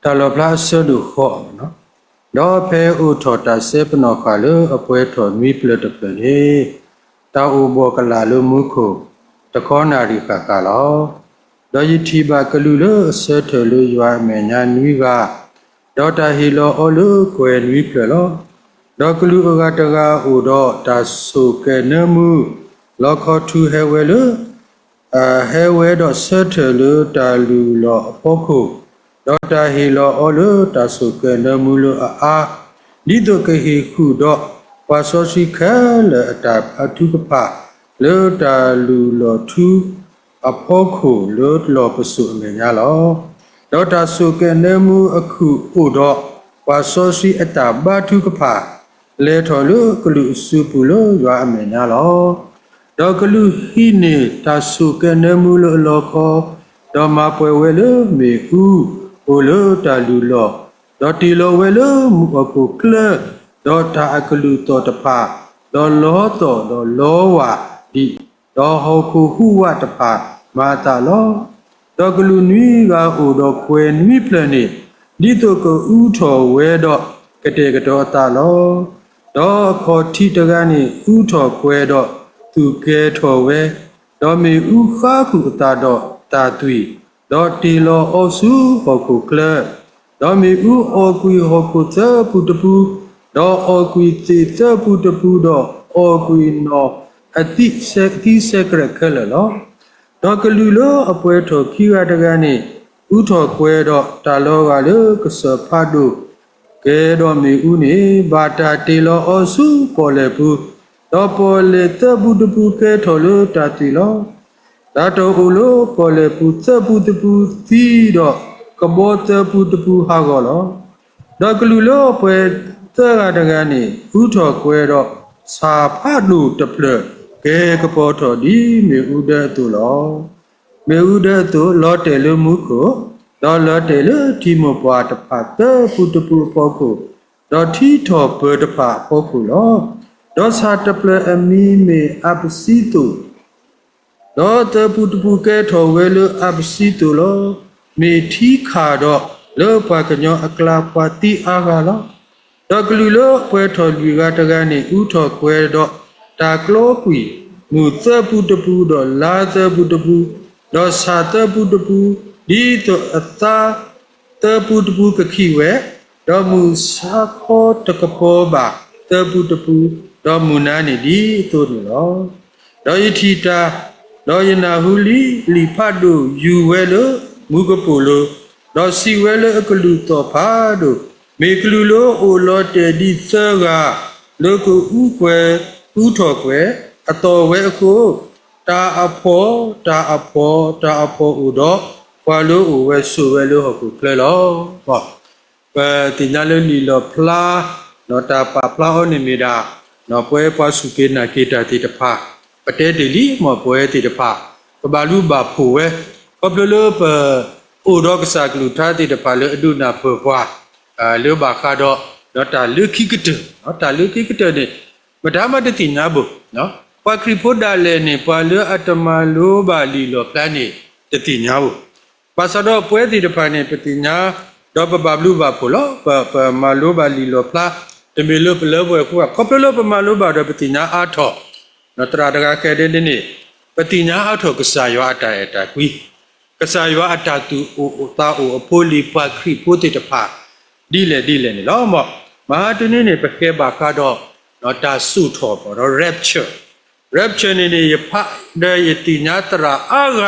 တၢ်လီၣ်ဖျါအဆၢဒိၣ်ဃိး, ဒီးဖဲအိၣ်ထီၣ်တၢ်စဲပနီၣ်ဃာ်လၢအပှဲၤထီၣ်နွံဖျၢၣ်တဖျၢၣ်န့ၣ်, တၢ်အိၣ်ဘှီၣ်ကလာ်လၢမူခိၣ်တခီနၣ်ရံၣ်ဃၣ်ဃၣ်လီၤ. ဒီးယထံၣ်ဘၣ်ကလူးလၢအဆၢထၢၣ်လၢယွၤအမဲာ်ညါနွံဂၤ, ဒီးတၢ်ဟ့ၣ်လီၤအီၤလၢကွဲၤနွံဖျၢၣ်လီၤ. ဒီးကလူးအဂၤတဂၤအိၣ်ဒီးတၢ်ဆိၣ်ကဲၤနၢမူ, လီခီထူဟဲဝဲလၢ ဟဲဝဲဒီးဆၢထၢၣ်လၢတၢ်လုၢ်လီၢ်အဖီခိၣ်, ဒီးတၢ်ဟ့ၣ်လီၤအီၤလၢတၢ်ဆိၣ်ကဲၤနၢမူလၢအအါ, ဒ်သိးကဟ့ၣ်ဃုာ်ဒီးပှၤစီဆှံခဲလၢာ်အတၢ်ဘါထုကဖၣ်, လၢတၢ်လုၢ်လီၢ်ထူအဖီခိၣ်လၢလီၢ်ပစိာ်အမဲာ်ညါလီၤ. ဒီးတၢ်ဆိၣ်ကဲၤနၢမူအခုၣ်အိၣ်ဒီးပှၤစီဆှံအတၢ်ဘါထုကဖၣ်, လဲၤထီၣ်လၢကလူးအစုပူၤလၢယွၤအမဲာ်ညါလီၤ. ဒီးကလူးဟံးန့ၢ်တၢ်ဆိၣ်ကဲၤနၢမူလၢအလီခီ, ဒီးမၤပှဲၤဝဲလၢမ့ၣ်အူအိၣ်လၢတၢ်လုၢ်လီၢ်, ဒီးတ့ၢ်လီၤဝဲလၢမုၢ်ဟီၣ်ခိၣ်ချၢ, ဒီးတၢ်အကလုၢ်သီၣ်တဖၣ်, ဒီးလီသီၣ်ဒီးလီဝၢ်ဒံး, ဒီးဟီၣ်ခိၣ်ဟူးဝးတဖၣ်မၤအသးလီၤ. ဒီးကလူးနွံဂၤအိၣ်ဒီးကွဲၤနွံဖျၢၣ်န့ၣ်, ဒ်သိးကအူထီၣ်ဝဲဒီးကတဲာ်ကတီၤအသးလီၤ. ဒီးအခီၣ်ထံးတဂၤန့ၣ် အူထီၣ်ကွဲၤဒီးသူၣ်ကဲၤထီၣ်ဝဲ, ဒီးမ့ၣ်အူဃါဃုာ်အသးဒီးတၢ်သွံၣ်, ဒီးတ့ၢ်လီၤအီၤဆူဟီၣ်ခိၣ်ချၢ, ဒီးမ့ၣ်အူအီၣ်ကွံာ်ဟီၣ်ခိၣ်သၢပူတပူ, ဒီးအီၣ်ကွံာ်သ့ၣ်သၢပူတပူ, ဒီးအီၣ်ကွံာ်နီၣ်အသံၣ်သ့ၣ်စဲကရဲးခဲလၢာ်လီၤ. ဒီးကလူးလၢအပှဲၤထီၣ်ခံဂၤတဂၤန့ၣ်, အူထီၣ်ကွဲၤဒီးတၢ်လီၤဂာ်လၢကစၢၢ်ဖးဒိၣ်ကဲၤဒီးမ့ၣ်အူန့ၣ်, ဘၣ်တၢ်တ့ၢ်လီၤအီၤဆူပီၣ်လဲၣ်ပူၤ, ဒီးပီၣ်လဲၣ်သၢပူတပူကဲထီၣ်လၢတၢ်သွံၣ်လီၤ. တၢ်တအိၣ်လၢပီၣ်လဲၣ်ပူၤသၢပူတပူသံ, ဒီးကဘီသၢပူတပူဟးဂီၤလီၤ. ဒီးကလူးလၢအပှဲၤသၢဂၤတဂၤန့ၣ်, အူထီၣ်ကွဲၤဒီးဆၣ်ဖးဒိၣ်တဖျၢၣ်, ကဲကပီၤထီၣ်ဒ်မ့ၣ်အူဒၢအသိးလီၤ. မ့ၣ်အူဒၢအသိးလီၤတဲာ်လၢမူခိၣ်, ဒီးလီၤတဲာ်လၢထံမိၢ်ပှၢ်တဖၣ်သၢပူတပူအဖီခိၣ်, ဒီးထံထီၣ်ပၢၤတဖၣ်အဖီခိၣ်လီၤ. ဒီးဆၣ်တဖျၢၣ်အမံၤမ့ၢ်အးပစံသိၣ်, ဒီးသၢပူတပူကဲထီၣ်ဝဲလၢအးပစံသိၣ်လီၤ. မ့ၢ်ထံခၣ်ဒီးလၢပှၤကညီအကျါပှၤသံအါဂၤလီၤ. ဒီးကလူးလၢပှဲၤထီၣ်လွံၢ်ဂၤတဂၤန့ၣ်, အူထီၣ်ကွဲၤဒီးတၢ်ကျီကွံာ်မုၢ်သၢပူတပူ, ဒီးလါသၢပူတပူ, ဒီးဆၣ်သၢပူတပူ, ဒ်သိးအသါသၢပူတပူကခံးဝဲ, ဒီးမုၢ်ဆါခီတကပီၤဘၣ်သၢပူတပူ, ဒီးမုၢ်နၤန့ၣ်ဒ်သိးန့ၣ်လီၤ. ဒီးယထံၣ်တၢ်, ဒီးယနၢ်ဟူလံာ်ဖးဒိၣ်ယူၤဝဲလၢမူကပိာ်လိၤ, ဒီးစံးဝဲလၢအကလူးသီၣ်ဖးဒိၣ်, မ့ၢ်ကလူးလၢအိၣ်လီၤတဲာ်ဒ်သၢဂၤ, လၢကအူကွဲၤအူထီၣ်ကွဲၤအသီၣ်ဝဲအဃိ, တၢ်အဖှီၣ်, တၢ်အဖှီၣ်, တၢ်အဖှီၣ်အိၣ်ဒီးပှၤလၢအအိၣ်ဝဲဆိးဝဲလၢဟီၣ်ခိၣ်ချၢလီၤ. ပသ့ၣ်ညါလၢလံာ်လီၣ်ဖျါ, ဒီးတၢ်ပာ်ဖျါအီၤန့ၣ်မ့ၢ်ဒၣ်, ပဝဲပှၤစူၢ်က့ၤနာ်က့ၤတၢ်သ့ၣ်တဖၣ်, ပတဲတ့ၢ်လံမ့ၢ်ပဝဲသ့ၣ်တဖၣ်, ပဘၣ်လူၤဘၣ်ဖှိၣ်ဝဲ, ခီဖျိလၢပအိၣ်ဒီးကစၢ်ကလုၢ်ကထါသ့ၣ်တဖၣ်လၢအဒုးနၢ်ပၢၢ်ပှၤ, လၢဘၣ်ဃးဒီး, ဒီးတၢ်လၢခံကတၢၢ်, တၢ်လၢခံကတၢၢ်န့ၣ်, မတၤမးတသ့ၣ်ညါဘၣ်, ပှၤခရံာ်ဖိဒၣ်လဲာ်န့ၣ် ပှၤလၢအတမၤလိဘၣ်လံာ်လီၣ်ဖျါန့ၣ်, တသ့ၣ်ညါဘၣ်. ဘၣ်ဆၣ်ဒီးပဝဲသ့ၣ်တဖၣ်န့ၣ် ပသ့ၣ်ညါ, ဒီးပဘၣ်ဘျုးဘၣ်ဖှိၣ်လီၤ. ပ, ပမၤလိဘၣ်လံာ်လီၣ်ဖျါ, တမ့ၢ်လၢပလၢပှဲၤအဃိဘၣ်, ခီဖျိလၢပမၤလိဘၣ်ဒီးပသ့ၣ်ညါအါထီၣ်, သရၣ်တဂၤကဲဒဲန့ၣ်, ပသ့ၣ်ညါအါထီၣ်ကစၢ်ယွၤအတၢ်အဲၣ်တၢ်ကွံ, ကစၢ်ယွၤအတၢ်သူၣ်အိၣ်သးအိၣ်အဖိအလံၤပှၤခရံာ်ဖိသ့ၣ်တဖၣ်, ဒ်လဲၣ်ဒ်လဲၣ်န့ၣ်လီၤ. မ့ၢ်, မဟါတနံၤန့ၣ် ပဃဲဘၣ်ဃးဒီး, တၢ်စိာ်ထီၣ်ပှၤဒီး rapture, rapture န့ၣ်န့ၣ် ယဖးဒီးယသ့ၣ်ညါသရၣ်အါဂ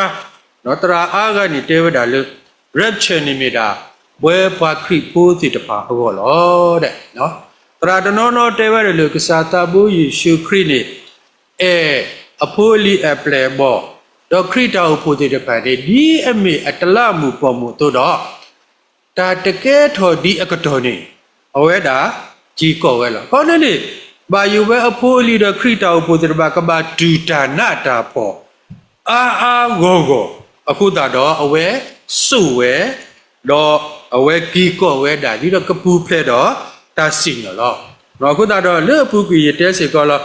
ၤ, သရၣ်အါဂၤန့ၣ်တဲဝဲဒၣ်လၢ, rapture န့ၣ်မ့ၢ်ဒၣ်, ပဝဲပှၤခရံာ်ဖိသ့ၣ်တဖၣ်အဂီၢ်လီၤ. သရၣ်တနီၤနီၤတဲဝဲဒၣ်လၢ ကစၢ်သးဘိယ့ၣ်ၡူးခရံာ်န့ၣ်, အဲၣ်အဖိအလံၤအပျဲၢ်အဘီၣ်, ဒီးခရံာ်တၢ်အိၣ်ဖှိၣ်သ့ၣ်တဖၣ်န့ၣ် ဒ်အမ့ၢ်အတလးမူးပိာ်မုၣ်အသိးဒီး တၢ်တကဲထီၣ်ဒ်အကတီၢ်န့ၣ်, အဝဲဒၣ်က့ၤကီၢ်ဝဲလီၤ. ခီန့ၣ်န့ၣ်, ဘၣ်ယိၣ်ဝဲအဖိအလံၤဒီးခရံာ်တၢ်အိၣ်ဖှိၣ်သ့ၣ်တဖၣ် ကဘၣ်တူၢ်တၢ်နးတၢ်ဖှီၣ်, အါအါဂီၢ်ဂီၢ်, အဃိသတးဒီးအဝဲစိာ်ဝဲ, ဒီးအဝဲက့ၤကီၢ်ဝဲဒၣ် ဒ်သိးကပူၤဖျဲးဒီးတၢ်စံၣ်ညီၣ်လီၤ. အဃိသတးဒီးလၢအပူၤကွံာ်ယတဲစ့ၢ်ကီးလီၤ,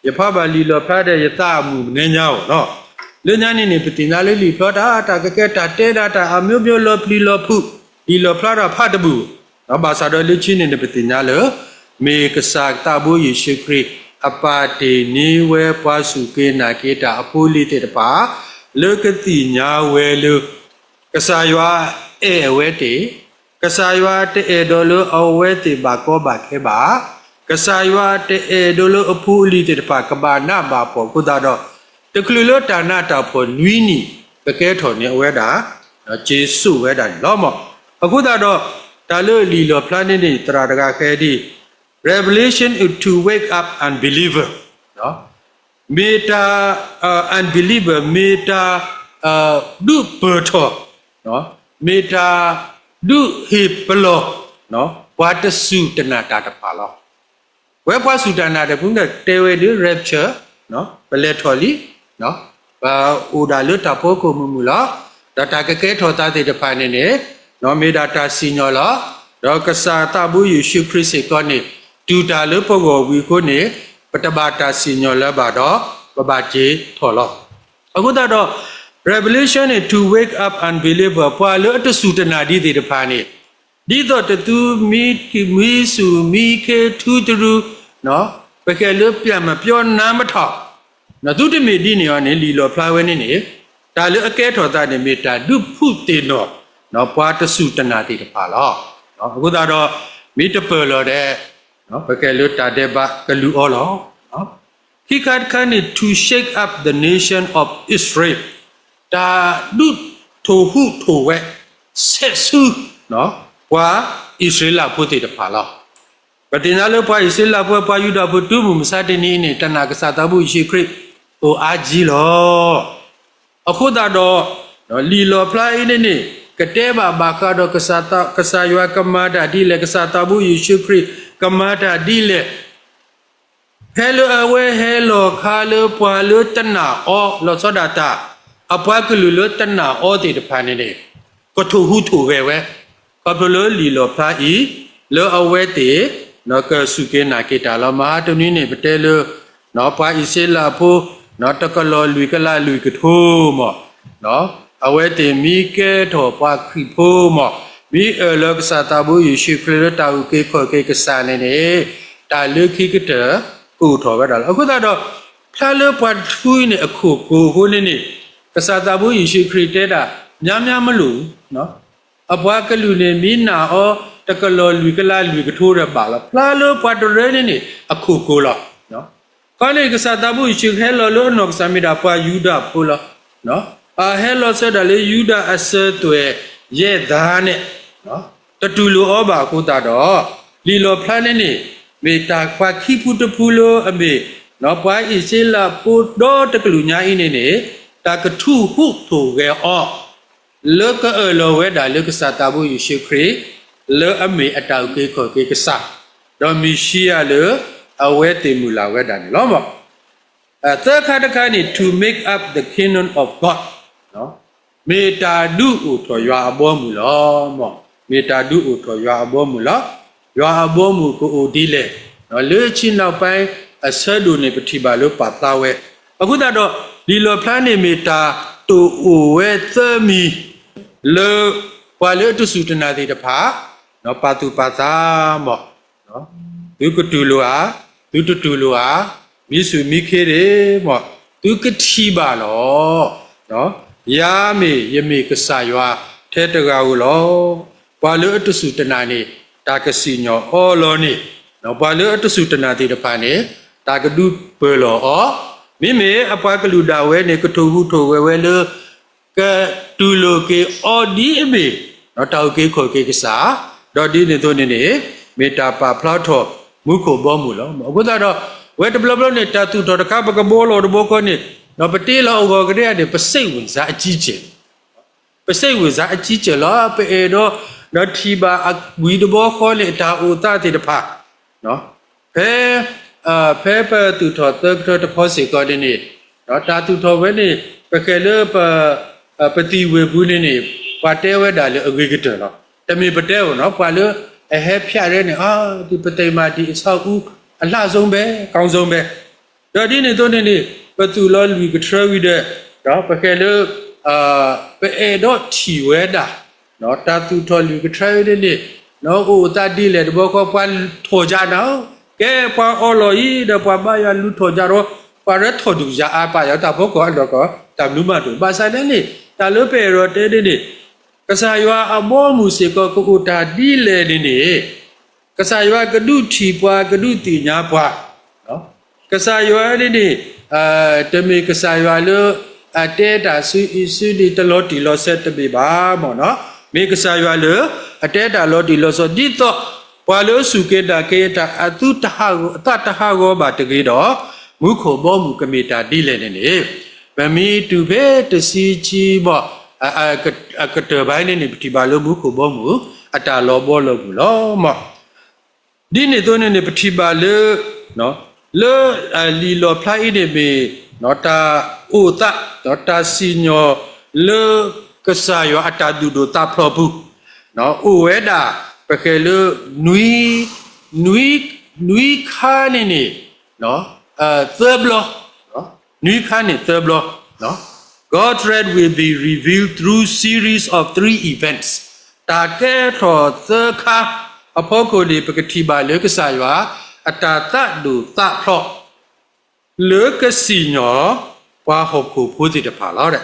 ယဖးဘၣ်လံာ်လီၣ်ဖျါဒီးယသးအမုာ်မနုၤညါအီၤလီၤ. လၢညါန့ၣ်န့ၣ် ပသ့ၣ်ညါလၢလံာ်ဖျါတၢ်, တၢ်ကကဲတၢ်တဲဒၣ်တၢ်အမျိုးမျိုးလီၤပျံၤလီၤဖုး, လံာ်လီၣ်ဖျါတၢ်ဖးတဘူၣ်, ဘၣ်ဆၣ်ဒီးလၢခံန့ၣ်န့ၣ် ပသ့ၣ်ညါလၢ မ့ၢ်ကစၢ်သးဘိယ့ၣ်ၡူးခရံာ် အပၢ်တ့ၢ်န့ၢ်ဝဲပှၤစူၢ်က့ၤနာ်က့ၤတၢ်အဖိအလံၤသ့ၣ်တဖၣ် လၢကသ့ၣ်ညါဝဲလၢ ကစၢ်ယွၤအဲၣ်အဝဲသ့ၣ်, ကစၢ်ယွၤတအဲၣ်ဒိးလၢအဝဲသ့ၣ်ဘၣ်ကီဘၣ်ခဲဘၣ်, ကစၢ်ယွၤတအဲၣ်ဒိးလၢအဖိအလံၤသ့ၣ်တဖၣ်ကဘၣ်နးဘၣ်ဖှီၣ်အဃိသတးဒီး တချုးလၢတၢ်နးတၢ်ဖှီၣ်နွံနံၣ် ကကဲထီၣ်န့ၢ်အဝဲဒၣ် က့ၤစိာ်ဝဲဒၣ်န့ၣ်လီၤ. အဃိသတးဒီး တၢ်လၢလံာ်လီၣ်ဖျါန့ၣ်န့ၣ် သရၣ်တဂၤဃဲဒ် Revelation is to wake up unbeliever မ့ၢ်တၢ် unbeliever မ့ၢ်တၢ် ဒုးပၢၢ်ထီၣ် မ့ၢ်တၢ်ဒုးဟ့ၣ်ပလီၢ် ပှၤတစူၢ်တနာ်တၢ်တဖၣ်လီၤ. ဝဲပှၤစူၢ်တၢ်နာ်တဖုန့ၣ် တဲဝဲဒ် rapture ပလဲၤထီၣ်လံ ပအိၣ်ဒၣ်လၢတၢ်ဖီခိၣ်မုာ်မုာ်လီၤ. ဒီးတၢ်ကကဲထီၣ်သးသ့ၣ်တဖၣ်န့ၣ်န့ၣ် မ့ၢ်ဒၣ်တၢ်စံၣ်ညီၣ်လီၤ. ဒီးကစၢ်သးဘိယ့ၣ်ၡူးခရံာ်စ့ၢ်ကီးန့ၣ် တူၢ်တၢ်လၢပဂီၢ်ဝံၤအဃိန့ၣ် ပတဘၣ်တၢ်စံၣ်ညီၣ်လၢၤဘၣ်ဒီး ပဘၣ်က့ၤထီၣ်လီၤ. အဃိသတးဒီး Revelation န့ၣ် to wake up unbeliever ပှၤလၢအတစူၢ်တနာ်ဒံးသ့ၣ်တဖၣ်န့ၣ် ဒ်သိးတသူမံ မံဆူၣ်မံခ့ထူတရူး ပကဲလၢပျၢ်မပျီနါမထီၣ် သုတမ့ၢ်ဒ်န့ၣ်အီၤန့ၣ် လံာ်လီၣ်ဖျါဝဲန့ၣ်န့ၣ် တၢ်လၢအကဲထီၣ်သးန့ၣ် မ့ၢ်တၢ်ဒုးဖုးသ့ၣ်နီၣ် ပှၤတစူၢ်တနာ်သ့ၣ်တဖၣ်လီၤ. အဃိသတးဒီး မ့ၢ်တပၢၢ်လီၤဒီး ပကဲလၢတၢ်ဒဲးဘးကလုၢ်အီၤလီၤ. ခံခါတခါန့ၣ် to shake up the nation of Israel တၢ်ဒုးထိၣ်ဟူးထိၣ်ဂဲၤ ဆဲးဆူ ပှၤအံၣ်စရ့လးဖိသ့ၣ်တဖၣ်လီၤ. ပသ့ၣ်ညါလၢပှၤအံၣ်စရ့လးဖိ ပှၤယူဒၤဖိတုၤမုၢ်မဆါတနံၤအံၤန့ၣ် တနာ်ကစၢ်သးဘိယ့ၣ်ၡူးခရံာ်အိၣ်အါကံလီၤ. အဃိသတးဒီး လံာ်လီၣ်ဖျါအံၤန့ၣ်န့ၣ် ကတဲဘၣ်ဘၣ်ဃးဒီး ကစၢ်ယွၤကမၤတၢ်ဒ်လဲၣ်, ကစၢ်သးဘိယ့ၣ်ၡူးခရံာ်ကမၤတၢ်ဒ်လဲၣ် ဖဲလၢအဝဲဟဲလီၤခါလၢပှၤလၢတနာ်အီၤ လီၤဆီဒၣ်တၢ် အပှၤကလုာ်လၢတနာ်အီၤသ့ၣ်တဖၣ်န့ၣ်န့ၣ် ကထိၣ်ဟူးထိၣ်ဂဲၤဝဲ ခီဖျိလၢလံာ်လီၣ်ဖျါအံၤ လၢအဝဲသ့ၣ် ကစူၢ်က့ၤနာ်က့ၤတၢ်လီၤ. မဟါတနွံန့ၣ် ပတဲလၢ ပှၤအံၣ်စရ့လးဖိ တကလီၢ်လွံၢ်ကလးလွံၢ်ကထိမး အဝဲသ့ၣ်မ့ၢ်ကဲထီၣ်ပှၤခရံာ်ဖိမး မ့ၢ်အၢၣ်လီၤကစၢ်သးဘိယ့ၣ်ၡူးခရံာ်လၢတၢ်အုၣ်က့ၤခီၣ်က့ၤကစၢ်န့ၣ်န့ၣ် တၢ်လၢခံကတၢၢ်ကအိၣ်ထီၣ်ဝဲဒၣ်လီၤ. အဃိသတးဒီး ဖျါလၢပှၤတဖုအံၤန့ၣ် အခိၣ်ကိၤအဃိန့ၣ်န့ၣ် ကစၢ်သးဘိယ့ၣ်ၡူးခရံာ်တဲဒၣ် များများမလိုဘူး အပှၤကလုာ်န့ၣ် မ့ၢ်နာ်အီၤ တကလီၢ်လွံၢ်ကလးလွံၢ်ကထိဒီးဘၣ်လီၤ. ဖျါလၢပှၤတရၢန့ၣ်န့ၣ် အခိၣ်ကိၤလီၤ. ခီန့ၣ် ကစၢ်သးဘိယ့ၣ်ၡူးဟဲလီၤလၢအနီၢ်ကစၢ်မ့ၢ်ဒၣ်ပှၤယူဒၤဖိလီၤ. အဟဲလီၤဆၢဒၣ်လၢယူဒၤအစၢၤသွဲၣ်ယဲၢ်သးန့ၣ် တတူၢ်လိာ်အီၤဘၣ်အဃိသတးဒီး လံာ်လီၣ်ဖျါန့ၣ်န့ၣ် မ့ၢ်တၢ်ပှၤခံဖုတဖုလၢအမ့ၢ် ပှၤအံၣ်စရ့လးဖိဒီတကလုာ်ညါအံၤန့ၣ်န့ၣ် တၢ်ကထိၣ်ဟူးထိၣ်ဂဲၤအီၤ လၢကအၢၣ်လီၤဝဲဒၣ်လၢကစၢ်သးဘိယ့ၣ်ၡူးခရံာ် လၢအမ့ၢ်အတၢ်အုၣ်က့ၤခီၣ်က့ၤကစၢ်, ဒီးမ့ၤၡံအၤလၢအဝဲသ့ၣ်မုၢ်လၢ်ဝဲဒၣ်န့ၣ်လီၤ. သၢခါတခါန့ၣ် to make up the kingdom of God မ့ၢ်တၢ်ဒုးအိၣ်ထီၣ်ယွၤအဘီအမုၢ်လီၤ. မ့ၢ်တၢ်ဒုးအိၣ်ထီၣ်ယွၤအဘီအမုၢ်လီၤ. ယွၤအဘီအမုၢ်ကအိၣ်ဒ်လဲၣ်, လၢဆ့ၣ်နီၤပၢ်အဆၢဒိၣ်န့ၣ် ပထံၣ်ဘၣ်လၢပာ်ဖျါဝဲ, အဃိသတးဒီး လံာ်လီၣ်ဖျါန့ၣ်မ့ၢ်တၢ်တိာ်အိၣ်ဝဲသၢမံၤ လၢပှၤလၢအတစူၢ်တနာ်သ့ၣ်တဖၣ် ပာ်သူၣ်ပာ်သးမး သုကတူၢ်လိာ်ဧါ, သုတတူၢ်လိာ်ဧါ, မံဆူၣ်မံခ့ဒ့ၣ်မး သုကထံၣ်ဘၣ်လီၤ. ယၤမ့ၢ်ယမ့ၢ်ကစၢ်ယွၤထဲတဂၤဧိၤလီၤ. ပှၤလၢအတစူၢ်တနာ်န့ၣ် တၢ်ကစံၣ်ညီၣ်အီၤလီၤန့ၣ်, ပှၤလၢအတစူၢ်တနာ်သ့ၣ်တဖၣ်န့ၣ် တၢ်ကဒုးပၢၢ်လီၤအီၤ, မ့မ့ၢ်အပှၤကလုာ်ဒၣ်ဝဲန့ၣ် ကထိၣ်ဟူးထိၣ်ဂဲၤဝဲလၢ ကတူၢ်လိာ်က့ၤအီၤဒ်အမ့ၢ် တၢ်အုၣ်က့ၤခီၣ်က့ၤကစၢ်, ဒီးဒ်န့ၣ်အသိးန့ၣ်န့ၣ် မ့ၢ်တၢ်ပာ်ဖျါထီၣ်မူခိၣ်ဘီမုၢ်လီၤ. အဃိသတးဒီး ဝဲတဘျီဘျီန့ၣ် တၢ်သူၣ်ထီၣ်တခါ ပကဘီလီၤတဘီခီန့ၣ် ဒီးပတ့လီၤအဂီၢ်ကဒဲဧါန့ၣ် ပစိတ်ဝင်စားအကြီးအကျယ်, ပစိတ်ဝင်စားအကြီးအကျယ်လီၤ. ပအဲၣ်ဒိးဒီးထံၣ်ဘၣ်အဝံၤတဘီဃီန့ၣ် အတၢ်အိၣ်သးသ့ၣ်တဖၣ် ဖဲ ဖဲပသူၣ်ထီၣ်သၢကထၢတခီစ့ၢ်ကီးန့ၣ်န့ၣ် တၢ်သူၣ်ထီၣ်ဝဲန့ၣ် ပဃဲၤလၢ ပသံၣ်ဝ့ၢ်ပူၤန့ၣ်န့ၣ် ပှၤတဲဝဲဒၣ်လၢအဂ့ၤကတၢၢ်လီၤ. တမ့ၢ်ပတဲဧိၤနီၤ ပှၤလၢအဟဲဖၠးရဲန့ၣ် ဒီးပသ့ၣ်မး ဒီးအဆၣ်အူ အလှဆုံးပဲ ကောင်းဆုံးပဲ ဒီးဒ်န့ၣ်အသိးန့ၣ်န့ၣ် ပသူၣ်လီၤလွံၢ်ကထၢဝံၤဒီး ဒီးပဃဲၤလၢ ပအဲၣ်ဒိးထံၣ်ဝဲဒၣ် တၢ်သူၣ်ထီၣ်လွံၢ်ကထၢအံၤန့ၣ်န့ၣ် အိၣ်အသးဒ်လဲၣ်တဘျီဃီ ပှၤထီၣ်ယၤနၤဧၢ, ကဲပှၤအီလီၤအံၤဒီးပှၤဘါယွၤလူၤထီၣ်ယၤဒီး ပှၤရဲထီၣ်ဒုၣ်ယၤအါပာ်ယၤတၢ်ဖီခိၣ်အလီၢ်ကီၢ် တၢ်မနုၤမးတအိၣ် ဘၣ်ဆၣ်န့ၣ်န့ၣ် တၢ်လၢပအဲၣ်ဒိးတဲန့ၣ်န့ၣ် ကစၢ်ယွၤအဘီအမုၢ်စ့ၢ်ကီးကအိၣ်တၢ်ဒ်လဲၣ်န့ၣ်န့ၣ် ကစၢ်ယွၤကဒုးထံၣ်ပှၤ ကဒုးသ့ၣ်ညါပှၤ, ကစၢ်ယွၤန့ၣ်န့ၣ် တမ့ၢ်ကစၢ်ယွၤလၢ အတဲတၢ်ဆူအံၤဆူန့ၣ် တလီၤတံၢ်လီၤဆဲးတမ့ၢ်ဘၣ်မၢ်နီၤ, မ့ၢ်ကစၢ်ယွၤလၢ အတဲတၢ်လီၤတံၢ်လီၤဆဲး ဒ်သိး ပှၤလၢအစူၢ်က့ၤနာ်က့ၤတၢ်အသူ အသးတဟးဂီၤဘၣ်တဂ့ၤဒီး မူခိၣ်ဘီမုၢ်ကမ့ၢ်တၢ်ဒ်လဲၣ်န့ၣ်န့ၣ် ပမ့ၢ်တုၤဖဲတဆံခံဘီ အကတၢၢ်ဘၣ်န့ၣ်န့ၣ် ပထံၣ်ဘၣ်လၢမူခိၣ်ဘီမုၢ် အတၢ်လီၤဘီလီၤမုၢ်လီၤမၢ် ဒ်န့ၣ်အသိးန့ၣ်န့ၣ် ပထံၣ်ဘၣ်လၢ လၢလံာ်လီၣ်ဖျါအံၤန့ၣ်မ့ၢ် တၢ်အိၣ်သး တၢ်စံၣ်ညီၣ်လၢ ကစၢ်ယွၤအတၢ်သူၣ်ဒိၣ်သးဖျိးပူၤ အိၣ်ဝဲဒၣ် ပဃဲၤလၢ နွံ နွံခါန့ၣ်န့ၣ် သၢဘျီ နွံခါန့ၣ်သၢဘျီ God's wrath will be revealed through series of three events တၢ်ကဲထီၣ်သၢခါအဖီခိၣ်န့ၣ် ပကထံၣ်ဘၣ်လၢကစၢ်ယွၤ အတၢ်သးဒိၣ်သးဖျိး လၢကစံၣ်ညီၣ် ပှၤဟီၣ်ခိၣ်ဖိသ့ၣ်တဖၣ်လီၤ.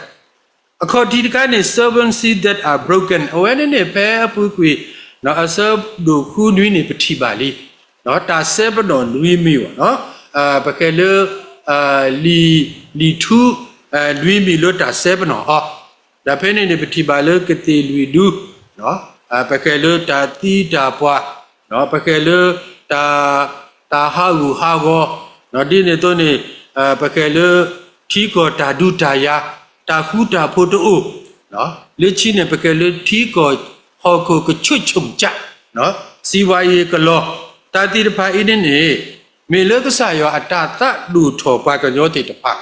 အခီၣ်ထံးတခါန့ၣ် seven seals that are broken အဝဲန့ၣ်န့ၣ် ဖဲအပူၤကွံာ် အဆၢဒိၣ်ဃုနွံန့ၣ် ပထံၣ်ဘၣ်လံ တၢ်စဲပနီၣ်နွံမံၤဘၣ် ပဃဲၤလၢ လံာ် လံာ်ထူ နွံမံၤလၢတၢ်စဲပနီၣ်အီၤ ဒီးဖဲန့ၣ်န့ၣ် ပထံၣ်ဘၣ်လၢကသ့ၣ်လွံၢ်ဒူ ပဃဲၤလၢတၢ်သံတၢ်ပှၢ် ပဃဲၤလၢ တၢ် တၢ်ဟးဂူာ်ဟးဂီၤ ဒ်န့ၣ်အသိးန့ၣ် ပဃဲၤလၢ ထံကီၢ်တၢ်ဒုးတၢ်ယၤ တၢ်ဃူတၢ်ဖိးတအိၣ် လၢခံန့ၣ် ပဃဲၤလၢထံကီၢ်ဟီၣ်ခိၣ်ကဆူၣ်ဆူၣ်ကၠး စံးဝါယ့ၤကလီၤ တၢ်သ့ၣ်တဖၣ်အံၤန့ၣ်န့ၣ် မ့ၢ်လၢကစၢ်ယွၤအတၢ်သးဒိၣ်ထီၣ်ပှၤကညီသ့ၣ်တဖၣ်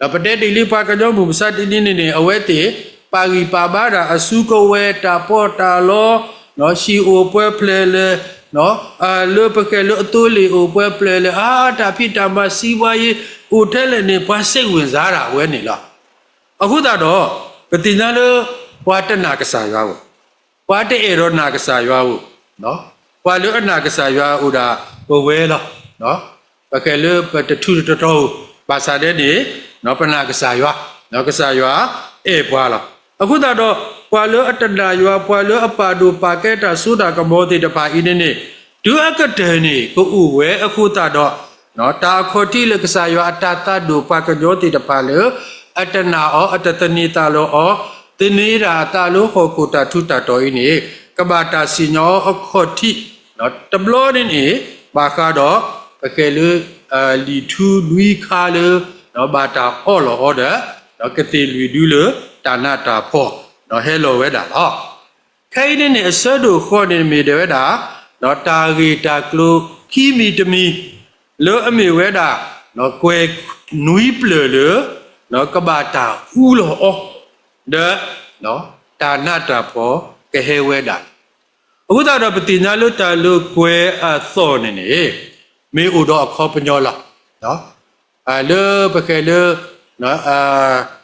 ဒီးပတဲဒ်လံပှၤကညီမုၢ်မဆါတနံၤန့ၣ်န့ၣ် အဝဲသ့ၣ် ပာ်ဂံၢ်ပာ်ဘါတၢ်အစုကဝဲၤ တၢ်ပီးတၢ်လီ ဟံၣ်အိၣ်ပှဲၤဖျဲးလဲၣ် လၢပဃဲၤလၢအသိလ့ၣ်အိၣ်ပှဲၤဖျဲးလဲၣ် အါ တၢ်ဖံးတၢ်မၤစံးဝါယ့ၤ အိၣ်ထဲလဲၣ်န့ၣ် ပှၤစဲးဝ့ၢ်စါဒၣ်ဝဲန့ၣ်လီၤ. အဃိသတးဒီး ပသ့ၣ်ညါလၢ ပှၤတနာ်ကစၢ်ယွၤဧိၤ, ပှၤတအဲၣ်ဒိးနာ်ကစၢ်ယွၤဧိၤ, ပှၤလၢအနာ်ကစၢ်ယွၤအိၣ်ဒၣ်ပဝဲလီၤ. ပဃဲၤလၢပတထူးတတီၤဧိၤ, ဘၣ်ဆၣ်ဒဲန့ၣ် ပနာ်ကစၢ်ယွၤ, ကစၢ်ယွၤအဲၣ်ပှၤလီၤ. အဃိသတးဒီး ပှၤလၢအတနာ်ယွၤ ပှၤလၢအပာ်ဒိၣ်ပာ်ကဲတၢ်စိတၢ်ကမီၤသ့ၣ်တဖၣ်အံၤန့ၣ်န့ၣ် တုၤအကတၢၢ်န့ၣ် ကအိၣ်ဝဲအဃိသတးဒီး တၢ်အခီၣ်ထံးလၢကစၢ်ယွၤအတၢ်သးဒိၣ်ပှၤကညီသ့ၣ်တဖၣ်လၢ အတနာ်အီၤ အတသန့ၤသးလီအီၤ, သန့ၤဒၣ်အသးလၢဟီၣ်ခိၣ်တၢ်ထူးတၢ်တီၤအံၤန့ၣ် ကဘၣ်တၢ်စံၣ်ညီၣ်အခီၣ်ထံး တဘျီန့ၣ်န့ၣ် ဘၣ်ဃးဒီး ပဃဲၤလၢ လံာ်ထူလွံၢ်ခါလၢ ဘၣ်တၢ်အီၣ်လီၤအီၤဒီး ကသ့ၣ်လွံၢ်ဒူလၢတၢ်နးတၢ်ဖှီၣ် ဟဲလီၤဝဲဒၣ်လီၤ. ခဲအံၤန့ၣ်န့ၣ် အဆၢဒိၣ်ဃီန့ၣ်မ့ၢ်ဒၣ်ဝဲဒၣ် တၢ်ဂ့ၢ်တၢ်ကျိၤခံမံၤတမံၤ လၢအမ့ၢ်ဝဲဒၣ် ကွဲၤနွံဖျၢၣ်လၢ ကဘၣ်တၢ်အူလီၤအီၤ ဒီး တၢ်နးတၢ်ဖှီၣ်ကဟဲဝဲဒၣ် အဃိသတးဒီးပသ့ၣ်ညါလၢတၢ်လၢကွဲၤအသီၣ်န့ၣ်န့ၣ် မ့ၢ်အိၣ်ဒီးအခီပညီလီၤ. လၢပဃဲၤလၢ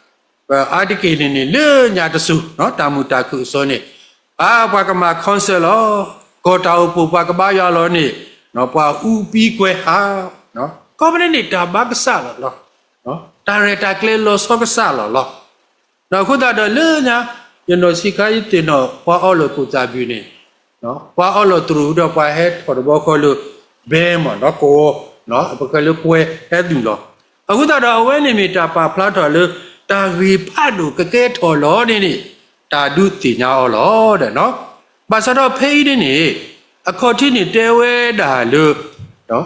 ပအါတက့ၢ်န့ၣ်န့ၣ် လၢညါတစိၤ တၢ်မုာ်တၢ်ခုၣ်အစိၤန့ၣ် အါ ပှၤကမၤ concert လီၤ. ကီၢ်တၢ်အိၣ်ဖှိၣ်ပှၤကဘါယွၤလီၤန့ၣ် ပှၤအူပံကွဲၤဟး ကိးမ့ၢ်န့ၣ်န့ၣ် တၢ်ဘါကစၢ်လီၤလီၤ. တၢ်ရဲၣ်တၢ်ကျဲၤလီၤဆီကစၢ်လီၤလီၤ. ဒီးအဃိသတးဒီးလၢညါ ယနီၢ်ဆံးခါယသ့ၣ်နီၣ် ပှၤအီလီၤကူၣ်သးဘျုးန့ၣ် ပှၤအီလီၤတရူးဒီးပှၤဟဲထီၣ်တဘျီဃီလၢ band မ့ၢ်နီၤ ကဝီၤ ပဃဲၤလၢကွဲၤဟဲသူၣ်လီၤ. အဃိသတးဒီးအဝဲန့ၣ်မ့ၢ်တၢ်ပာ်ဖျါထီၣ်လၢ တၢ်ဂ့ၢ်ဖးဒိၣ်ကကဲထီၣ်လီၤန့ၣ်န့ၣ် တၢ်ဒုးသ့ၣ်ညါအီၤလီၤ. ဘၣ်ဆၣ်ဒီးဖဲအံၤန့ၣ်န့ၣ် အခီၣ်ထံးန့ၣ်တဲဝဲဒၣ်လၢ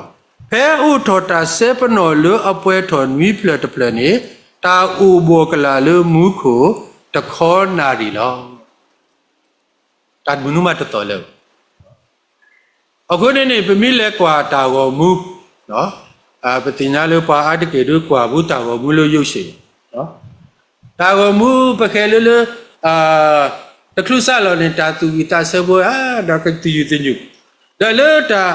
ဖဲအိၣ်ထီၣ်တၢ်စဲပနီၣ်လၢအပှဲၤထီၣ်နွံဖျၢၣ်တဖျၢၣ်န့ၣ် တၢ်အိၣ်ဘှီၣ်ကလာ်လၢမူခိၣ်တခီနၣ်ရံၣ်လီၤ. တၢ်တမနုၤမးတသီၣ်လၢၤဘၣ်. အဃိန့ၣ်န့ၣ် ပမ့ၢ်လဲၤကွၢ်တၢ်ဂီၤမူ ပသ့ၣ်ညါလၢပှၤအါတက့ၢ်ဒုးကွၢ်ဘူးတၢ်ဂီၤမူလၢယိၤၡ့ တၢ်ဂီၤမူပဃဲၤလၢလၢ တချုးစးလီၤန့ၣ် တၢ်သူၣ်ဝံၣ်သးဆၢဖိဧါ ဒီးကသယုၢ်သညိး ဒီးလၢတၢ်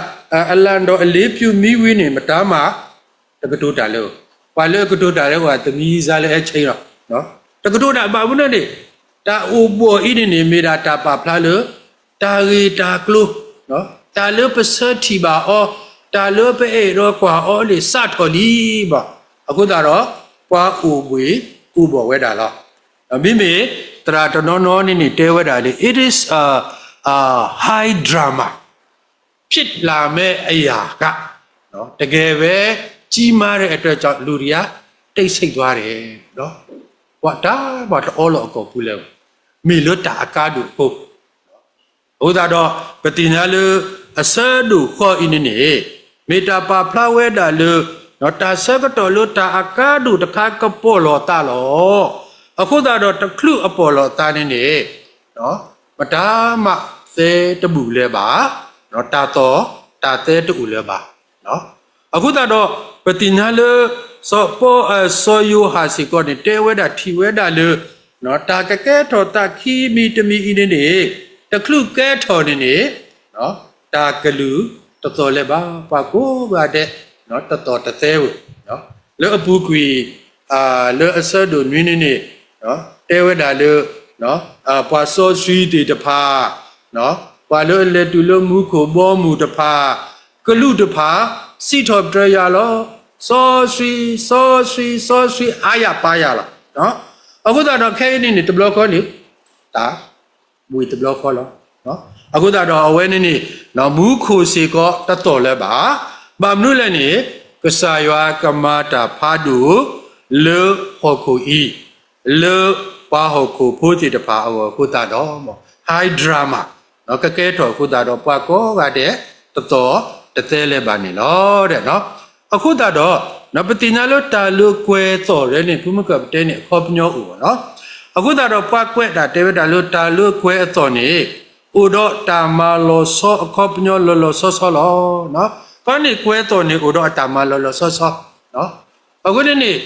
အလၣ်ဒီးအလ့ပျူးမံဝံၤန့ၣ် မတၤမၤ တကတိၤတၢ်လၢ ပှၤလၢအကတိၤတၢ်လၢပှၤသမံသးလၢ အဲၣ်ဆ့လီၤ တကတိၤတၢ်ဘၣ်မနုၤန့ၣ် တၢ်အိၣ်ဘှီၣ်အံၤန့ၣ်န့ၣ် မ့ၢ်ဒၣ်တၢ်ပာ်ဖျါလၢ တၢ်ဂ့ၢ်တၢ်ကျိၤ, တၢ်လၢပဆၢထံၣ်ဘၣ်အီၤ, တၢ်လၢပအဲၣ်ဒိးကွၢ်အီၤလၢစးထီၣ်လံဘၣ်. အဃိသတးဒီး ပှၤအိၣ်ဘှံးအိၣ်ဘှီၣ်ဝဲဒၣ်လီၤ. မ့မ့ၢ်သရၣ်တနီၤနီၤန့ၣ်န့ၣ် တဲဝဲဒၣ်လၢ it is a, a high drama, ဖြစ်လာမယ့်အရာက တကယ်ပဲကြီးမားတဲ့အတွက်ကြောင့် လူတွေက တိတ်ဆိတ်သွားတယ်. ပှၤတၢ်ဘၣ်တအီလီၤအကီၢ်ပူၤလၢၤဘၣ်. မ့ၢ်လၢတၢ်အကါဒိၣ်အဃိ အဃိသတးဒီး ပသ့ၣ်ညါလၢ အဆၢဒိၣ်ဃီအံၤန့ၣ်န့ၣ် မ့ၢ်တၢ်ပာ်ဖျါဝဲဒၣ်လၢ တၢ်ဆၢကတီၢ်လၢတၢ်အကါဒိၣ်တခါကပီၢ်လီၤသးလီၤ. အဃိသတးဒီးတချုးအပီၢ်လီၤသးန့ၣ်န့ၣ် မတၤမးသဲတဘူၣ်လၢၤဘၣ်, တၢ်သီၣ်တၢ်သဲတအိၣ်လၢၤဘၣ်. အဃိသတးဒီး ပသ့ၣ်ညါလၢ စီၤပီ, စီၤယိၤဟၣ်စ့ၢ်ကီးန့ၣ် တဲဝဲဒၣ်ထံၣ်ဝဲဒၣ်လၢ တၢ်ကကဲထီၣ်သးခံမံၤတမံၤအံၤန့ၣ်န့ၣ် တချုးကဲထီၣ်န့ၣ်န့ၣ် တၢ်ကလုၢ်တသီၣ်လၢၤဘၣ်, ပှၤကိးဂၤဒဲး တသီၣ်တသဲဧိၤ, လၢအပူၤကွံာ် လၢအဆၢဒိၣ်နွံန့ၣ်န့ၣ် တဲဝဲဒၣ်လၢ ပှၤစီဆှံသ့ၣ်တဖၣ်, ပှၤလၢအလဲၤတုၤလၢမူခိၣ်ဘီမုၢ်တဖၣ်, ကလူးတဖၣ် စံးထီၣ်ပတြၢၤယၤလီၤ. စီဆှံ, စီဆှံ, စီဆှံ, အါယၤပါယၤလီၤ. အဃိသတးဒီးခဲအံၤန့ၣ်န့ၣ် တဘျီဃီန့ၣ် တၢ်ဘှံးတဘျီဃီလီၤ. အဃိသတးဒီးအဝဲန့ၣ်န့ၣ် မူခိၣ်စ့ၢ်ကီးတသီၣ်လၢၤဘၣ်. ဘၣ်မနုၤလဲၣ်န့ၣ် ကစၢ်ယွၤကမၤတၢ်ဖးဒိၣ် လၢဟီၣ်ခိၣ်အံၤ လၢပှၤဟီၣ်ခိၣ်ဖိသ့ၣ်တဖၣ်အဂီၢ်အဃိသတးဒီး high drama ကကဲထီၣ်အဃိသတးဒီး ပှၤကိးဂၤဒဲး တသီၣ်တသဲလၢၤဘၣ်န့ၣ်လီၤ. အဃိသတးဒီး ပသ့ၣ်ညါလၢတၢ်လၢကွဲၤအသီၣ်ဒ်န့ၣ် ဖုမုၢ်ကၢ်ပတဲန့ၣ် အခီပညီအိၣ်ဘၣ်လီၤ. အဃိသတးဒီးပှၤကွဲးတၢ်တဲဝဲဒၣ်လၢတၢ်လၢကွဲၤအသီၣ်န့ၣ် အိၣ်ဒီးတၢ်မၤလီၤဆီအခီပညီလီၤလီၤဆီဆီလီၤ. ခီန့ၣ်ကွဲၤအသီၣ်န့ၣ် အိၣ်ဒီးအတၢ်မၤလီၤလီၤဆီဆီ အဃိန့ၣ်န့ၣ်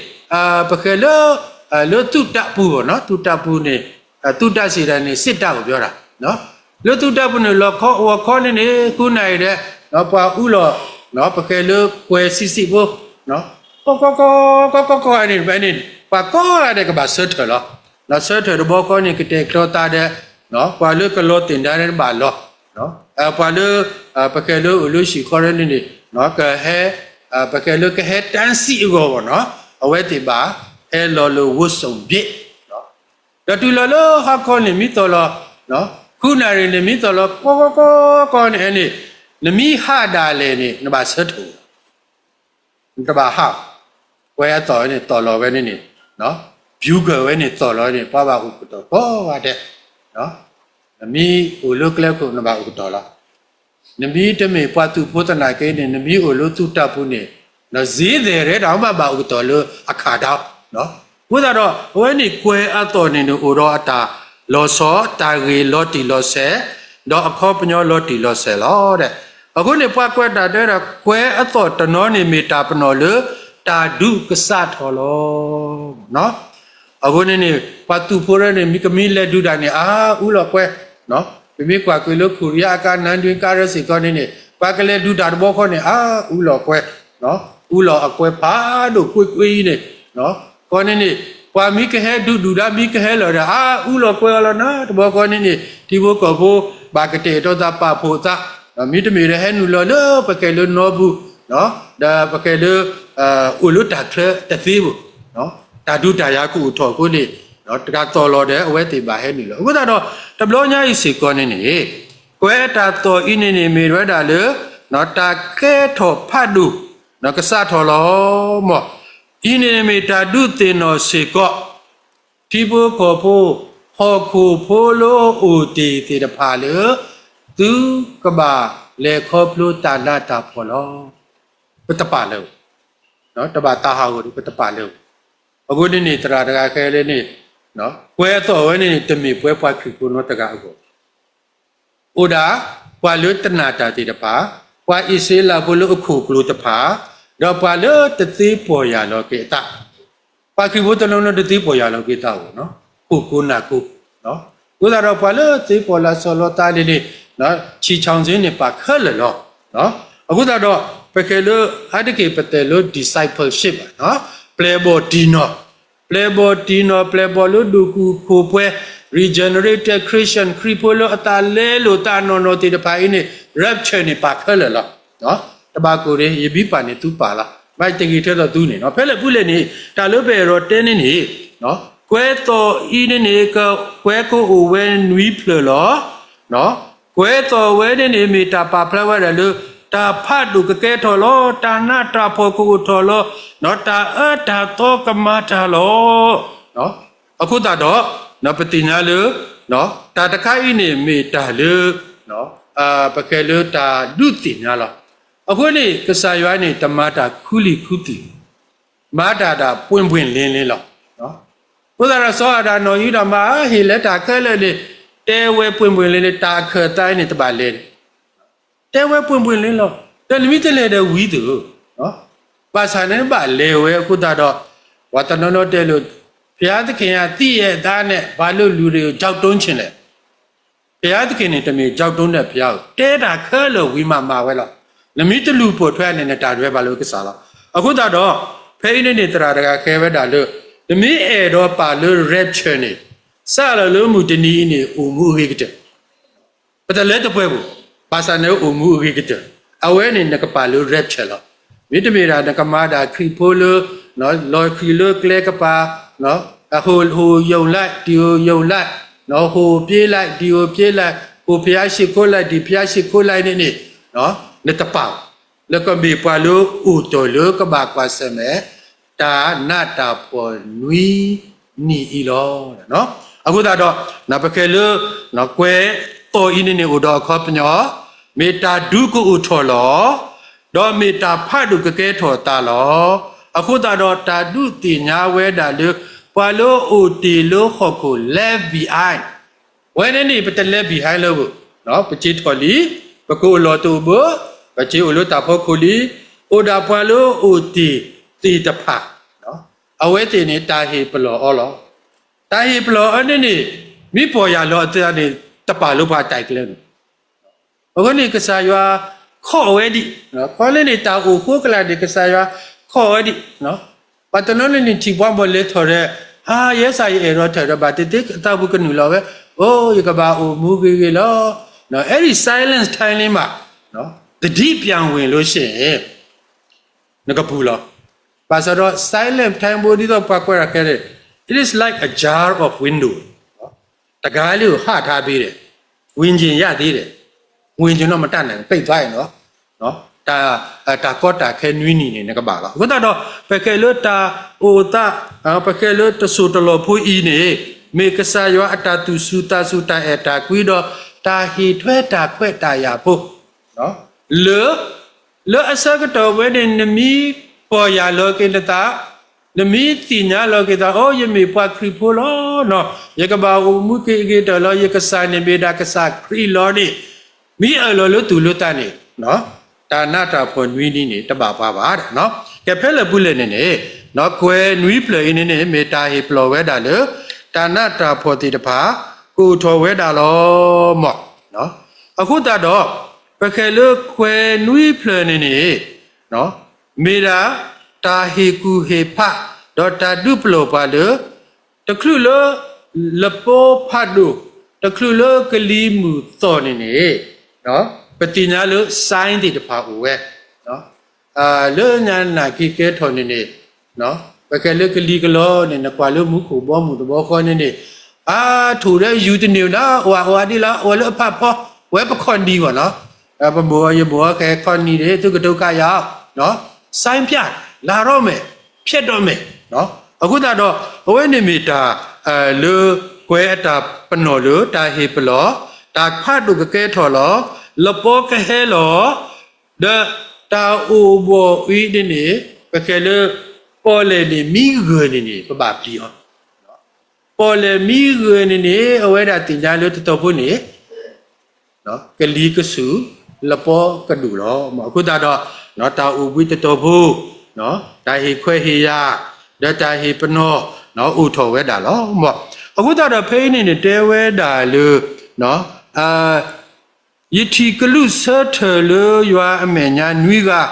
ပဃဲၤလၢ လၢသုးတၢ်ပူၤဘၣ်နီၤ, သုးတၢ်ပူၤန့ၣ် သုးတၢ်စံးဒၣ်န့ၣ် စစ်တပ် ကပြောတာ, လၢသုးတၢ်ပူၤန့ၣ် လီၤခီအီၤခီန့ၣ်န့ၣ် ဃုနၣ်ရံၣ်ဒီး ပှၤအူလီၤ ပဃဲၤလၢကွဲၤဆံးဆံးဖိ ကီကီကီကီကီကီန့ၣ် ဖဲန့ၣ် ပှၤကိးဂၤဒဲးကဘၣ်ဆၢထၢၣ်လီၤ. ဆၢထၢၣ်တဘျီဃီန့ၣ် ကတဲာ်ကတီၤသးဒီး ပှၤလၢကလီၤသ့ၣ်ဒါန့ၣ်တဘၣ်လီၤ. ပှၤလၢ ပဃဲၤလၢအိၣ်လၢဟံၣ်ဃီန့ၣ်န့ၣ် ကဟဲ ပဃဲၤလၢကဟဲတၢ်စံးအဂီၢ်ဘၣ်နီၤ အဝဲသ့ၣ်ဘၣ် ဟဲလီၤလၢဝိစုံဘျ့ ဒီးတုၤလီၤလၢဟီၣ်ခိၣ်န့ၣ် မ့ၢ်သီၣ်လီၤ ဃုနၣ်ရံၣ်န့ၣ် မ့ၢ်သီၣ်လီၤ ကီကီကီန့ၣ်န့ၣ် နမ့ၢ်ဟးဒၣ်လဲာ်န့ၣ် နဘၣ်ဆၢထၢၣ် နတဘၣ်ဟး ကွဲၤအသီၣ်ဝဲန့ၣ် သီၣ်လီၤဝဲန့ၣ်န့ၣ် ဘျူးကၢၢ်ဝဲန့ၣ် သီၣ်လီၤန့ၣ် ပှၤဘၣ်အိၣ်ကတီၢ်ကိးဂၤဒဲး နမ့ၢ်အိၣ်လၢကျဲခိၣ် နဘၣ်အိၣ်ကတီၢ်လီၤ. နမ့ၢ်တမ့ၢ်ပှၤသုးဖိသနာ်က့န့ၣ် နမ့ၢ်အိၣ်လၢသုးတၢ်ပူၤန့ၣ် နစ့သဲးရဲတၢ်မ့ၢ်ဘၣ်အိၣ်ကတီၢ်လၢအခးဒၣ် အဃိသတးဒီး အဝဲန့ၣ်ကွဲၤအသီၣ်န့ၣ်န့ၣ် အိၣ်ဒီးအတၢ်လီၤဆီ တၢ်ဂ့ၢ်လီၤတံၢ်လီၤဆဲး ဒီးအခီပညီလီၤတံၢ်လီၤဆဲးလီၤ. အဃိန့ၣ် ပှၤကွဲးတၢ်တဲဝဲဒၣ် ကွဲၤအသီၣ်တနီၤန့ၣ် မ့ၢ်တၢ်ပနီၣ်လၢ တၢ်ဒုးကစးထီၣ်လီၤ. အဃိန့ၣ်န့ၣ် ပှၤသုးဖိရဲန့ၣ် မ့ၢ်ကမ့ၢ်လဲၤဒုးတၢ်န့ၣ် အါအူလီၤကွဲၤ ပမ့ၢ်ကွၢ်ကွံာ်လၢ ခိရံယါအကါ နၢဒွံကါရဲစ့ၢ်ကီးန့ၣ်န့ၣ် ပှၤကလဲၤဒုးတၢ်တဘျီဃီန့ၣ် အါအူလီၤကွဲၤ အူလီၤအကွဲၤဖးဒိၣ်ကွ့ၢ်ကွ့ၢ်အံၤန့ၣ် ကီန့ၣ်န့ၣ် ပှၤမ့ၢ်ကဟဲဒုးဒုၣ်ဒါ မ့ၢ်ကဟဲလီၤဒီး အါအူလီၤကွဲၤအီၤလီၤနီၤ တဘျီဃီန့ၣ်န့ၣ် ထံဖိကီၢ်ဖိ ဘၣ်ကတဲာ်ကတီၤသးပာ်ဖှိၣ်သး မ့တမ့ၢ်ဒီးဟဲနုာ်လီၤလၢပကဲလၢနီပူၤ ဒီးပကဲလၢ အိၣ်လၢတၢ်ချၢတသ့ဘၣ် တၢ်ဒုးတၢ်ယၤကအိၣ်ထီၣ်အဃိန့ၣ် တၢ်သီၣ်လီၤဒီးအဝဲသ့ၣ်ဘၣ်ဟဲနုာ်လီၤ အဃိသတးဒီး တဘျီညါအံၤစ့ၢ်ကီးန့ၣ်န့ၣ် ကွဲၤတၢ်သီၣ်အံၤန့ၣ်န့ၣ် မ့ၢ်ဝဲဒၣ်လၢ တၢ်ကဲထီၣ်ဖးဒိၣ် ကစးထီၣ်လီၤ မ်အံၤန့ၣ်မ့ၢ်တၢ်ဒုးသ့ၣ်နီၣ်စ့ၢ်ကီး ထံဖိကီၢ်ဖိ ဟီၣ်ခိၣ်ဖိလၢအိၣ်တ့ၢ်သ့ၣ်တဖၣ်လၢ သုကဘၣ်လဲၤခီဖျိတၢ်နးတၢ်ဖှီၣ်လီၤ. ပတပာ်လၢၤ တဘၣ်သးဟးဂီၤဒီး ပတပာ်လၢၤ အဃိန့ၣ်န့ၣ် သရၣ်တဂၤဃဲလၢန့ၣ် ကွဲၤအသီၣ်ဝဲန့ၣ်န့ၣ် တမ့ၢ်ပှဲၤပှၤခရံာ်ဖိနီတဂၤအဂီၢ် အိၣ်ဒၣ် ပှၤလၢတနၢ်တၢ်သ့ၣ်တဖၣ်, ပှၤအံၣ်စရ့လးဖိလၢအခိၣ်ကျိၤတဖၣ်, ဒီးပှၤလၢတသ့ပီၢ်ယၢ်လီၤက့ၤအသး, ပှၤခရံာ်ဖိတနီၤနီၤတသ့ပီၢ်ယၢ်လီၤက့ၤသးအဂီၢ်, ခိၣ်ကိးနၢ်ကိး, အဃိသတးဒီးပှၤလၢသ့ပီၢ်လၢအစီၤလီၤသးန့ၣ်န့ၣ်, ဆံၣ်ဆၣ်စ့န့ၣ် ပာ်ခဲလၢာ်လီၤ. အဃိသတးဒီး ပကဲလၢ အါတက့ၢ်ပတဲလၢ discipleship ဘၣ်, ပျဲၢ်ဘီၣ်တံၢ်နီၣ်, ပျဲၢ်ဘီၣ်တံၢ်နီၣ် ပျဲၢ်ဘီၣ်လၢဒိၣ်ကုၢ်ခိၣ်ပှဲၤ regenerated Christian ခရံာ်ဖိလၢအသးလဲလိာ်သးနီၢ်နီၢ်သ့ၣ်တဖၣ်အံၤန့ၣ် rapture န့ၣ်ပာ်ခဲလၢာ်လီၤ. တဘၣ်ကိၢ်ဒ့ ယဘံပာ်န့ၣ်သုပာ်လီၤ. ဘၣ်တဂ့ၤထဲသိးသုန့ၣ် ဖဲလဲၣ်ပူၤလဲၣ်န့ၣ် တၢ်လၢပအဲၣ်ဒိးတဲန့ၣ်န့ၣ် ကွဲးသီၣ်အံၤန့ၣ်န့ၣ် ကကွဲးကအိၣ်ဝဲနွံဖျၢၣ်လီၤ. ကွဲးသီၣ်ဝဲန့ၣ်န့ၣ် မ့ၢ်တၢ်ပာ်ဖျါဝဲဒၣ်လၢ တၢ်ဖးဒိၣ်ကကဲထီၣ်လီၤ, တၢ်နးတၢ်ဖှီၣ်ကအိၣ်ထီၣ်လီၤ, တၢ်အၢတၢ်သီကမၤတၢ်လီၤ. အဃိသတးဒီး ပသ့ၣ်ညါလၢ တၢ်တခါအံၤန့ၣ်မ့ၢ်တၢ်လၢ ပကဲလၢတၢ်ဒုးသ့ၣ်ညါလီၤ. အဃိန့ၣ် ကစၢ်ယွၤန့ၣ် တမၤတၢ်ခူလံၤခူသ့ၣ်, မၤတၢ်ဒၣ်ပှ့ၤပှ့ၤလ့ၤလ့ၤလီၤ. အဃိသတးဒီး စီၤအၤဒၣ်နီၢ်အံၤဒီးမၤဟ့ၣ်လၢတၢ်ခဲလၢာ်န့ၣ် တဲဝဲပှ့ၤပှ့ၤလ့ၤလ့ၤ တၢ်အခၢၣ်သးအံၤန့ၣ် တဘၣ်လဲၤ တဲဝဲပှ့ၤပှ့ၤလ့ၤလီၤ. ဒီးနမ့ၢ်တလဲၤဒီးဝံၤသ့ၣ်ဧၢ, ဘၣ်ဆၣ်န့ၣ်ဘၣ်လဲၤဝဲအဃိသတးဒီး ပှၤတနီၤနီၤတဲလိာ်, ဘုရားသခင်က သိရဲ့သားနဲ့ ဘာလို့လူတွေကို ကြောက်တုံးချင်လဲ. ဘုရားသခင်န့ၣ် တမ့ၢ် ကြောက်တုံးတဲ့ဘုရားဧၢ, တဲတၢ်ခဲလၢာ်ဝံၤမးမၤဝဲလီၤ. နမ့ၢ်တလူၤပိာ်ထွဲန့ၣ် နတၢ်ဒွဲဘၣ်လၢကစၢ်လီၤ. အဃိသတးဒီး ဖဲအံၤန့ၣ်န့ၣ် သရၣ်တဂၤဃဲဝဲဒၣ်လၢ နမ့ၢ်အဲၣ်ဒိးပာ်လၢ rapture န့ၣ် စးလီၤလၢမုၢ်တနံၤအံၤန့ၣ် အိၣ်မူအဂ့ၤကတၢၢ် ပတလဲၤတပှဲၤပူၤ, ဘၣ်ဆၣ်န့ၣ်အိၣ်မူအဂ့ၤကတၢၢ်, အဝဲန့ၣ်နကပာ်လၢ rapture လီၤ. မ့တမ့ၢ်ဒၣ်နကမၤဒၣ်ခရံာ်ဖိလၢ လီၤဃံၤလၢကျဲကပၤ, ဟိၣ်ယုၢ်လၢ် တံၢ်ယုၢ်လၢ်, ဟိၣ်ပျ့လၢ် တံၢ်ဟိၣ်ပျ့လၢ်, ဟိၣ်ဖယါရှ့ခိလၢ် တံၢ်ဖယါရှ့ခိလၢ်န့ၣ်န့ၣ် နတပာ်, လၢကမ့ၢ်ပှၤလၢအိၣ်တ့ၢ်လၢကဘၣ်ကွၢ်ဆၢၣ်မဲာ် တၢ်နးတၢ်ဖှီၣ်နွံနံၤအံၤလီၤ. အဃိသတးဒီး ပကဲလၢ ကွဲးသီၣ်အံၤန့ၣ်န့ၣ် အိၣ်ဒီးအခီပညီ, မ့ၢ်တၢ်ဒုးကအိၣ်ထီၣ်လီၤ, ဒီးမ့ၢ်တၢ်ဖးဒိၣ်ကကဲထီၣ်သးလီၤ. အဃိသတးဒီး တၢ်ဒုးသ့ၣ်ညါဝဲဒၣ်လၢ ပှၤလၢအိၣ်တ့ၢ်လၢဟီၣ်ခိၣ် left behind ဝဲန့ၣ်န့ၣ် ပတလဲၤ behind လၢၤဘၣ်, ပက့ၤထီၣ်လံ, ပကအိၣ်လီၤတအိၣ်ဘၣ်, ပက့ၤအိၣ်လၢတၢ်ဖီခိၣ်လံ, အိၣ်ဒၣ်ပှၤလၢအိၣ်တ့ၢ်သ့ၣ်တဖၣ်, အဝဲသ့ၣ်န့ၣ် တၢ်ဟ့ၣ်ပလီၢ်အီၤလီၤ. တၢ်ဟ့ၣ်ပလီၢ်အီၤန့ၣ်န့ၣ် မ့ၢ်ပီၢ်ယၢ်လီၤအသးန့ၣ် တပာ်လၢပှၤတၢ်ကျဲန့ၣ် အဃိန့ၣ် ကစၢ်ယွၤခိးဝဲဒံး, ခီလၢန့ၣ် တၢ်အိၣ်ဃိကလာ်န့ၣ် ကစၢ်ယွၤခိးဝဲဒံး, ပှၤတနီၤန့ၣ်န့ၣ် ထံၣ်ပှၤဘၣ်လဲၤထီၣ်ဒီး ဟါ ယဲစ့ၢ်ယအဲၣ်ဒိးထီၣ်ဒီး ဘၣ်သ့ၣ်သ့ၣ်အသးပူၤကနုာ်လီၤဝဲ, အိ ယကဘၣ်အိၣ်မူဂ့ၤဂ့ၤလီၤ. အဲၣ်ဒိး silence time လံမး, သတိပြန်ဝင်လို့ရှိရင် နကပူၤလီၤ. ဘၣ်ဆၣ်ဒီး silent time ဘိဒ်သိးပှၤကွဲးတၢ်ခဲန့ၣ် it is like a jar of window တကါလၢဟးထါဘ့ၣ်ဒီး ဝင်ခြင်ရသေးတယ်, ဝင်ခြင်တော့မတတ်နိုင်ဘူး ပိတ်သွားရင်တော့ တၢ်ကီတၢ်ခဲနွံနံၤန့ၣ် နကဘၣ်လီၤ. အဃိသတးဒီး ပကဲလၢတၢ်အိၣ်သး, ပကဲလၢတစိၢ်တလီၢ်ဖိအံၤန့ၣ် မ့ၢ်ကစၢ်ယွၤအတၢ်သူၣ်စူၤသးစူၤ တၢ်အဲၣ်တၢ်ကွံဒီး တၢ်ဟ့ၣ်ထွဲတၢ်ခွဲးတၢ်ယာ်ဖိ လၢ လၢအဆၢကတီၢ်ဝဲန့ၣ် နမ့ၢ်ပီၢ်ယၢ်လီၤက့ၤနသး, နမ့ၢ်သ့ၣ်ညါလီၤက့ၤသး အိ ယမ့ၢ်ပှၤခရံာ်ဖိလီၤ, ယကဘၣ်အိၣ်မူက့ၤအဂ့ၤကတၢၢ်လီၤ, ယကစၢ်န့ၣ်မ့ၢ်ဒၣ်ကစၢ်ခရံာ်လီၤန့ၣ်, မ့ၢ်အၢၣ်လီၤလၢသူၣ်လၢသးန့ၣ် တၢ်နးတၢ်ဖှီၣ်နွံနံၤန့ၣ် တဘၣ်ပှၤဘၣ်. ကဲဖဲလဲၣ်ပူၤလဲၣ်န့ၣ်န့ၣ် ကွဲးနွံဖျၢၣ်အံၤန့ၣ်န့ၣ် မ့ၢ်တၢ်ဟ့ၣ်ပလီၢ်ဝဲဒၣ်လၢ တၢ်နးတၢ်ဖှီၣ်သ့ၣ်တဖၣ် ကအိၣ်ထီၣ်ဝဲဒၣ်လီၤမး. အဃိသတးဒီး ပကဲလၢကွဲးနွံဖျၢၣ်န့ၣ်န့ၣ် မ့ၢ်ဒၣ် တၢ်ဟ့ၣ်ကူၣ်ဟ့ၣ်ဖး ဒီးတၢ်ဒုးပလီၢ်ပှၤလၢ တချုးလၢ လပီဖးဒိၣ် တချုးလၢကလံၤမုၢ်သီၣ်န့ၣ်န့ၣ် ပသ့ၣ်ညါလၢ sign သ့ၣ်တဖၣ်အိၣ်ဝဲ လၢညါနာ်က့ၤကဲထီၣ်န့ၣ်န့ၣ် ပကဲလၢကလံၤကလီန့ၣ် နကွၢ်လၢမူခိၣ်ဘီမုၢ်တဘီဃီန့ၣ်န့ၣ် အါ ထိၣ်ဒီးယူၤတန့ၢ်ဝဲဒၣ် အိၣ်အအိၣ်အဒ်လီၤ အိၣ်လၢအဖးဖီ ဝဲပခီၣ်နံၤဘၣ်နီၤ ပမိၢ်အီၤယမိၢ်အီၤခဲခီၣ်နံၤန့ၣ် သုကတိၤကါယၤ sign ပြ လါရီမဲာ် ဖျဲးဒီးမဲာ် အဃိသတးဒီး အဝဲန့ၣ်မ့ၢ်တၢ် လၢကွဲးအတၢ်ပနီၣ်လၢ တၢ်ဟ့ၣ်ပလီၢ် တၢ်ဖးဒိၣ်ကကဲထီၣ်လီၤ လပီကဟဲလီၤ ဒီးတၢ်အိၣ်ဘှီၣ်အံၤန့ၣ်န့ၣ် ပကဲလၢ ပီၣ်လဲၣ်န့ၣ်မံဂၢၢ်န့ၣ်န့ၣ် ပဘၣ်ပျံၤအီၤ ပီၣ်လဲၣ်မံဂၢၢ်န့ၣ်န့ၣ် အဝဲဒၣ်သ့ၣ်ညါလၢတတီၤဖိန့ၣ် ကလံၤကဆူၣ် လပီကဒိၣ်လီၤ. အဃိသတးဒီး တၢ်အိၣ်ဘှံးတတီၤဖိ တၢ်ဟ့ၣ်ခွဲးဟ့ၣ်ယာ် ဒီးတၢ်ဟ့ၣ်ပနီၣ် အိၣ်ထီၣ်ဝဲဒၣ်လီၤ. အဃိသတးဒီးဖဲအံၤန့ၣ်န့ၣ် တဲဝဲဒၣ်လၢ ယထံၣ်ကလူးဆၢထၢၣ်လၢယွၤအမဲာ်ညါနွံဂၤ, ဒီးတၢ်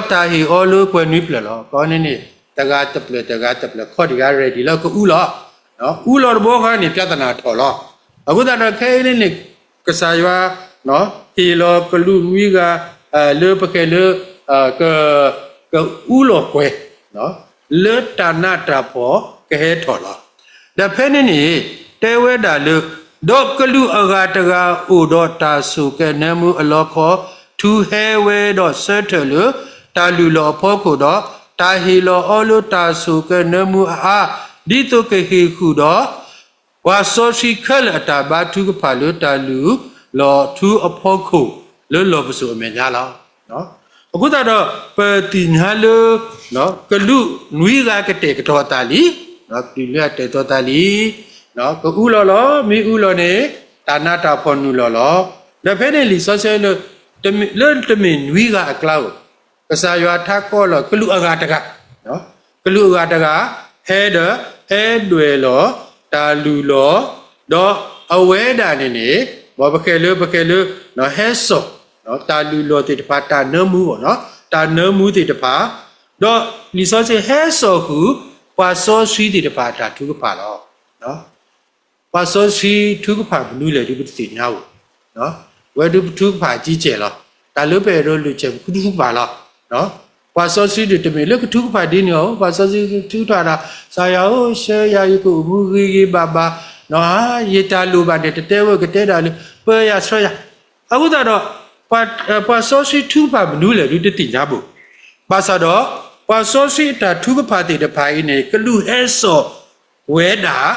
ဟ့ၣ်အီၤလၢကွဲးနွံဖျၢၣ်လီၤ. ကီန့ၣ်န့ၣ် တဂၤတဖျၢၣ် တဂၤတဖျၢၣ် ခီၣ်တဂၤ ready လၢကအူလီၤ. အူလီၤတဘျီဃီန့ၣ် ပြဿနာထီၣ်လီၤ. အဃိသတးဒီးခဲအံၤန့ၣ်န့ၣ် ကစၢ်ယွၤ ဟ့ၣ်လီၤကလူးနွံဂၤ လၢပကဲလၢ ကအူလီၤကွဲၤ လၢတၢ်နးတၢ်ဖှီၣ်ကဟဲထီၣ်လီၤ. ဒီးဖဲန့ၣ်န့ၣ် တဲဝဲဒၣ်လၢ ဒီးကလူးအဂၤတဂၤအိၣ်ဒီးတၢ်ဆိၣ်ကဲၤနၢမူအလီခီ, ထူဟဲဝဲဒီးဆၢထၢၣ်လၢ တၢ်လုၢ်လီၢ်အဖီခိၣ်ဒီး တၢ်ဟ့ၣ်လီၤအီၤလၢတၢ်ဆိၣ်ကဲၤနၢမူအအါ, ဒ်သိးကဟ့ၣ်ဃုာ်ဒီး ပှၤစီဆှံခဲလၢာ်အတၢ်ဘါထုကဖၣ်လၢတၢ်လုၢ်လီၢ်ထူအဖီခိၣ် လၢလီၢ်ပစိာ်အမဲာ်ညါလီၤ. အဃိသတးဒီး ပသ့ၣ်ညါလၢ ကလူးနွံဂၤကတဲာ်ကတီၤအသးလံ, ကလူးနွံဂၤတဲာ်ကတီၤအသးလံ, ကအူလီၤလီၤ, မ့ၢ်အူလီၤန့ၣ် တၢ်နးတၢ်ဖှီၣ်နုာ်လီၤလီၤ. ဒီးဖဲန့ၣ်လံာ်စီဆှံလၢ လၢတမ့ၢ်နွံဂၤအကျါဧိၤ ကစၢ်ယွၤထးကီလီၤ ကလူးအဂၤတဂၤ, ကလူးအဂၤတဂၤ ဟဲဒီး ဟဲဒွဲၣ်လီၤ တၢ်လုၢ်လီၢ်, ဒီးအဝဲဒၣ်န့ၣ်န့ၣ် ပကဲလၢ ပကဲလၢ ဟဲစိာ် တၢ်လုၢ်လီၢ်သ့ၣ်တဖၣ် တၢ်နၢမူအီၤ, တၢ်နၢမူသ့ၣ်တဖၣ်, ဒီးလံာ်စီဆှံဟဲစိာ်ဃုာ် ပှၤစီဆှံသ့ၣ်တဖၣ်အတၢ်ထုကဖၣ်လီၤ. ပှၤစီဆှံထုကဖၣ်မနုၤလဲၣ်ဒုးပတသ့ၣ်ညါဧိၤ, ဝဲဒုးပထုကဖၣ်အကံကဲၢ်လီၤ. တၢ်လၢပအဲၣ်ဒိးလုၢ်စဲးပထုကဖၣ်လီၤ. ပှၤစီဆှံဒုးတမ့ၢ်လၢကထုကဖၣ်ဒ်န့ၣ်ဧိၤ, ပှၤစီဆှံကထုကဖၣ်ဒီး ကစၢ်ယွၤဧၢ, ဆှၢယၤယကအိၣ်မူဂ့ၤဂ့ၤဘၣ်ဘၣ်, ယတၢ်လိၣ်ဘၣ်န့ၣ် တတဲဝဲကတဲဒၣ်လၢ ပၢယၤဆှၢယၤ, အဃိသတးဒီး ပှၤစီဆှံထုကဖၣ်မနုၤလဲၣ်ဒုးတသ့ၣ်ညါဘၣ်. ဘၣ်ဆၣ်ဒီး ပှၤစီဆှံအတၢ်ထုကဖၣ်သ့ၣ်တဖၣ်အံၤန့ၣ် ကလူးဟဲစိာ်ဝဲဒၣ်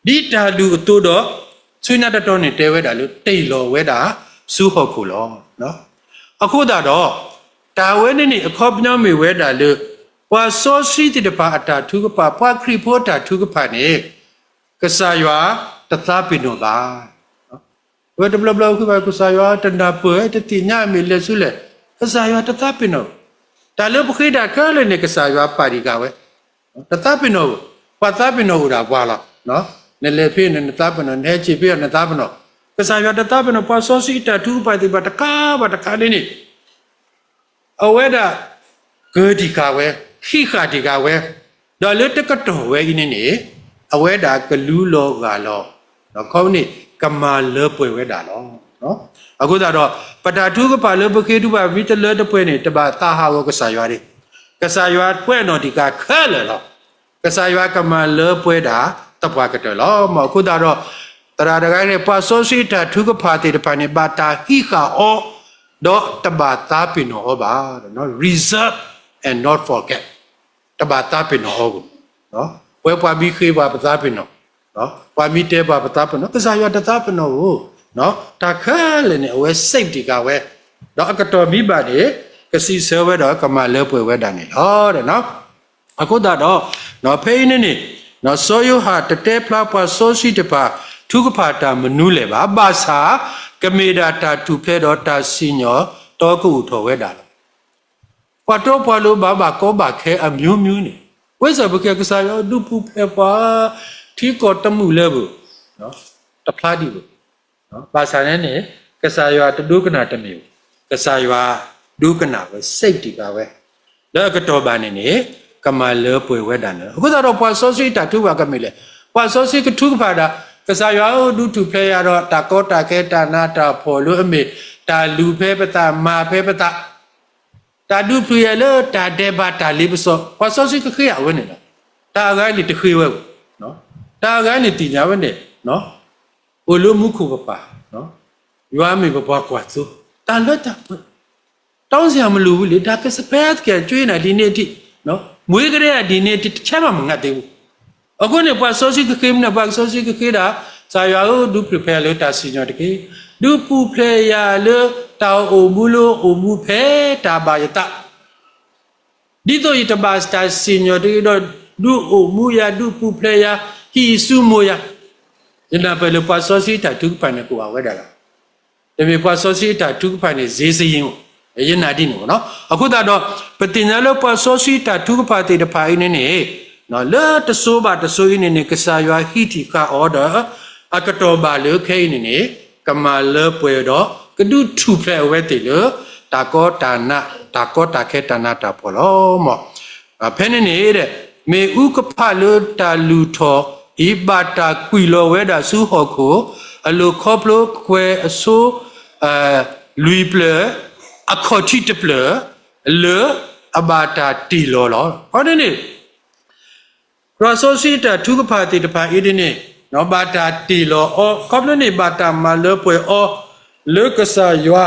ဒ်တၢ်လုၢ်အသိးဒီး ဆူညါတတီၤန့ၣ် တဲဝဲဒၣ်လၢတ့ၢ်လီၤဝဲဒၣ်ဆူဟီၣ်ခိၣ်လီၤ. အဃိသတးဒီး တၢ်ဝဲန့ၣ်န့ၣ် အခီပညီမ့ၢ်ဝဲဒၣ်လၢ ပှၤစီဆှံသ့ၣ်တဖၣ်အတၢ်ထုကဖၣ် ပှၤခရံာ်ဖိအတၢ်ထုကဖၣ်န့ၣ် ကစၢ်ယွၤတသးပ့ၤနီၣ်ဘၣ်. ဝဲတဘျီဘျီဃုဘၣ် ကစၢ်ယွၤတနၢ်ပၢၢ် တသ့ၣ်ညါမ့ၢ်လဲၤဆူလဲၣ်, ကစၢ်ယွၤတသးပ့ၤနီၣ်, တၢ်လၢပဃ့တၢ်ခဲလၢာ်န့ၣ် ကစၢ်ယွၤပာ်ဒံးဃာ်ဝဲ, တသးပ့ၤနီၣ်ဧိၤ, ပှၤသးပ့ၤနီၣ်အိၣ်ဒၣ်ပှၤလီၤ. နလဲၤဖဲန့ၣ် နသးပ့ၤနီၣ်, နဟဲက့ၤဖဲအီၤ နသးပ့ၤနီၣ်, ကစၢ်ယွၤတသးပ့ၤနီၣ်, ပှၤစီဆှံအတၢ်ထုကဖၣ်သ့ၣ်တဖၣ်တခါဘၣ်တခါန့ၣ်န့ၣ် အဝဲဒၣ် ကၢၤတံၢ်ဃာ်ဝဲ, ဟံးဃာ်တံၢ်ဃာ်ဝဲ, ဒီးလၢတကတီၢ်ဝဲအံၤန့ၣ်န့ၣ် အဝဲဒၣ်ကလူလီၤဂၢ်လီၤ, ခီန့ၣ် ကမၤလၢပှဲၤဝဲဒၣ်လီၤ. အဃိသတးဒီး ပတၢ်ထုကဖၣ်လၢပဃ့ထုကဖၣ်မ့ၢ်တလၢတပှဲၤန့ၣ် တဘၣ်သးဟးဂီၤကစၢ်ယွၤန့ၣ်, ကစၢ်ယွၤကွဲးနီၣ်တံၢ်ဃာ်ခဲလၢာ်လီၤ. ကစၢ်ယွၤကမၤလၢပှဲၤဒၣ်သပှၢ်ကတၢၢ်လီၤ. မ်အဃိသတးဒီး သရၣ်တဂၤန့ၣ် ပှၤစီဆှံတၢ်ထုကဖၣ်သ့ၣ်တဖၣ်န့ၣ် ဘၣ်တၢ်ဟံးဃာ်အီၤ, ဒီးတဘၣ်သးပ့ၤနီၣ်အီၤဘၣ်. Reserve and not forget. တဘၣ်သးပ့ၤနီၣ်အီၤဘၣ်. ပှၤမ့ၢ်ဃ့ပှၤပသးပ့ၤနီၣ်, ပှၤမ့ၢ်တဲပှၤပသးပ့ၤနီၣ်, ကစၢ်ယွၤတသးပ့ၤနီၣ်ဧိၤ, တၢ်ခဲလၢာ်န့ၣ် အဝဲ safe တံၢ်ဃာ်ဝဲ, ဒီးအကတီၢ်မ့ၢ်ဘၣ်န့ၣ် ကစံးဆၢဝဲဒီးကမၤလၢပှဲၤဝဲဒၣ်န့ၣ်လီၤ. အဃိသတးဒီး ဖဲအံၤန့ၣ်န့ၣ် စီၤယိၤဟၣ်တတဲဖျါပှၤစီဆှံတဖၣ် ထုကဖၣ်တၢ်မနုၤလဲၣ်ဘၣ်. ဘၣ်ဆၣ် ကမ့ၢ်ဒၣ်တၢ်ထူၣ်ဖျဲးဒီးတၢ်စံၣ်ညီၣ်တီကအိၣ်ထီၣ်ဝဲဒၣ်လီၤ. ပှၤတီပှၤလိၤဘၣ်ဘၣ်ကီဘၣ်ခဲအမျိုးမျိုးန့ၣ် ဝဲစၢၢ်ပကဲကစၢ်ယွၤဒုးပူၤဖျဲးပှၤ ထံကီၢ်တမုာ်လၢၤဘၣ်, တဖျါဒံးဘၣ်. ဘၣ်ဆၣ်န့ၣ်န့ၣ် ကစၢ်ယွၤတဒိကနၣ်တမ့ၢ်ဘၣ်. ကစၢ်ယွၤဒိကနၣ်ဝဲ safety ဃာ်ဝဲ, လၢအကတီၢ်ဘၣ်န့ၣ်န့ၣ် ကမၤလၢပှဲၤဝဲဒၣ်န့ၣ်လီၤ. အဃိသတးဒီးပှၤစီဆှံတၢ်ထုကဖၣ်ကမ့ၢ်လဲၣ်, ပှၤစီဆှံကထုကဖၣ်ဒၣ် ကစၢ်ယွၤဧၢ ဒုးထူၣ်ဖျဲးယၤဒီး တၢ်ကီတၢ်ခဲတၢ်နးတၢ်ဖှီၣ်လၢအမ့ၢ် တၢ်လူၤဖဲပသး မၤဖဲပသး တၢ်ဒုးပျုၤယၤလၢတၢ်ဒဲးဘးတၢ်လ့ပစီ, ပှၤစီဆှံကဃ့အဝဲန့ၣ်လီၤ. တၢ်အဂၤန့ၣ်တဃ့ဝဲဘၣ်. တၢ်အဂၤန့ၣ်သ့ၣ်ညါဝဲန့ၣ် အိၣ်လၢမူခိၣ်ကပၤ, ယွၤမ့ၢ်ပပှၤကွၢ်သိ, တၢ်လၢတၢ်ပှဲၤ, တောင်းစရာမလိုဘူးလေ, ဒါကစပယ်ကဲ ကျွေးနၤဒီနေ့အထိ, မွေးကလေးကဒီနေ့အထိ တစ်ချက်မှမငတ်သေးဘူး. အဃိန့ၣ် ပှၤစီဆှံကဃ့မနုၤ, ပှၤစီဆှံကဃ့ဒၣ် ကစၢ်ယွၤဧၢ ဒုးပူၤဖျဲးယၤလၢတၢ်စံၣ်ညီၣ်တက့ၢ်. ဒုးပူၤဖျဲးယၤလၢတၢ်အိၣ်မူလၢအိၣ်မူဖဲတၢ်ဘၣ်ယသး ဒ်သိးယတဘၣ်တၢ်စံၣ်ညီၣ်တဂ့ၤဒီး ဒုးအိၣ်မူယၤ ဒုးပူၤဖျဲးယၤ ဟံးစုမိၢ်ယၤ, ယနၢ်ပၢၢ်လၢပှၤစီဆှံတၢ်ထုကဖၣ်န့ၣ် ကအိၣ်ဝဲဒၣ်လီၤ. တမ့ၢ်ပှၤစီဆှံတၢ်ထုကဖၣ်န့ၣ် စ့စယံၤအိၣ်, ယနာ်ဒ်န့ၣ်လီၤ. အဃိသတးဒီး ပသ့ၣ်ညါလၢပှၤစီဆှံတၢ်ထုကဖၣ်သ့ၣ်တဖၣ်အံၤန့ၣ်န့ၣ် လၢတစိၤဘၣ်တစိၤအံၤန့ၣ်န့ၣ် ကစၢ်ယွၤဟံးထီၣ်ဃာ်အီၤဒီး အကတီၢ်ဘၣ်လၢခဲအံၤန့ၣ်န့ၣ် ကမၤလၢပှဲၤဒီး ကဒုးထူၣ်ဖျဲးအဝဲသ့ၣ်လၢ တၢ်ကီတၢ်နး တၢ်ကီတၢ်ခဲတၢ်နးတၢ်ဖှီၣ်လီၤ. မ် ဖဲန့ၣ်န့ၣ် မ့ၣ်အူကဖၣ်လၢတၢ်လုၢ်ထီၣ် အံၤဘၣ်တၢ်ကွံာ်လီၤဝဲဒၣ်ဆူဟီၣ်ခိၣ် အလိၤခီဖျိကွဲၤအဆိ လွံၢ်ပျၢၤ အခီၣ်ထံးတပျၢၤ လၢအဘၣ်တၢ်တ့ၢ်လီၤလီၤ. အဃိန့ၣ်န့ၣ် ပှၤစီဆှံအတၢ်ထုကဖၣ်သ့ၣ်တဖၣ်အံၤန့ၣ် ဘၣ်တၢ်တ့ၢ်လီၤအီၤ ခီဖျိန့ၣ်ဘၣ်တၢ်မၤလၢပှဲၤအီၤ လၢကစၢ်ယွၤ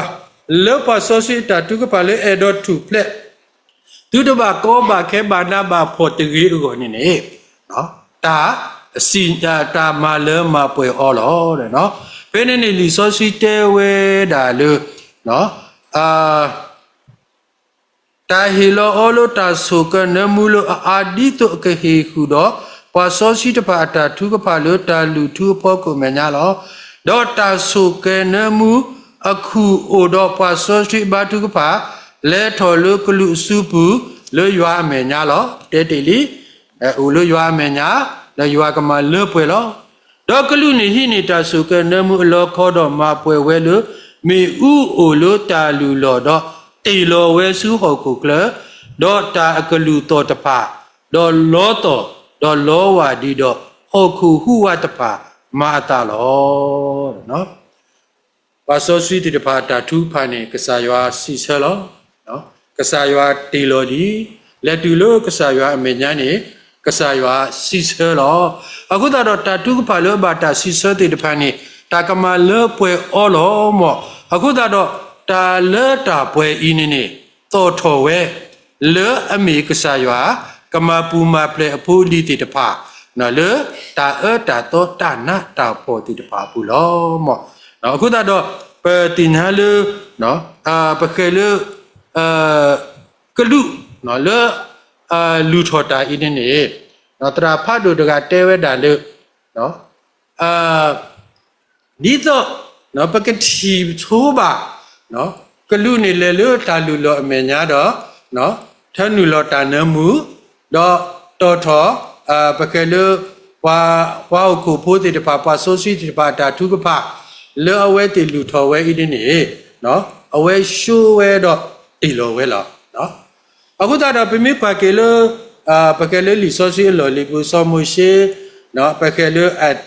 လၢပှၤစီဆှံအတၢ်ထုကဖၣ်လၢအဲၣ်ဒိးထူၣ်ဖျဲး သုတဘၣ်ကီဘၣ်ခဲဘၣ်နးဘၣ်ဖှီၣ်တဂ့ၤအဂီၢ်န့ၣ်န့ၣ် တၢ် တၢ်မၤလၢမၤပှဲၤအီၤလီၤ. ဖဲန့ၣ်န့ၣ် လံာ်စီဆှံတဲဝဲဒၣ်လၢ တၢ်ဟ့ၣ်လီၤအီၤလၢတၢ်ဆိၣ်ကဲၤနၢမူလၢအအါ ဒ်သိးအကဟ့ၣ်ဃုာ်ဒီး ပှၤစီဆှံတဖၣ်အတၢ်ထုကဖၣ်လၢတၢ်လုၢ်ထူအဖီခိၣ်အမဲာ်ညါလီၤ. ဒီးတၢ်ဆိၣ်ကဲၤနၢမူ အခူၣ်အိၣ်ဒီးပှၤစီဆှံအဘါထုကဖၣ် လဲၤထီၣ်လၢကလူးအစုပူၤ လၢယွၤအမဲာ်ညါလီၤ. တဲတ့ၢ်လံ အိၣ်လၢယွၤအမဲာ်ညါ ဒီးယွၤကမၤလၢပှဲၤလီၤ. ဒီးကလူးန့ၣ်ဟံးန့ၢ်တၢ်ဆိၣ်ကဲၤနၢမူအလီခီဒီးမၤပှဲၤဝဲလၢ မ့ၣ်အူအိၣ်လၢတၢ်လုၢ်လီၢ်ဒီး တ့ၢ်လီၤဝဲဆူဟီၣ်ခိၣ်ချၢ, ဒီးတၢ်အကလုၢ်သီၣ်တဖၣ်, ဒီးလီသီၣ်, ဒီးလီဝၢ်ဒံးဒီး ဟီၣ်ခိၣ်ဟူးဝးတဖၣ်မၤအသးလီၤ. ပှၤစီဆှံသ့ၣ်တဖၣ်အတၢ်ထုကဖၣ်န့ၣ် ကစၢ်ယွၤစံးဆၢလီၤ. ကစၢ်ယွၤတ့ၢ်လီၤဒံး, လဲၤတုၤလၢကစၢ်ယွၤအမဲာ်ညါန့ၣ် ကစၢ်ယွၤစံးဆၢလီၤ. အဃိသတးဒီးတၢ်ထုကဖၣ်လၢအဘၣ်တၢ်စံးဆၢသ့ၣ်တဖၣ်န့ၣ် တၢ်ကမၤလၢပှဲၤအီၤလီၤမၢ်. အဃိသတးဒီး တၢ်လၢတၢ်ပှဲၤအံၤန့ၣ်န့ၣ် သီၣ်ထီၣ်ဝဲ လၢအမ့ၢ်ကစၢ်ယွၤ ကမၤပူၤမၤဖျဲးအဖိအလံၤသ့ၣ်တဖၣ် လၢတၢ်အၢတၢ်သီတၢ်နးတၢ်ဖှီၣ်သ့ၣ်တဖၣ်အပူၤလီၤမၢ်. အဃိသတးဒီး ပသ့ၣ်ညါလၢ ပဃဲၤလၢ ကလူး လၢ လုၢ်ထီၣ်တၢ်အံၤန့ၣ်န့ၣ် သရၣ်ဖးဒိၣ်တဂၤတဲဝဲဒၣ်လၢ ဒ်သိး ပကထံၣ်ဆိဘၣ် ကလူးန့ၣ်လဲၤလၢတၢ်လုၢ်လီၢ်အမဲာ်ညါဒီး ထၢနုာ်လီၤတၢ်နၢမူ ဒီးတီၣ်ထီၣ် ပဃဲၤလၢ ပှၤဟီၣ်ခိၣ်ဖိသ့ၣ်တဖၣ် ပှၤစီဆှံသ့ၣ်တဖၣ်အတၢ်ထုကဖၣ် လၢအဝဲသ့ၣ်လုၢ်ထီၣ်ဝဲအံၤန့ၣ်န့ၣ် အဝဲဆိဝဲဒီးတ့ၢ်လီၤဝဲလီၤ. အဃိသတးဒီးပမ့ၢ်ကွၢ်က့ၤလၢ ပဃဲၤလၢလံာ်စီဆှံအလီၢ်လံၤပူၤ စီၤမိၤၡ့ ပဃဲၤလၢ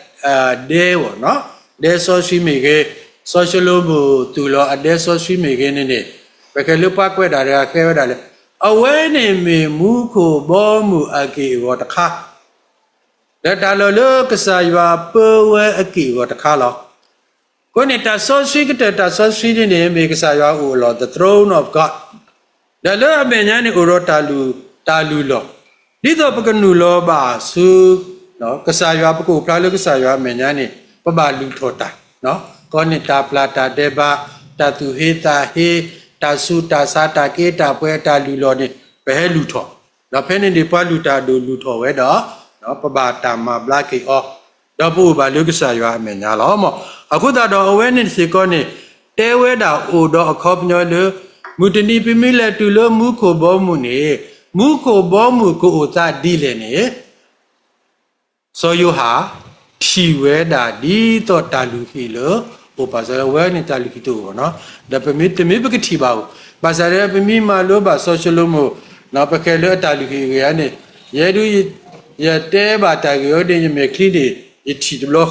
ဒဲဝဲ ဒဲစီဆှံမ့ၢ်ဂ့ၤ, စီၤၡလိၤမိၣ်သူၣ်လီၤအဒဲစီဆှံမ့ၢ်ဂ့ၤန့ၣ်န့ၣ် ပဃဲၤလၢပှၤကွဲးဒၣ်တဂၤဃဲဝဲဒၣ်လၢ အဝဲန့ၣ်မ့ၢ်မူခိၣ်ဘီမုၢ်အက့ၢ်အဂီၤတခါ ဒီးတၢ်လီၢ်လၢကစၢ်ယွၤပၢဝဲအက့ၢ်အဂီၤတခါလီၤ. အဃိန့ၣ်တၢ်စီဆှံကတၢၢ်တၢ်စီဆှံန့ၣ်န့ၣ် မ့ၢ်ကစၢ်ယွၤအိၣ်အလီၢ် the throne of God ဒီးလၢအမဲာ်ညါန့ၣ်အိၣ်ဒီးတၢ်လုၢ်လီၢ် ဒ်သိးပကနုာ်လီၤဘၣ်ဆူ ကစၢ်ယွၤ ပကအိၣ်ဖျါလၢကစၢ်ယွၤအမဲာ်ညါန့ၣ် ပဘၣ်လုၢ်ထီၣ်တၢ် ကီးန့ၣ်တၢ်ပျၢ်တၢ်ဒဲးဘး တၢ်သူၣ်ဟ့သးဟ့ တၢ်ဆူးတၢ်ဆါ တၢ်က့တၢ်ပှဲၤတၢ်လုၢ်လီၢ်န့ၣ် ပဟဲလုၢ်ထီၣ် ဒီးဖဲန့ၣ်န့ၣ် ပှၤလုၢ်တၢ်ဒိၣ်လုၢ်ထီၣ်ဝဲဒီး ပဘၣ်တၢ်မၤဘျါက့ၤအီၤ ဒီးပအိၣ်ဘၣ်လၢကစၢ်ယွၤအမဲာ်ညါလီၤမၢ်. အဃိသတးဒီးအဝဲန့ၣ်စ့ၢ်ကီးန့ၣ် တဲဝဲဒၣ်အိၣ်ဒီးအခီပညီလၢ မုၢ်တနံၤပမ့ၢ်လဲၤတုၤလၢမူခိၣ်ဘီမုၢ်န့ၣ် မူခိၣ်ဘီမုၢ်ကအိၣ်သးဒ်လဲၣ်န့ၣ် စီၤယိၤဟၣ် ထံၣ်ဝဲဒၣ်ဒ်သိးတၢ်လုၢ်ဟံၣ်လၢ အိၣ်ပာ်စၢၤဝဲန့ၣ်တၢ်လုၢ်ဟံၣ်တအိၣ်ဘၣ်နီၤ. ဒီးပမ့ၢ်တမ့ၢ်ပကထံၣ်ဘၣ်အိၣ် ဘၣ်ဆၣ်ဒီးပမ့ၢ်မၤလိဘၣ်စီၤၡလိၤမိၣ် ပဃဲၤလၢအတၢ်လုၢ်ဟံၣ်အဂ့ၢ်ဧါန့ၣ် ယဲဒၣ် ယတဲဘၣ်တၢ်ဂ့ၢ်အီၤဒ်ယမဲာ်ချံန့ၣ် ယထံၣ်တဘျီဃီလီၤ.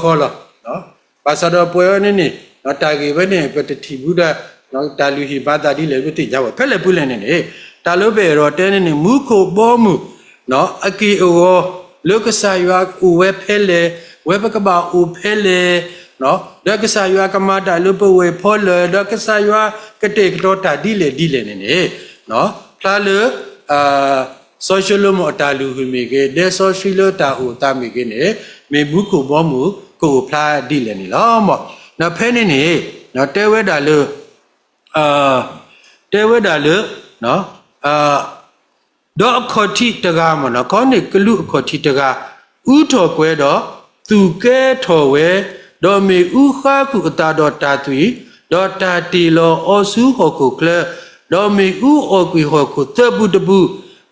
ဘၣ်ဆၣ်ဒီးပှဲၤအီၤန့ၣ်န့ၣ် တၢ်ဂ့ၢ်ဝဲန့ၣ် ပတထံၣ်ဘူးဒီး တၢ်လုၢ်ဟံၣ်မၤသးဒ်လဲၣ် ပသ့ၣ်ညါဘၣ် ဖဲလဲၣ်ပူၤလဲၣ်န့ၣ်န့ၣ် တၢ်လၢပအဲၣ်ဒိးတဲန့ၣ်န့ၣ် မူခိၣ်ဘီမုၢ် အက့ၢ်အဂီၤ လၢကစၢ်ယွၤအိၣ်ဝဲဖဲလဲၣ် ဝဲပကဘၣ်အိၣ်ဖဲလဲၣ် ဒီးကစၢ်ယွၤကမၤတၢ်လၢပဝဲၢ်ဖီလၢာ် ဒီးကစၢ်ယွၤကတဲာ်ကတီၤတၢ်ဒ်လဲၣ်ဒ်လဲၣ်န့ၣ်န့ၣ် ဖျါလၢ စီၤၡလိၤမိၣ်အတၢ်လုၢ်ဟံၣ်မ့ၢ်ဂ့ၤ ဒဲစီဆှံလၢတၢ်အိၣ်သးမ့ၢ်ဂ့ၤန့ၣ် မ့ၢ်မူခိၣ်ဘီမုၢ်ကအိၣ်ဖျါဒ်လဲၣ်န့ၣ်လီၤ. ဒီးဖဲန့ၣ်န့ၣ် တဲဝဲဒၣ်လၢ တဲဝဲဒၣ်လၢ ဒီးအခီၣ်ထံးတဂၤမ့ၢ်နီၤ ခီန့ၣ်ကလူးအခီၣ်ထံးတဂၤ အူထီၣ်ကွဲၤဒီး သူၣ်ကဲထီၣ်ဝဲ, ဒီးမ့ၣ်အူဃါဃုာ်အသးဒီးတၢ်သွံၣ်, ဒီးတၢ်တ့ၢ်လီၤအီၤဆူဟီၣ်ခိၣ်ချၢ, ဒီးမ့ၣ်အူအီၣ်ကွံာ်ဟီၣ်ခိၣ်သၢပူတပူ,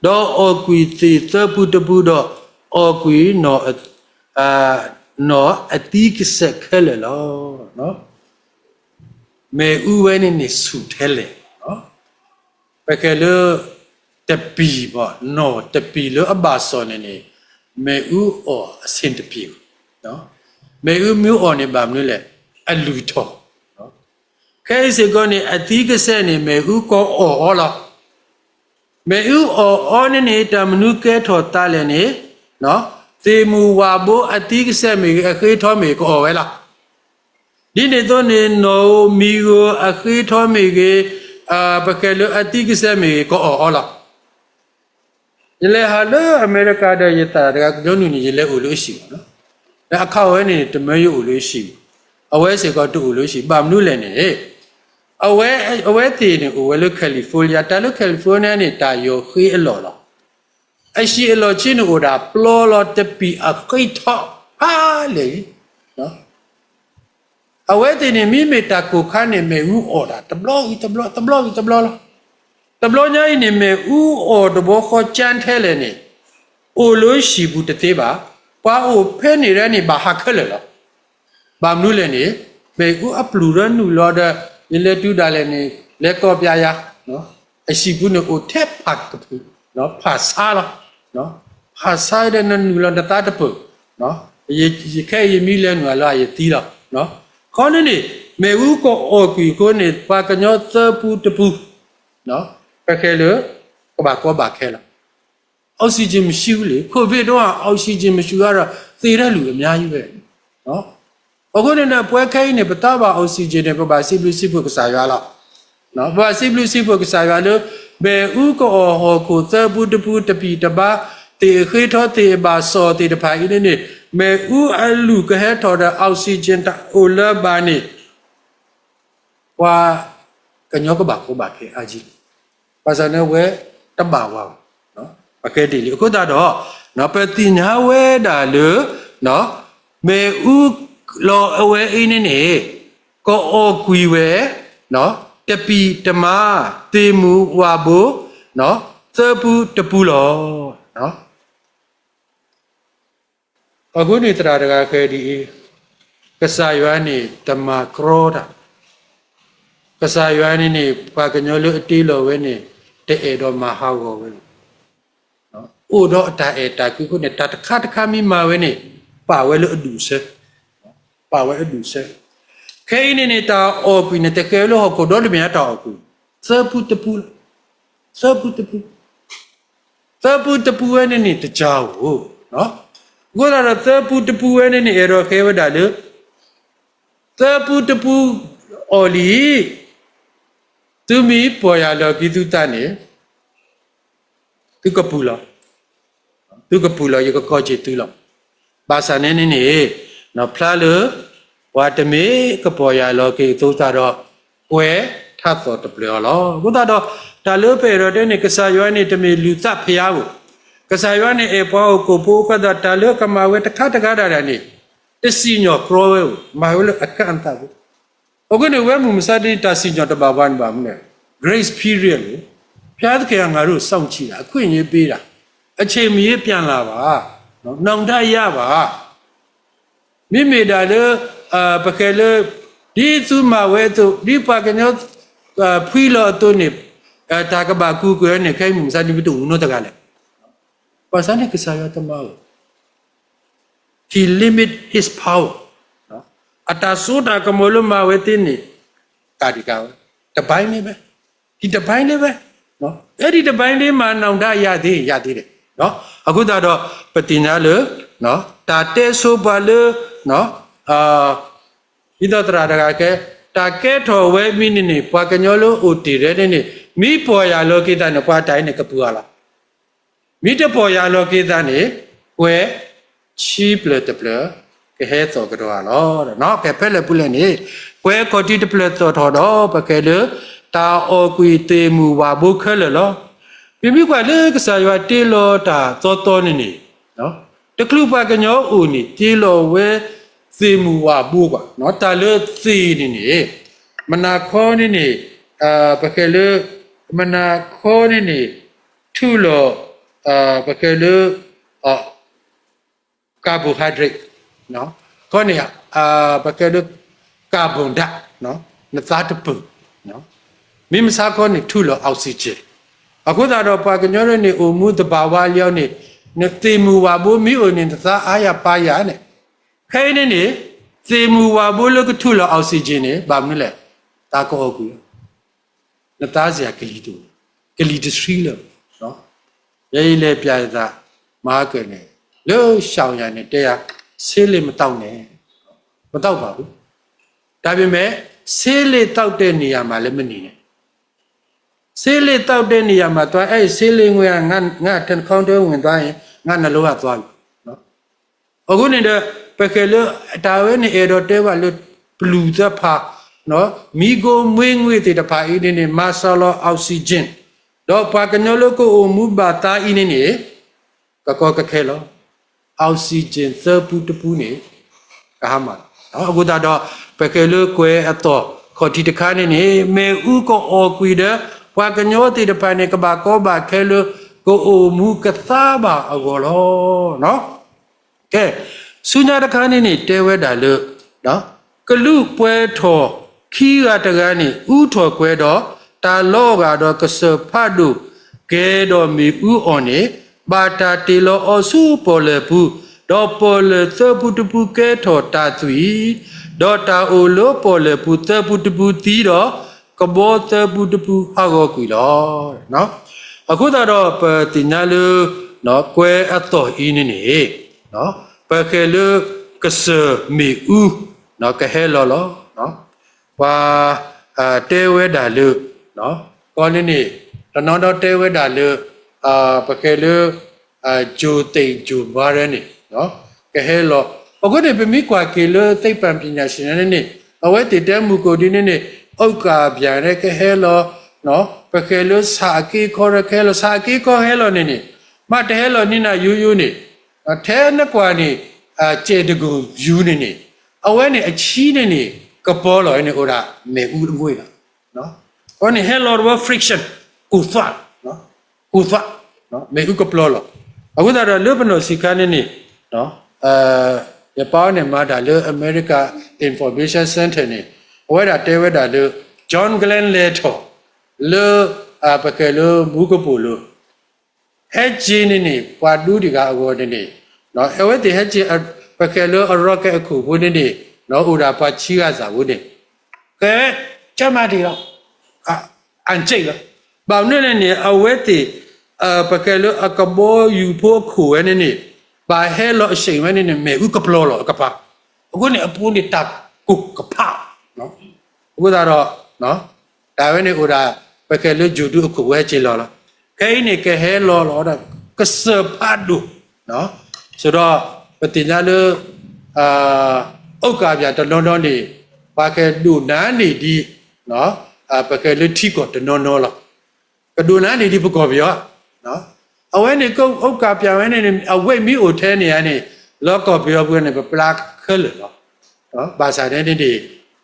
ဒီးအီၣ်ကွံာ်သ့ၣ်သၢပူတပူ, ဒီးအီၣ်ကွံာ် နီၢ်အသံကစဲးခဲလၢာ်လီၤ. မ့ၣ်အူဝဲန့ၣ်န့ၣ်ဆူၣ်ထဲလဲၣ်, ပကဲလၢ တပံၤဘၣ် နီၢ်တပံၤလၢအဘၣ်စီၣ်န့ၣ်န့ၣ် မ့ၣ်အူအီၣ်အဆ့ၣ်တပံၤ မ့ၣ်အူမ့ၢ်အီၣ်န့ၣ်ဘၣ်မနုၤလဲၣ်, အလုၢ်ထီၣ်. ခဲအံၤစ့ၢ်ကီးန့ၣ် အသံကစဲးန့ၣ် မ့ၣ်အူကအီၣ်အီၤလီၤ. မ့ၣ်အူအီၣ်အီၤန့ၣ်န့ၣ် တၢ်မနုၤကဲထီၣ်သးလဲၣ်န့ၣ်, သ့ၣ်မုၢ်ဝၣ်ဘိအသံကစဲးမ့ၢ်ဂ့ၤ အဃ့ထီမ့ၢ်ဂ့ၤ ကအီၣ်ဝဲလီၤ. ဒ်န့ၣ်အသိးန့ၣ် နီၣ်ဧိၤမံၤဧိၤ အဃ့ထီမ့ၢ်ဂ့ၤ, ပကဲလၢအသံကစဲးမ့ၢ်ဂ့ၤ ကအီၣ်အီၤလီၤ. ယလဲၤဟးလၢအမဲရကၤဒီး ယသးတဂၤကညီနုၢ်န့ၣ် ယလဲၤအိၣ်လၢအဟံၣ်မး, ဒီးအခါအဝဲန့ၣ် တမၢယအိၣ်လၢအဟံၣ်မး, အဝဲစ့ၢ်ကီးတအိၣ်လၢအဟံၣ် ဘၣ်မနုၤလဲၣ်န့ၣ်, အဝဲသ့ၣ်န့ၣ်အိၣ်ဝဲလၢ California, တၢ်လၢ California န့ၣ် တၢ်ယီၤဃ့အလီၢ်လီၤ. အဟံၣ်အလီၢ်ဆ့န့ၣ်အိၣ်ဒၣ်ပျီလီၤ, တပံာ်အဃ့ထီဖးလဲၢ်လံ. အဝဲသ့ၣ်န့ၣ် မ့မ့ၢ်တၢ်ကိၢ်ခါန့ၣ် မ့ၣ်အူအီၣ်တၢ်တဘျီဂ့ၤတဘျီ, တဘျီဂ့ၤတဘျီလီၤ. တဘျီညါအံၤန့ၣ် မ့ၣ်အူအီၣ်တဘျီဃီကၠါထဲလဲၣ်န့ၣ်, အိၣ်လၢဟံၣ်ပူၤတသ့ဘၣ်, ပှၤအိၣ်ဖဲန့ၣ်ဒၣ်န့ၣ် ဘၣ်ဟးခဲလၢာ်လီၤ. ဘၣ်မနုၤလဲၣ်န့ၣ်, မ့ၣ်အူအပျူၢ်ဒီးနုာ်လီၤဒီး ယလဲၤတုၤဒၣ်လဲာ်န့ၣ် လဲၤကိးပျးယၤ, အဟံၣ်ပူၤန့ၣ်အိၣ်ထဲဖးကပူၤ, ဖးဆါလီၤ. ဖးဆါဒီးနနုာ်လီၤနသးတပၢၢ်, ယခဲအံၤယမံလဲၤနုာ်လီၤယသံလီၤ. ခီန့ၣ်န့ၣ် မ့ၣ်အူကအီၣ်ကွံာ်အဃိန့ၣ် ပှၤကညီသၢပူတပူ ပကဲလၢ ကဘၣ်ကီဘၣ်ခဲလီၤ. oxygen မရှိဘူးလေ, COVID တုန်းက oxygen မရှိတော့ သေတဲ့လူအများကြီးပဲ. အဃိန့ၣ် ပဝဲခဲအံၤန့ၣ် ပသးဘၣ် oxygen န့ၣ် ပဘၣ်စံးဘျုးစံးဖှိၣ်ကစၢ်ယွၤလီၤ. ပဘၣ်စံးဘျုးစံးဖှိၣ်ကစၢ်ယွၤလၢ မ့ၣ်အူကအီၣ်ဟီၣ်ခိၣ်သၢပူတပူတပံာ်တဘါ, သ့ၣ်အဃ့ထီသ့ၣ်အဘၣ်စီၣ်သ့ၣ်တဖၣ်အံၤန့ၣ်န့ၣ် မ့ၣ်အူအလုၢ်ကဟဲထီၣ်ဒီး oxygen တအိၣ်လၢၤဘၣ်န့ၣ် ပှၤကညီကဘၣ်ကီဘၣ်ခဲအါကံလီၤ. ဘၣ်ဆၣ်န့ၣ်ဝဲတဘၣ်ဝဲဘၣ်, ပကဲဒ်လံ. အဃိသတးဒီး ပသ့ၣ်ညါဝဲဒၣ်လၢ မ့ၣ်အူလီၤအဝဲအံၤန့ၣ်န့ၣ် ကအီၣ်ကွံာ်ဝဲ တပံာ်တမါ သ့ၣ်မုၢ်ဝၣ်ဘိ သၢပူတပူလီၤ. အဃိန့ၣ်သရၣ်တဂၤဃဲဒ်အံၤ, ကစၢ်ယွၤန့ၣ်တမၤကြီတၢ်, ကစၢ်ယွၤန့ၣ်န့ၣ် ပှၤကညီလၢအတ့လီၤဝဲန့ၣ် တအဲၣ်ဒိးမၤဟးဂီၤဝဲလီၤ. အိၣ်ဒီးအတၢ်အဲၣ်တၢ်ကွံအဃိန့ၣ် တၢ်တခါတခါမ့ၢ်မၤဝဲန့ၣ် ပာ်ဝဲလၢအဒူၣ်ဆၢ, ပာ်ဝဲအဒူၣ်ဆၢ. ခဲအံၤန့ၣ်န့ၣ် တၢ်အီၣ်ကွံာ်န့ၣ် တကဲလၢဟီၣ်ခိၣ်ဒီတမ့ၢ်အတၢ်အီၣ်ကွံာ်, သၢပူတပူ, သၢပူတပူ သၢပူတပူဝဲန့ၣ်န့ၣ် တကၢ်ဧိၤ, အဃိသတးဒီးသၢပူတပူဝဲန့ၣ်န့ၣ် အဲၣ်ဒိးဃဲဝဲဒၣ်လၢ သၢပူတပူအီၣ်လံ, သုမ့ၢ်ပီၢ်ယၢ်လီၤက့ၤသုသးန့ၣ် သုကပူၤလီၤ, သုကပူၤလီၤ ယကကိးက့ၤသုလီၤ. ဘၣ်ဆၣ်န့ၣ်န့ၣ်န့ၣ် ဖျါလၢ ပှၤတမ့ၢ်ကပီၢ်ယၢ်လီၤက့ၤအသိးသးဒီး ကွဲးထါသီၣ်တဖျၢၣ်အီၤလီၤ. အဃိသတးဒီး တၢ်လၢပအဲၣ်ဒိးတဲန့ၣ် ကစၢ်ယွၤန့ၣ်တမ့ၢ်လုၢ်သးဖျါဧိၤ, ကစၢ်ယွၤန့ၣ်အဲၣ်ပှၤဟီၣ်ခိၣ်ဖိအဃိသတးဒီး တၢ်လၢကမၤဝဲတခါတဂၤဒၣ်ဒၣ်န့ၣ် တစံၣ်ညီၣ်ကြီဝဲဧိၤ, မၤဝဲလၢအကန့်အသတ်ဖိ အဃိန့ၣ် ဝဲမုၢ်မဆါတနံၤ တၢ်စံၣ်ညီၣ်တဘၣ်ပှၤန့ၣ်ဘၣ်မနုၤလဲၣ်, grace period န့ၣ် ဘုရားသခင်က ငါတို့ကို စောင့်ကြည့်တာ, အခွင့်အရေးပေးတာ, အချိန်မရွေးပြန်လာပါ, နောင်တရပါ. မ့မ့ၢ်ဒၣ်လၢ ပကဲလၢ ဒ်သုမၤဝဲအသိး, ဒ်ပှၤကညီ ဖှံလီၤအသိးန့ၣ် တၢ်ကဘၣ်ကူးကွံာ်ဝဲန့ၣ် ခဲအံၤမုၢ်မဆါတနံၤပတအိၣ်နီတဂၤလဲၣ်. ဘၣ်ဆၣ်န့ၣ်ကစၢ်ယွၤတမၤဧိၤ He limit his power. အတၢ်စိတၢ်ကမီၤလၢမၤဝဲသ့န့ၣ် ကးဒံးကးဝဲ, တပိုင်းလေးပဲ, ဒီတပိုင်းလေးပဲ, အဲဒီတပိုင်းလေးမှာ နောင်တရသေး, ရသေးတယ်. အဃိသတးဒီး ပသ့ၣ်ညါလၢ တၢ်တဲဆိပှၤလၢ ဒ်သိးသရၣ်တဂၤကဲ, တၢ်ကဲထီၣ်ဝဲမ့ၢ်န့ၣ်န့ၣ် ပှၤကညီလၢအိၣ်တ့ၢ်ရဲန့ၣ်န့ၣ် မ့ၢ်ပီၢ်ယၢ်လီၤက့ၤသးန့ၣ် ပှၤတၢ်အံၤန့ၣ်ကပူၤအီၤလီၤ. မ့ၢ်တပီၢ်ယၢ်လီၤက့ၤသးန့ၣ် ကွဲးဆံဖျၢၣ်တဖျၢၣ် ကဟဲသီၣ်ကဒီးအီၤလီၤ. ကဲဖဲလဲၣ်ပူၤလဲၣ်န့ၣ် ကွဲးခီၣ်ထံးတဖျၢၣ်သီၣ်ထီၣ်ဒီး ပကဲလၢ တၢ်အီၣ်ကွံာ်သ့ၣ်မုၢ်ဝၣ်ဘိခဲလၢာ်လီၤ. ပမ့ၢ်ကွၢ်လၢကစၢ်ယွၤတ့လီၤတၢ်သီသီန့ၣ်န့ၣ် တချုးပှၤကညီအိၣ်န့ၣ် တ့လီၤဝဲသ့ၣ်မုၢ်ဝၣ်ဘိကွၢ်, တၢ်လၢသ့ၣ်န့ၣ်န့ၣ် မနၤခီန့ၣ်န့ၣ် ပကဲလၢ မနၤခီန့ၣ်န့ၣ် ထူလီၤ ပကဲလၢ carbohydrate ခီန့ၣ် ပကဲလၢ carbon ဒၣ် နသးတပၢၢ်, မ့ၢ်မဆါခီန့ၣ် ထူလီၤ oxygen. အဃိသတးဒီးပှၤကညီန့ၣ် အိၣ်မူသဘာဝလံန့ၣ် နသ့ၣ်မုၢ်ဝၣ်ဘိမ့ၢ်အိၣ်န့ၣ် နသးအါယၤပါယၤန့ၣ် ခဲအံၤန့ၣ်န့ၣ် သ့ၣ်မုၢ်ဝၣ်ဘိလၢကထူၣ်လီၤ oxygen န့ၣ် ဘၣ်မနုၤလဲၣ်, တၢ်ကအီၣ်ကွံာ်လီၤ. နသးစၢ်ကလံၤတအိၣ်, ကလံၤတဆှံလၢၤဘၣ်. ယဲယလဲၤပျးယသး မၤကၢၢ်န့ၣ် လၢရှောင်ရန်န့ၣ် တဲယၤ ဆေးလိပ်မသောက်နဲ့, မသောက်ပါဘူး. ဒါပေမဲ့ ဆေးလိပ်သောက်တဲ့နေရာမှာလည်း မနေနဲ့. ဆေးလိပ်သောက်တဲ့နေရာမှာသွား, အဲဒီဆေးလိပ်ငွေ့က ငါ့နှာခေါင်းထဲဝင်သွားရင် ငါနှလုံးကသွားပြီ. အဃိန့ၣ်ဒီး ပဃဲၤလၢ တၢ်ဝဲန့ၣ်အဲၣ်ဒိးတဲဘၣ်လၢ ပျူၤသၢဖး, မီးခိုးမွေးငွေ့သ့ၣ်တဖၣ်အံၤန့ၣ်န့ၣ် မၤစှၤလီၤ oxygen, ဒီးပှၤကညီလၢကအိၣ်မူဘၣ်သးအံၤန့ၣ်န့ၣ် ကကီကခဲလီၤ. oxygen သၢပူတပူန့ၣ် ကဟါမၢ်လီၤ. အဃိသတးဒီး ပဃဲၤလၢကွဲၤအသီၣ် ခီၣ်ထံးတခါန့ၣ်န့ၣ် မ့ၣ်အူကအီၣ်ကွံာ်ဒီး ပှၤကညီသ့ၣ်တဖၣ်န့ၣ် ကဘၣ်ကီဘၣ်ခဲလၢ ကအိၣ်မူကသါဘၣ်အဂီၢ်လီၤ. ကဲ, ဆူညါတခါန့ၣ်န့ၣ် တဲဝဲဒၣ်လၢ ကလူးပှဲၤထီၣ်ခံဂၤတဂၤန့ၣ် အူထီၣ်ကွဲၤဒီး တၢ်လီၤဂာ်ဒီးကစၢၢ်ဖးဒိၣ် ကဲၤဒီးမ့ၣ်အူအီၣ်န့ၣ် ဘၣ်တၢ်တ့ၢ်လီၤအီၤဆူပီၣ်လဲၣ်ပူၤ, ဒီးပီၣ်လဲၣ်သၢပူတပူကဲထီၣ်တၢ်သွံၣ်, ဒီးတၢ်အိၣ်လၢပီၣ်လဲၣ်ပူၤသၢပူတပူသံဒီး ကဘီသၢပူတပူဟးဂီၤကွံာ်လီၤ. အဃိသတးဒီး ပသ့ၣ်ညါလၢ ကွဲၤအသီၣ်အံၤန့ၣ်န့ၣ် ပဃဲၤလၢကစၢၢ်မ့ၣ်အူ ကဟဲလီၤလီၤ. ပှၤတဲဝဲဒၣ်လၢ ကီန့ၣ်န့ၣ် တနီၤနီၤတဲဝဲဒၣ်လၢ ပဃဲၤလၢ ကၠိၤသ့ၣ်ကၠိၤဘါရဲန့ၣ် ကဟဲလီၤ. အဃိန့ၣ် ပမ့ၢ်ကွၢ်က့ၤလၢ သိပ္ပံပညာရှင် န့ၣ်န့ၣ် အဝဲသ့ၣ်တဲမုၢ်ကိၣ်ဒ်န့ၣ်န့ၣ် အိၣ်ကၣ်ပၠၣ်ရဲကဟဲလီၤ, ပဃဲၤလၢဆၣ်အက့ခီရဲကဟဲလီၤ, ဆၣ်အက့ခီဟဲလီၤန့ၣ်န့ၣ် မ့ၢ်တဟဲလီၤန့ၢ်နၤယိယိန့ၣ် ထဲနကွၢ်န့ၣ် စဲးတကူၣ်ယူၤန့ၣ်န့ၣ် အဝဲန့ၣ်အဆံန့ၣ်န့ၣ် ကပီၤလီၤန့ၣ် အိၣ်ဒၣ်မ့ၣ်အူတဘိလီၤ. အဝဲန့ၣ်ဟဲလီၤတဝဲ friction ကူၣ်သွါ, ကူၣ်သွါ, မ့ၣ်အူကပီၤလီၤ. အဃိသတးဒီးလၢပနီၢ်ဆံးခါန့ၣ်န့ၣ် ယပၢ်န့ၣ်မၤတၢ်လၢ America Information Center န့ၣ် အဝဲဒၣ်တဲဝဲဒၣ်လၢ John Glenn လဲၤထီၣ် လၢ ပဃဲၤလၢမူကပိာ်လိၤ ဟဲက့ၤန့ၣ်န့ၣ် ပှၤဒူတဂၤအဂီၢ်န့ၣ်န့ၣ် အဝဲသ့ၣ်ဟဲက့ၤ ပဃဲၤလၢအ rocket အခိၣ်ဖိန့ၣ်န့ၣ် အိၣ်ဒၣ်ပှၤခံဂၤသၣ်ဖိန့ၣ် ကဲ ကမၤဒံးလီၤ အစ့ၣ်လီၤ. ဘၣ်မနုၤလဲၣ်န့ၣ် အဝဲသ့ၣ် ပဃဲၤလၢအကဘီယူၤဖိအခိၣ်ဝဲန့ၣ်န့ၣ် ဘၣ်ဟဲလီၤအစ့ၣ်ဝဲန့ၣ်န့ၣ် မ့ၣ်အူကပီၤလီၤအကပၤ. အဃိန့ၣ် အပူၤန့ၣ်တၢ်ကူၣ်ကဖး အဃိသတးဒီး တၢ်ဝဲန့ၣ်အိၣ်ဒၣ် ပဃဲၤလၢကၠိၤဒူအခိၣ်ဝဲက့ၤလီၤလီၤ. ခဲအံၤန့ၣ် ကဟဲလီၤလီၤဒီး ကစၢၢ်ဖးဒိၣ် ဆိးဒီး ပသ့ၣ်ညါလၢ အိၣ်ကၣ်ပၠၣ်တနီၤနီၤန့ၣ် ပှၤကဒိၣ်နါန့ၢ်ဒံး ပဃဲၤလၢထံကီၢ်တနီၤနီၤလီၤ. ကဒိၣ်နါန့ၢ်ဒံးပကီၢ်ပယီၤ အဝဲန့ၣ်ကအိၣ်ကၣ်ပၠၣ်ဝဲန့ၣ်န့ၣ် အဝဲမ့ၢ်အိၣ်ထဲန့ၣ်ဧါန့ၣ် လၢကီၢ်ပယီၤပူၤန့ၣ် ပပျၢ်ခဲလၢာ်လီၤ. ဘၣ်ဆၣ်န့ၣ်န့ၣ်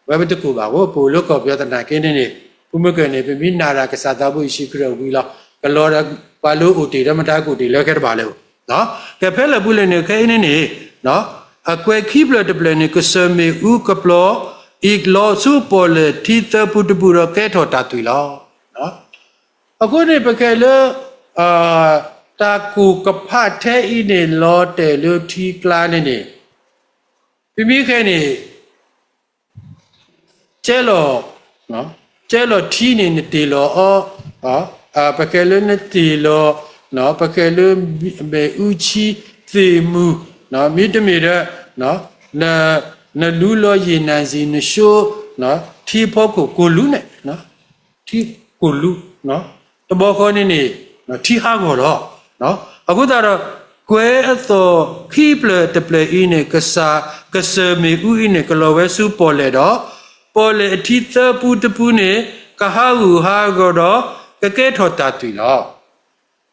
ဝဲပတကူၣ်ဘၣ်ဝဲ ပအိၣ်လၢကီၢ်ပယီၤသနာ်က့န့ၣ်န့ၣ် ပမ့ၢ်ကၢၢ်န့ၣ် ပမ့ၢ်နာ်တၢ်ကစၢ်သးဘိယ့ၣ်ၡူးခရံာ်အဝံၤလီၤ. ကလီၤဒီး ပှၤလၢအိၣ်တ့ၢ်ဒီးမတၤကအိၣ်တ့ၢ်လၢခဲတဘၣ်လၢၤ. ကဖဲလၢာ်ပူၤလဲၣ်န့ၣ် ခဲအံၤန့ၣ်န့ၣ် အကွဲၤခံဖျၢၣ်တဖျၢၣ်န့ၣ် ကစၢၢ်မ့ၣ်အူကပီၤ အံၤလီၤဆူပီၣ်လဲၣ်ထံသၢပူတပူဒီးကဲထီၣ်တၢ်သွံၣ်လီၤ. အဃိန့ၣ် ပဃဲၤလၢ တၢ်ကူၣ်ကဖးထဲအံၤန့ၣ် လီၤတဲာ်လၢထံကျါန့ၣ်န့ၣ် ပမ့ၢ်ဃဲန့ၣ် ကဲလီၤ ကဲလီၤထံန့ၣ် နတ့ၢ်လီၤအီၤ ပဃဲၤလၢနတ့ၢ်လီၤ ပဃဲၤလၢမ့ၣ်အူဆံသ့ၣ်မုၢ် မ့တမ့ၢ်ဒီး နလူလီၤယံာ်နံၣ်စံၣ်နၡိ ထံဖီခိၣ်ကိၢ်လူးန့ၣ် ထံကိၢ်လူး တဘျီဃီန့ၣ်န့ၣ် ထံဟးဂီၤလီၤ. အဃိသတးဒီး ကွဲၤအသီၣ်ခံဖျၢၣ်တဖျၢၣ်အံၤန့ၣ် ကစၢ် ကစၢၢ်မ့ၣ်အူအံၤန့ၣ် ကလီၤဝဲဆူပီၣ်လဲၣ်ဒီး ပီၣ်လဲၣ်အထံသၢပူတပူန့ၣ် ကဟးဂူာ်ဟးဂီၤဒီး ကကဲထီၣ်တၢ်သွံၣ်လီၤ.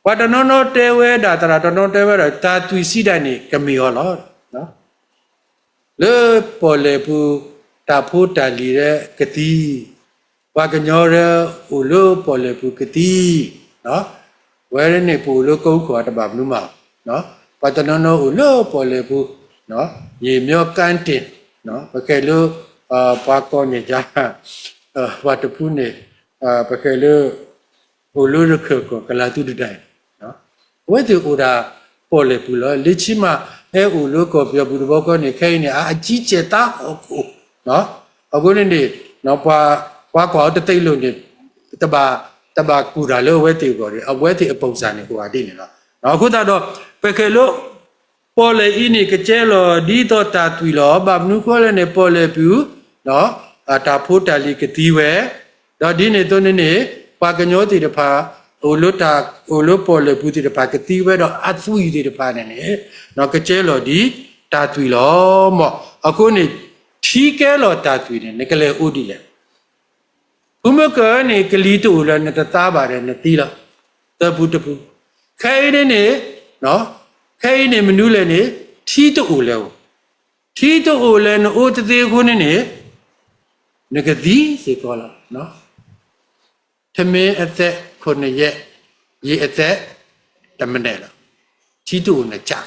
ပှၤတနီၤနီၤတဲဝဲဒၣ်သရၣ် တနီၤတဲဝဲဒၣ် တၢ်သွံၣ်စံးဒၣ်န့ၣ် ကမ့ၢ်အီၤလီၤ. လၢပီၣ်လဲၣ်ပူၤ တၢ်ဖိတၢ်လံၤလၢကသံ, ပှၤကညီလၢအိၣ်လၢပီၣ်လဲၣ်ပူၤကသံ, ဝဲန့ၣ် ပအိၣ်လၢကီၢ်အူခိၣ်အတဘၣ်မနုၤမး, ပှၤတနီၤနီၤအိၣ်လၢပီၣ်လဲၣ်ပူၤ, ယ့ၣ်မၠီကါတ့ၢ်, ပကဲလၢ ပှၤကီၢ်န့ၣ်ယါ, ပှၤတဖုန့ၣ် ပကဲလၢ အိၣ်လၢရခၢၣ်ကီၢ်ကလၤသူတဒၣ်အံၤ, အဝဲသ့ၣ်အိၣ်ဒၣ်ပီၣ်လဲၣ်ပူၤလီၤ. လၢခံမး ဟဲအိၣ်လၢကီၢ်ပယီၤပူၤတဘျီဃီန့ၣ် ခဲအံၤန့ၣ် အကြီးအကျယ်သားဟီၣ်ခိၣ်, အဃိန့ၣ်န့ၣ် ပှၤကွၢ်အီၤတသ့လၢၤန့ၣ် တဘၣ် တဘၣ်ကူၣ်တၢ်လၢအဝဲသ့ၣ်အဂီၢ်န့ၣ် အဝဲသ့ၣ်အပုံစံန့ၣ်အိၣ်ဒ်န့ၣ်လီၤ. အဃိသတးဒီး ပခဲလၢ ပီၣ်လဲၣ်အံၤန့ၣ် ကကဲလီၤဒ်သိးတၢ်သွံၣ်လီၤ. ဘၣ်မနုၤဃိလဲၣ်န့ၣ် ပီၣ်လဲၣ်ပူၤ တၢ်ဖိတၢ်လံၤကသံဝဲ, ဒီးဒ်န့ၣ်အသိးန့ၣ်န့ၣ် ပှၤကညီသ့ၣ်တဖၣ် အိၣ်လၢတၢ် အိၣ်လၢပီၣ်လဲၣ်ပူၤသ့ၣ်တဖၣ်ကသံဝဲဒီးအသွံၣ်သ့ၣ်တဖၣ်န့ၣ်န့ၣ် ကကဲလီၤဒ်တၢ်သွံၣ်လီၤ. မ့ၢ်အဃိန့ၣ် ထံကဲလီၤတၢ်သွံၣ်န့ၣ် နကလဲၤအိၣ်ဒ်လဲၣ်. ဖုမုၢ်ကၢန့ၣ် ကလံၤတအိၣ်လၢၤ နတသါဘၣ်ဒီး နသံလီၤ. သၢပူတပူ, ခဲအံၤန့ၣ်န့ၣ် ခဲအံၤန့ၣ်မနုၤလဲၣ်န့ၣ် ထံတအိၣ်လၢၤဧိၤ, ထံတအိၣ်လၢၤ နအိၣ်တသ့အဃိန့ၣ်န့ၣ် နကသံစ့ၢ်ကီးလီၤ. ထမင်းအသက်ခုနှစ်ရက်, ရေအသက်တစ်မနက်လီၤ. ထံတအိၣ်နကၢ်.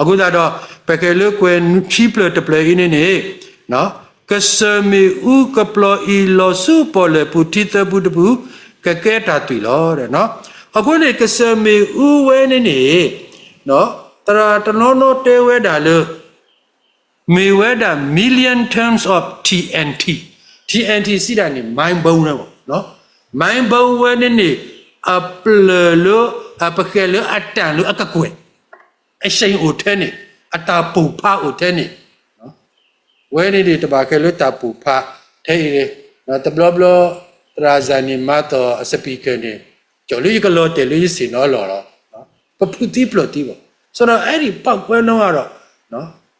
အဃိသတးဒီး ပကဲလၢကွဲးထံဖျၢၣ်တဖျၢၣ်အံၤန့ၣ်န့ၣ် ကစၢၢ်မ့ၣ်အူကပျီၤအံၤလီၤဆူပီၣ်လဲၣ်ပူၤထံသၢပူတပူ ကကဲတၢ်သွံၣ်လီၤ. အဃိန့ၣ် ကစၢၢ်မ့ၣ်အူဝဲန့ၣ်န့ၣ် သရၣ်တနီၤနီၤတဲဝဲဒၣ်လၢ မ့ၢ်ဝဲဒၣ် million tons of T N T, T N T စံးဒၣ်န့ၣ် မၤဘီဝဲ, မၤဘီဝဲန့ၣ်န့ၣ် အပျၢၢ်လၢ ပဃဲၤလၢအတၢ်လၢအကကွဲၢ် အရှိန်အိၣ်ထဲန့ၣ် အတၢ်ပိၢ်ဖးအိၣ်ထဲန့ၣ် ဝဲန့ၣ်န့ၣ် တဘၣ်ဃဲၤလၢတၢ်ပိၢ်ဖးထဲအံၤ, တဘျီဘျီ သရၣ်စၢ်န့ၣ် မၤသီၣ်အ speaker န့ၣ် ကၠီၣ်လၢယကလီၤတဲာ်လၢယဆ့ၣ်နီၤလီၢ်လီၤ. ပဖုးသံပျိာ်သံဘၣ်. ဆိုတော့ အဲဒီ ပေါက်ကွဲနှုန်းကတော့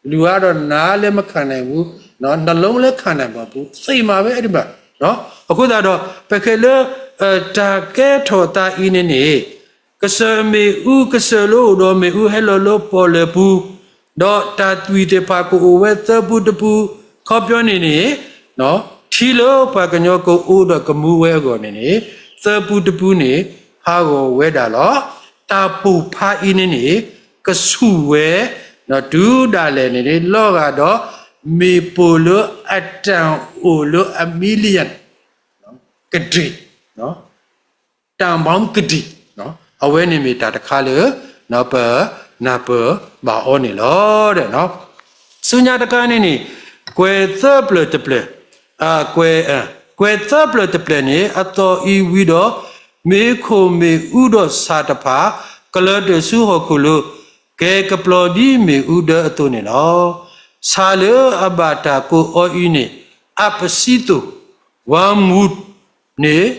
လူကတော့ နားလည်းမခံနိုင်ဘူး, နှလုံးလည်းခံနိုင်မှာမဟုတ်ဘူး, သေမှာပဲ အဲဒီမှာ. အဃိသတးဒီး ပကဲလၢ တၢ်ကဲထီၣ်သးအံၤန့ၣ်န့ၣ် ကစၢၢ်မ့ၣ်အူ ကစၢၢ်လၢအိၣ်ဒီးမ့ၣ်အူဟဲလီၤလၢပီၣ်လဲၣ်ပူၤ, ဒီးတၢ်သွံၣ်သ့ၣ်တဖၣ်ကအိၣ်ဝဲသၢပူတပူ, ခီပညီန့ၣ်န့ၣ် ထံလၢပှၤကညီကအိၣ်ဒီးကမူဝဲအဂီၢ်န့ၣ်န့ၣ် သၢပူတပူန့ၣ် ဟးဂီၤဝဲဒၣ်လီၤ. တၢ်ပိၢ်ဖးအံၤန့ၣ်န့ၣ် ကဆူၣ်ဝဲ တုၤဒၣ်လဲာ်န့ၣ်န့ၣ် လီၤဂာ်ဒီး မ့ၣ်ပိၢ်လၢအတၢ်အိၣ်လၢအ million ကဒံၣ် တၢ်မီကဒံၣ်, အဝဲန့ၣ်မ့ၢ်တၢ်တခါလၢ ပနၢ်ပၢၢ်ဘၣ်အီၤန့ၣ်လီၤ. ဆူညါတခါန့ၣ်န့ၣ် ကွဲးသၢဖျၢၣ်တဖျၢၣ်, ကွဲးသၢဖျၢၣ်တဖျၢၣ်န့ၣ် အသီၣ်အံၤဝံၤဒီး မ့ၢ်ခိၣ်မ့ၣ်အူဒီးဆၣ်တဖၣ် ကလၢၤတၢ်ဆူဟီၣ်ခိၣ်လိၤ ကဲကပျီၤဒ်မ့ၣ်အူဒၢအသိးန့ၣ်လီၤ. ဆၣ်လၢအဘၣ်တၢ်ကိးအီၤအံၤန့ၣ် အပစံသိၣ် wormwood န့ၣ်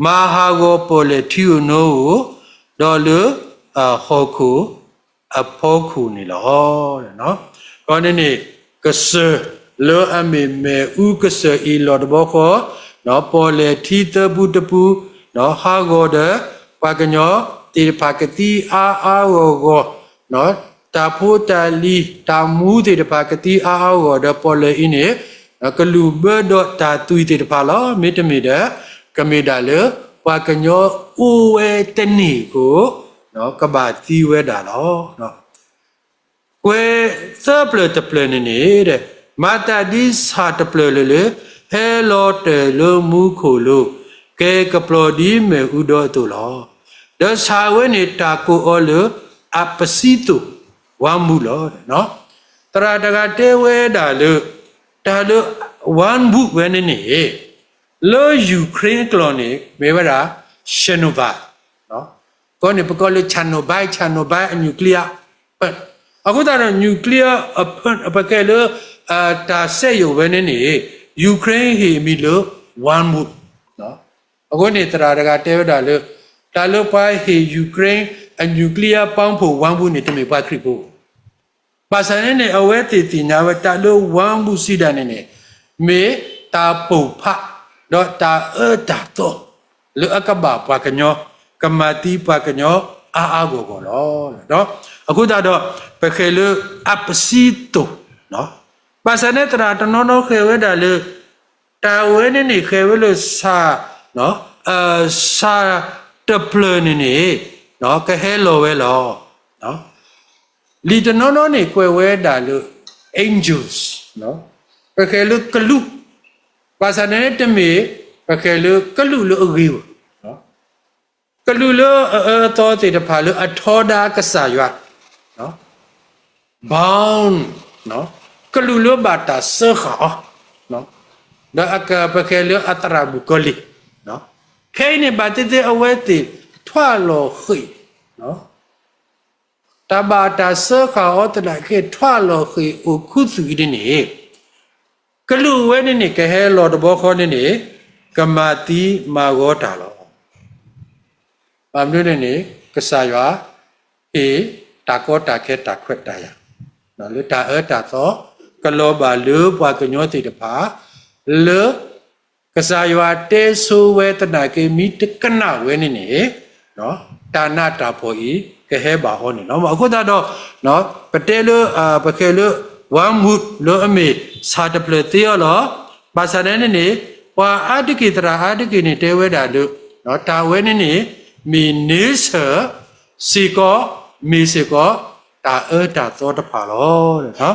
မၤဟးဂီၤပီၣ်လဲၣ်ထံဧိၤနိဧိၤ ဒီးလၢ ဟီၣ်ခိၣ်အဖီခိၣ်န့ၣ်လီၤ. အဃိန့ၣ်န့ၣ် ကစၢၢ်လၢအမ့ၢ်မ့ၣ်အူကစၢၢ်အံၤလီၤတဘျီဃီ, ပီၣ်လဲၣ်ထံသၢပူတပူ, ဟးဂီၤဒီး ပှၤကညီသ့ၣ်တဖၣ်ကသံအါအါဂီၢ်ဂီၢ်, တၢ်ဖိတၢ်လံၤ တၢ်မူသ့ၣ်တဖၣ်ကသံအါအါဂီၢ်ဂီၢ်ဒီးပီၣ်လဲၣ်အံၤန့ၣ် ကလူၢ်ဘၢဒီးတၢ်သွံၣ်သ့ၣ်တဖၣ်လီၤ. မ့တမ့ၢ်ဒီး ကမ့ၢ်ဒၣ်လၢ ပှၤကညီအိၣ်ဝဲတန့ၢ်အဃိ ကဘၣ်သံဝဲဒၣ်လီၤ. ကွဲးသၢဖျၢၣ်တဖျၢၣ်န့ၣ်န့ၣ် မၤသးဒ်ဆၣ်တဖျၢၣ်လၢလၢ ဟဲလီၤတၢၢ်လၢမူခိၣ်လိၤ ကဲကပျီၤဒ်မ့ၣ်အူဒၢအသိးလီၤ. ဒီးဆၣ်ဝဲန့ၣ် တၢ်ကိးအီၤလၢ အပစံသိၣ် wormwood လီၤ. သရၣ်တဂၤတဲဝဲဒၣ်လၢ တၢ်လၢ wormwood ဝဲန့ၣ်န့ၣ် လၢ Ukraine အကျိာ်န့ၣ် မ့ၢ်ဝဲဒၣ် Chernobyl ကီန့ၣ် ပကိးလၢ Chernobyl, Chernobyl အ nuclear အဃိသတးဒီး nuclear ပကဲလၢ တၢ်စဲယိာ်ဝဲန့ၣ်န့ၣ် Ukraine ဟ့ၣ်အမံၤလၢ wormwood အဃိန့ၣ် သရၣ်တဂၤတဲဝဲဒၣ်လၢ တၢ်လၢပှၤဟ့ၣ် Ukraine အ nuclear ပီၣ်ဖိ wormwood န့ၣ် တမ့ၢ်ပှၤခရံာ်ဖိ ဘၣ်ဆၣ်န့ၣ်န့ၣ် အဝဲသ့ၣ်သ့ၣ်ညါဝဲတၢ်လၢ wormwood စံးဒၣ်န့ၣ်န့ၣ် မ့ၢ်တၢ်ပိၢ်ဖး ဒီးတၢ်အၢတၢ်သီ လၢအကဘၣ်ပှၤကညီ ကမၤသံပှၤကညီအါအါဂီၢ်ဂီၢ်လီၤ. အဃိသတးဒီး ပဃဲၤလၢအပစံသိၣ် ဘၣ်ဆၣ်န့ၣ်သရၣ်တနီၤနီၤဃဲၤဝဲဒၣ်လၢ တၢ်ဝဲန့ၣ်န့ၣ်ဃဲၤဝဲလၢ ဆၣ်တဖျၢၣ်န့ၣ်န့ၣ် ကဟဲလီၤဝဲလီၤ. လံာ်တနီၤနီၤန့ၣ်ကွဲးဝဲဒၣ်လၢ angels ပဃဲၤလၢကလူး ဘၣ်ဆၣ်န့ၣ်တမ့ၢ် ပဃဲၤလၢကလူးလၢအဂ့ၤဘၣ်. ကလူးလၢအအၢအသီသ့ၣ်တဖၣ်လၢအထီဒါကစၢ်ယွၤ bound ကလူးလၢဘၣ်တၢ်စၢဃာ်အီၤ, ဒီးအကပဃဲၤလၢအသရၣ်မုၣ်ကီၤလံၢ်, ခဲအံၤန့ၣ်ဘၣ်သ့ၣ်သ့ၣ်အဝဲသ့ၣ်ထွဲလီၤဃ့ၢ်, တၢ်ဘၣ်တၢ်စၢဃာ်အီၤသနာ်က့ ထွဲလီၤဃ့ၢ်အိၣ်ခူသူၣ်အံၤန့ၣ်န့ၣ်, ကလူးဝဲန့ၣ်န့ၣ် ကဟဲလီၤတဘျီဃီန့ၣ်န့ၣ် ကမၤသံမၤဂီၤတၢ်လီၤ. ဘၣ်မနုၤန့ၣ်န့ၣ် ကစၢ်ယွၤ ဟ့ၣ်တၢ်ကီတၢ်ခဲတၢ်ခွဲးတၢ်ယာ် လၢတၢ်အၢတၢ်သီ ကလီၤဘၣ်လၢပှၤကညီသ့ၣ်တဖၣ် လၢ ကစၢ်ယွၤတဲဆိဝဲသနာ်က့ မ့ၢ်တကနၣ်ဝဲန့ၣ်န့ၣ် တၢ်နးတၢ်ဖှီၣ်အံၤ ကဟဲဘၣ်အီၤန့ၣ်လီၤ. အဃိသတးဒီး ပတဲလၢ ပဃဲၤလၢ ဝါမုၢ်လၢအမ့ၢ်ဆၣ်တဖျၢၣ်သ့အီၤလီၤ. ဘၣ်ဆၣ်န့ၣ်န့ၣ် ပှၤအါတက့ၢ်သရၣ်အါတက့ၢ်န့ၣ် တဲဝဲဒၣ်လၢ တၢ်ဝဲန့ၣ်န့ၣ် မ့ၢ်န့ဆၢၣ် စ့ၢ်ကီး မ့ၢ်စ့ၢ်ကီး တၢ်အၢတၢ်သီတဖၣ်လီၤ.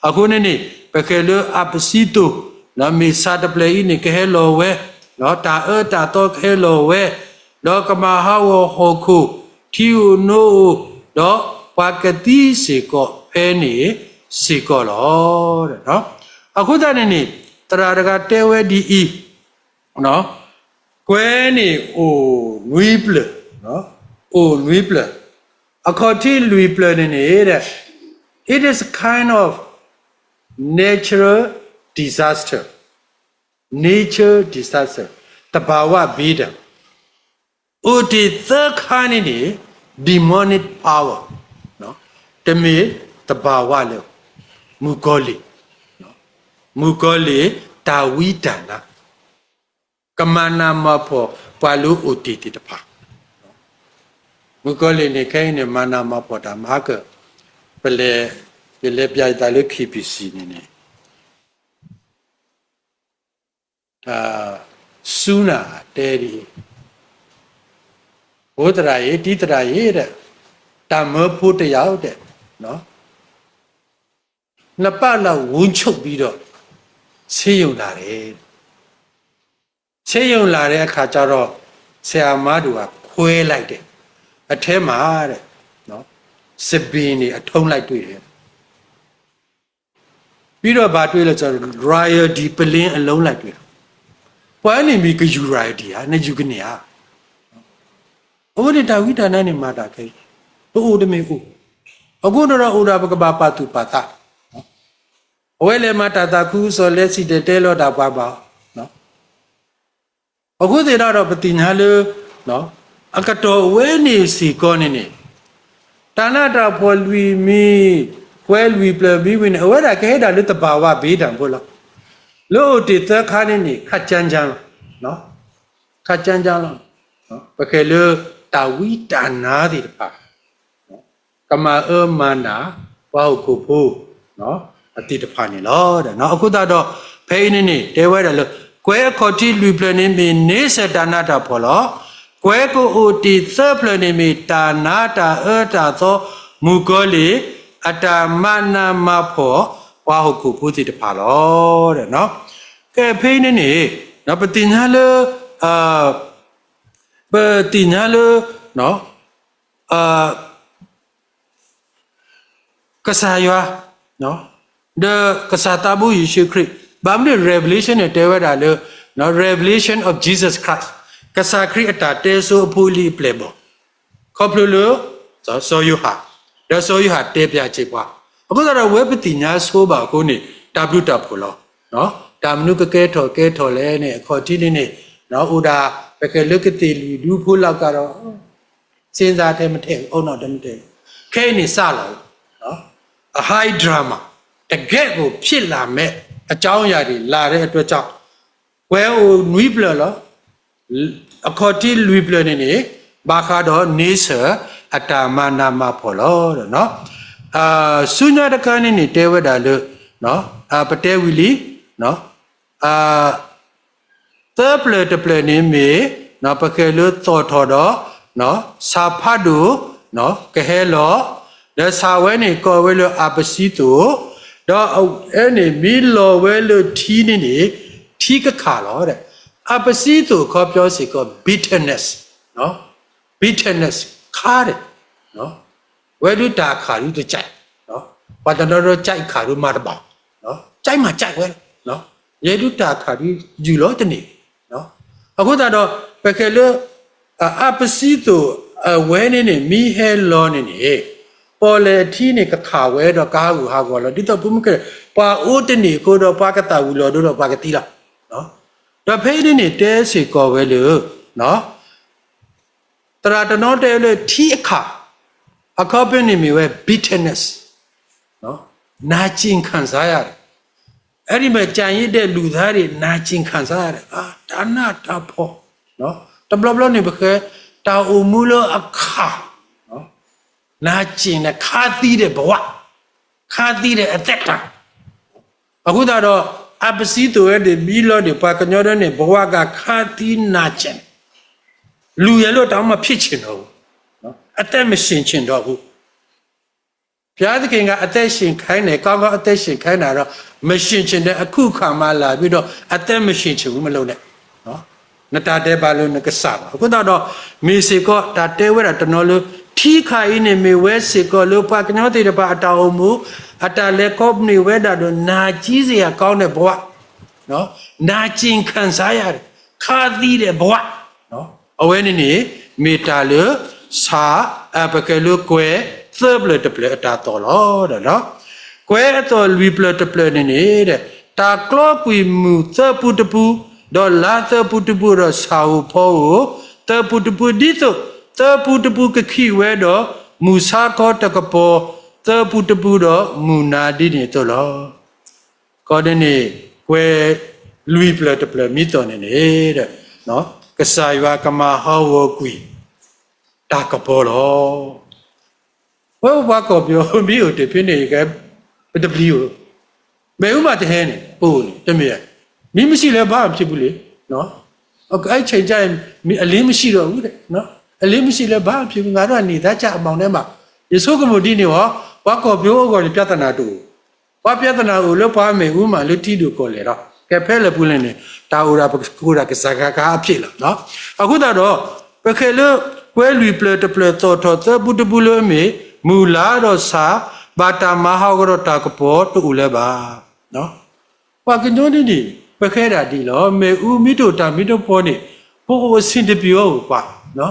အဃိန့ၣ်န့ၣ် ပဃဲၤလၢအပစံသိၣ် မ့ၢ်ဆၣ်တဖျၢၣ်အံၤန့ၣ် ကဟဲလီၤဝဲ တၢ်အၢတၢ်သီကဟဲလီၤဝဲ ဒီးကမၤဟးဂီၤဟီၣ်ခိၣ် ထံဧိၤနိဧိၤ ဒီးပှၤကသံစ့ၢ်ကီးဖဲန့ၣ်စ့ၢ်ကီးလီၤ. အဃိသတးန့ၣ်န့ၣ် သရၣ်တဂၤတဲဝဲဒ်အံၤ ကွဲန့ၣ်အိၣ်နွံဖျၢၣ်, အိၣ်နွံဖျၢၣ်, အခီၣ်ထံးလွံၢ်ဖျၢၣ်န့ၣ်န့ၣ် it is kind of natural disaster, nature disaster, သဘာဝ ဘီတၢ်, အိၣ်တ့ၢ်သၢခါန့ၣ်န့ၣ် demonic power, တမ့ၢ်သဘာဝလၢ မုၣ်ကီၤလံၢ်, မုၣ်ကီၤလံၢ်တၢ်ဝံတၢ်နါ ကမၤနးမၤဖှီၣ်ပှၤလၢအိၣ်တ့ၢ်သ့ၣ်တဖၣ်, မုၣ်ကီၤလံၢ်န့ၣ် ခဲအံၤန့ၣ် မၤနးမၤဖှီၣ်တၢ်မၤဟါကၢၣ်, ပလဲၤ, ယလဲၤပျဲယသးလၢ KBC န့ၣ်န့ၣ် တၢ်စူနၢ်တဲဒ်အံၤ, ဖိသရၣ်အံၤ တံၤသရၣ်အံၤ, တၢ်မၢဖိတယာ်အိၣ်ဒဲး, နှစ်ပတ်လောက် ဝမ်းချုပ်ပြီးတော့ ဆေးရုံလာတယ်, ဆေးရုံလာတဲ့အခါကျတော့ ဆရာမတို့က ခွဲလိုက်တယ်, အထဲမှာတဲ့ စပင်တွေ အထုံးလိုက်တွေ့တယ်. ပြီးတော့ ဘာတွေ့လဲဆိုတော့ royalty ပလင်း အလုံးလိုက်တွေ့တယ်. ပှၤန့ၣ်မ့ၢ်ကယူၤ royalty ဧါ, နယူၤကန့ၢ်ဧါ. အဝဲန့ၣ်တၢ်ဝံတၢ်နါန့ၣ် မၤတၢ်ခဲအံၤ ပအိၣ်တမ့ၢ်အိၣ်, အဃိန့ၣ်ဒီးအိၣ်ဒီးပကဘၣ်ပာ်သူၣ်ပာ်သး, အဝဲလဲၤမၤတၢ်သးခုကစီၣ် လဲၤစံၣ်တဲၤတဲလီၤတၢ်ပှၤဘၣ် အဃိသတးဒီး ပသ့ၣ်ညါလၢ အကတီၢ်အဝဲန့ၣ်စ့ၢ်ကီးန့ၣ်န့ၣ် တၢ်နးတၢ်ဖှီၣ်လွံၢ်မံၤ ကွဲလွံၢ်ဖျၢၣ်မံၤဝံၤန့ၣ် အဝဲဒၣ်ကဟဲဒၣ်လၢ သဘာဝ ဘီတၢ်ဖိလီၤ. လၢအိၣ်တ့ၢ်သၢခါန့ၣ်န့ၣ် ခပ်ကြမ်းကြမ်းလီၤ. ခပ်ကြမ်းကြမ်းလီၤ. ပဃဲၤလၢတၢ်ဝံတၢ်နါသ့ၣ်တဖၣ် ကမၤအၢမၤနး ပှၤဟီၣ်ခိၣ်ဖိ အသ့ၣ်တဖၣ်န့ၣ်လီၤ. အဃိသတးဒီး ဖဲအံၤန့ၣ်န့ၣ် တဲဝဲဒၣ်လၢ ကွဲအခီၣ်ထံးလွံၢ်ဖျၢၣ်န့ၣ်မ့ၢ် န့ဆၢၣ်တၢ်နးတၢ်ဖှီၣ်လီၤ. ကွဲကအိၣ်တ့ၢ်သၢဖျၢၣ်န့ၣ်မ့ၢ် တၢ်နါတၢ်အၢတၢ်သီ မုၣ်ကီၤလံၢ် အတၢ်မၤနးမၤဖှီၣ် ပှၤဟီၣ်ခိၣ်ဖိသ့ၣ်တဖၣ်လီၤ. ကဲ ဖဲအံၤန့ၣ်န့ၣ် ပသ့ၣ်ညါလၢ ပသ့ၣ်ညါလၢ ကစၢ်ယွၤ ဒီးကစၢ်သးဘိယ့ၣ်ၡူးခရံာ်, ဘၣ်မနုၤ Revelation န့ၣ်တဲဝဲဒၣ်လၢ Revelation of Jesus Christ ကစၢ်ခရံာ်အတၢ်တဲဆိအဖိအလံၤအပျဲၢ်အဘီၣ် ခီဖျိလၢ စီၤယိၤဟၣ်, ဒီးစီၤယိၤဟၣ်တဲပျးစ့ၢ်ပှၤ, အဃိသတးဒီး အဝဲပသ့ၣ်ညါဆိဘၣ်အဃိန့ၣ် တၢ်ဘျုးတၢ်ဖှိၣ်လီၤ. တၢ်မနုၤကကဲထီၣ်ကဲထီၣ်လဲၣ်န့ၣ် အခီၣ်ထံးန့ၣ်န့ၣ် အိၣ်ဒၣ် ပကဲလၢကသ့ၣ်လွံၢ်ဒူဖိလၢ်ကဒီး စဉ်းစားထဲမထည့်ဘူး, အုံနောက်ထဲမထည့်ဘူး. ခဲအံၤန့ၣ်စလီၤ, အ high drama တကယ့်ကိုဖြစ်လာမယ့်အကြောင်းအရာတွေလာတဲ့အတွက်ကြောင့် ကွဲအိၣ်နွံဖျၢၣ်လီၤ. အခီၣ်ထံးလွံၢ်ဖျၢၣ်န့ၣ်န့ၣ် ဘၣ်ဃးဒီးန့ဆၢၣ်အတၢ်မၤနးမၤဖှီၣ်လီၤ. ဆူညါတခါန့ၣ်န့ၣ် တဲဝဲဒၣ်လၢ ပတဲဝံၤလံ သၢဖျၢၣ်တဖျၢၣ်န့ၣ်မ့ၢ် ပဃဲၤလၢသီၣ်ထီၣ်ဒီး ဆၣ်ဖးဒိၣ် ကဟဲလီၤ, ဒီးဆၣ်ဝဲန့ၣ်ကိးဝဲလၢအပစံသိၣ်, ဒီးအဝဲန့ၣ်မ့ၢ်လီၤဝဲလၢထံန့ၣ်န့ၣ် ထံကခၣ်လီၤ. အပစံသိၣ်ခီပညီစ့ၢ်ကီး bitterness, bitterness ခါဒီး ဝဲဒုးတၢ်ခးဒုးတကဲး, ပှၤတနီၤဒီး ကၠဲးခးဒုးမၤတဘၣ်, ကၠဲးမၤကၠဲးဝဲ, ယဲဒုးတၢ်ခးဒုးယုၢ်လီၤတန့ၢ်, အဃိသတးဒီး ပကဲလၢ အအါပစံသိးအဝဲန့ၣ်န့ၣ် မ့ၢ်ဟဲလီၤန့ၣ်န့ၣ် ပီၣ်လဲၣ်အထံန့ၣ်ကခးဝဲဒီးကဟးဂူာ်ဟးဂီၤလီၤ. ဒ်သိးပမ့ၢ်ကဲ ပှၤအိၣ်တန့ၢ်အဃိဒီး ပှၤကသးဝံၤလီၤဒိဒီးပှၤကသံလီၤ. ဒီးဖဲအံၤန့ၣ်န့ၣ် တဲစ့ၢ်ကီးဝဲလၢ သရၣ်တနီၤတဲလၢထံအခး အခီပညီန့ၣ်မ့ၢ်ဝဲ bitterness, နာကျင်ခံစားရတယ်. အဲဒီမှာ ကျန်ရစ်တဲ့လူသားတွေ နာကျင်ခံစားရတယ်. အာ, တၢ်နးတၢ်ဖှီၣ်, တဘျီဘျီန့ၣ် ပဃဲ တၢ်အိၣ်မူလၢအခး နာကျင်တဲ့ ခါသီးတဲ့ဘဝ, ခါသီးတဲ့အသက်တာ. အဃိသတးဒီး အပစံသိးဝဲန့ၣ် မ့ၢ်လီၤန့ၣ် ပှၤကညီဒၢန့ၣ် ဘဝကခါသီးနာကျင်, လူရယ်လို့ တောင်မှဖြစ်ချင်တော့ဘူး, အသက်မရှင်ချင်တော့ဘူး. ဘုရားသခင်က အသက်ရှင်ခိုင်းတယ်, ကောင်းကောင်းအသက်ရှင်ခိုင်းတာတော့ မရှင်ချင်တဲ့အခုအခါမှလာပြီးတော့ အသက်မရှင်ချင်ဘူး မလုပ်နဲ့. နတၢ်ဒဲးဘးလၢနကစၢ်ဘၣ်. အဃိသတးဒီး မ့ၢ်စ့ၢ်ကီး တၢ်တဲဝဲဒၣ်တနီၤလၢ ထံခးအံၤန့ၣ် မ့ၢ်ဝဲစ့ၢ်ကီးလၢပှၤကညီသ့ၣ်တဖၣ်အတၢ်အိၣ်မူ အတၢ်လဲၤခီန့ၢ်ဝဲဒၣ်ဒီး နာကျင်စရာကောင်းတဲ့ဘဝ, နာကျင်ခံစားရတယ်, ခါသီးတဲ့ဘဝ. အဝဲန့ၣ်န့ၣ် မ့ၢ်တၢ်လၢ ဆၣ် ပကဲလၢကွဲသၢပျၢၤတပျၢၤအတၢ်သီၣ်လီၤ. ကွဲအသီၣ်လွံၢ်ပျၢၤတပျၢၤန့ၣ်န့ၣ် တၢ်ကျီကွံာ်မုၢ်သၢပူတပူ, ဒီးလါသၢပူတပူ, ဒီးဆၣ်ဧိၤဖီဧိၤသၢပူတပူ, ဒ်သိးသၢပူတပူကခံးဝဲဒီး မုၢ်ဆါခီတကပီၤသၢပူတပူ, ဒီးမုၢ်နၤဒ်န့ၣ်အသိးလီၤ. ခီဒ်န့ၣ် ကွဲလွံၢ်ပျၢၤတပျၢၤမ့ၢ်သီၣ်န့ၣ်န့ၣ် ကစၢ်ယွၤကမၤဟးဂီၤကွံာ် တၢ်ကပီၤလီၤ. ဝဲပှၤကီၢ်ပယီၤမ့ၢ်အိၣ်တ့ၢ်ဖဲန့ၣ် ပတပျံၤဧိၤ, မ့ၣ်အူမးတဟဲန့ၣ် ပအိၣ်န့ၣ် တမ့ၢ်ဧါ. မီးမရှိလည်း ဘာမှမဖြစ်ဘူးလေ. အဲချိန်ကျရင် အလင်းမရှိတော့ဘူးတဲ့, အလင်းမရှိလည်း ဘာမှမဖြစ်ဘူး, ငါတို့က နေသားကြအမှောင်ထဲမှာ ယဆိကမိၣ်ဒ်န့ၣ်အီၤ, ပှၤကီၢ်ပယီၤအဂီၢ်န့ၣ် ပြဿနာတအိၣ်, ပှၤပြဿနာအိၣ်လၢပှၤမ့ၣ်အူမးလၢထံဒိၣ်ကီၢ်လဲၢ်လီၤ. ကဲဖဲလဲၣ်ပူၤလဲၣ်န့ၣ် တၢ်အိၣ်ဒၣ်ပကကိးဒၣ်ကစၢ်ခါခါအဖြစ်လီၤ. အဃိသတးဒီး ပဃဲလၢ ကွဲလွံၢ်ပျၢၤတပျၢၤသီၣ်ထီၣ်သၢပူတပူလၢအမ့ၢ် မုၢ်လါဒီးဆၣ် ဘၣ်တၢ်မၤဟးဂီၤဒီးတၢ်ကပီၤတအိၣ်လၢၤဘၣ်. ပှၤကညီန့ၣ်န့ၣ် ပဃဲဒၣ်ဒ်လီၤ. မ့ၣ်အူမ့ၢ်တအိၣ်တၢ်မ့ၢ်တအိၣ်ဖီန့ၣ် ပအိၣ်အဆင်တပြေအီၤပှၤ,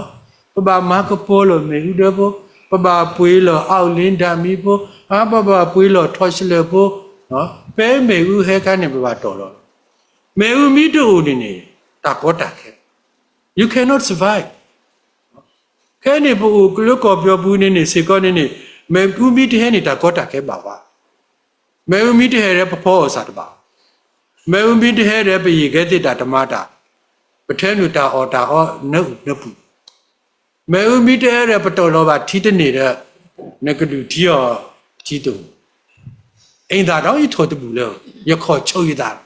ပဘၣ်မၤကပီၤလီၤမ့ၣ်အူဒၢဖိ, ပဘၣ်ပှ့ၤလီၤအီၣ်လ့ဒၣ်မံဖိ, ပဘၣ်ပှ့ၤလီၤထီၣ်ဆှလဲၣ်ဖိ, ဖဲမ့ၣ်အူဟဲခါန့ၣ် ပဘၣ်တီၢ်လီၤ. မ့ၣ်အူမ့ၢ်တအိၣ်န့ၣ်န့ၣ် တၢ်ကီတၢ်ခဲ, you cannot survive. ခဲအံၤန့ၣ် ပအိၣ်လၢကီၢ်ပယီၤပူၤန့ၣ်န့ၣ် စ့ၢ်ကီးန့ၣ်န့ၣ် မ့ၣ်အူမ့ၢ်တဟဲန့ၣ် တၢ်ကီတၢ်ခဲဘၣ်ဝါ. မ့ၣ်အူမ့ၢ်တဟဲဒီး ပဖီအီၣ်စၢ်တဘၣ်, မ့ၣ်အူမ့ၢ်တဟဲဒီး ပယံာ်ကဲသ့ၣ်တၢ်တမၤတၢ်, ပထဲနုာ်တၢ်အီၣ်တၢ်အီနၢအုၣ်နၢပူၤ, မ့ၣ်အူမ့ၢ်တဟဲဒီး ပတီၢ်လီၤဘၣ်ထံတန့ၢ်ဒီး နကဒုးထံအီၤထံတအိၣ်, အိမ်သာတောင် ယထီၣ်တဘူးလၢၤ, ယခီၣ်ဆိးယသး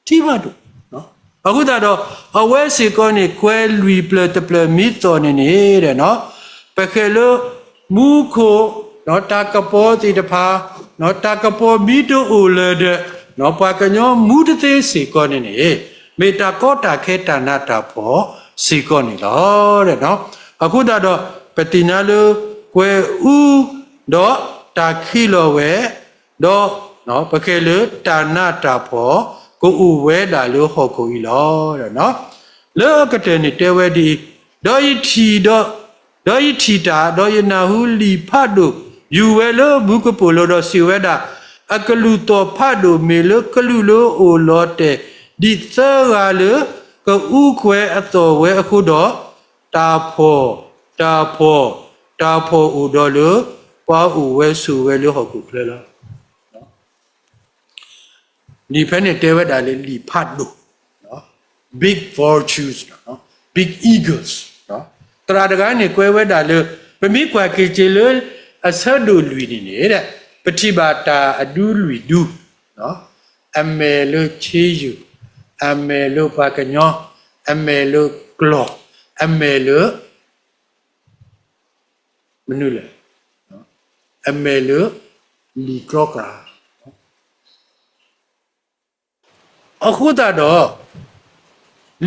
ထံဘၣ်ဒိၣ်. အဃိသတးဒီး အဝဲစ့ၢ်ကီးန့ၣ် ကွဲလွံၢ်ပျၢၤတပျၢၤမ့ၢ်သီၣ်န့ၣ်န့ၣ် ပဃဲလၢ မူခိၣ် တၢ်ကပီၤသ့ၣ်တဖၣ်, တၢ်ကပီၤမ့ၢ်တအိၣ်လၢၤဒီး ပှၤကညီမူတသ့စ့ၢ်ကီးန့ၣ်န့ၣ် မ့ၢ်တၢ်ကီတၢ်ခဲတၢ်နးတၢ်ဖှီၣ်စ့ၢ်ကီးန့ၣ်လီၤ. အဃိသတးဒီး ပသ့ၣ်ညါလၢ ကွဲအူ ဒီးတၢ်ခံးလီၤဝဲ ဒီး ပဃဲလၢတၢ်နးတၢ်ဖှီၣ် ကအိၣ်ဝဲဒၣ်လၢဟီၣ်ခိၣ်အံၤလီၤ. လၢအကတၢၢ်န့ၣ်တဲဝဲဒ်အံၤ, ဒီးယထံၣ်, ဒီးယထံၣ်တၢ်, ဒီးယနၢ်ဟူလံာ်ဖးဒိၣ် ယူၤဝဲလၢမူကပိာ်လိၤဒီးစံးဝဲဒၣ်, အကလူးသီၣ်ဖးဒိၣ်မ့ၢ်လၢကလူးလၢအိၣ်လီၤတဲာ် ဒ်သၢဂၤလၢ ကအူကွဲအသီၣ်ဝဲအဃိဒီး, တၢ်ဖှီၣ်, တၢ်ဖှီၣ်, တၢ်ဖှီၣ်အိၣ်ဒီးလၢ ပှၤအိၣ်ဝဲဆိးဝဲလၢဟီၣ်ခိၣ်ချၢလီၤ. လံာ်ဖဲန့ၣ်တဲဝဲဒၣ်လၢလံာ်ဖးဒိၣ်, big vultures, big eagles, သရၣ်တဂၤန့ၣ်ကွဲးဝဲဒၣ်လၢ ပမ့ၢ်ကွၢ်က့ၤက့ၤလၢ အဆၢဒိၣ်လွံၢ်န့ၣ်န့ၣ် ပထံၣ်ဘၣ်တၢ်အဒူလွံၢ်ဒူ, အမဲာ်လၢခ့ယုၢ်, အမဲာ်လၢပှၤကညီ, အမဲာ်လၢကျီၢ်, အမဲာ်လၢ မနုၤလဲၣ်, အမဲာ်လၢ လံာ်ကြီကြၢ်. အဃိသတး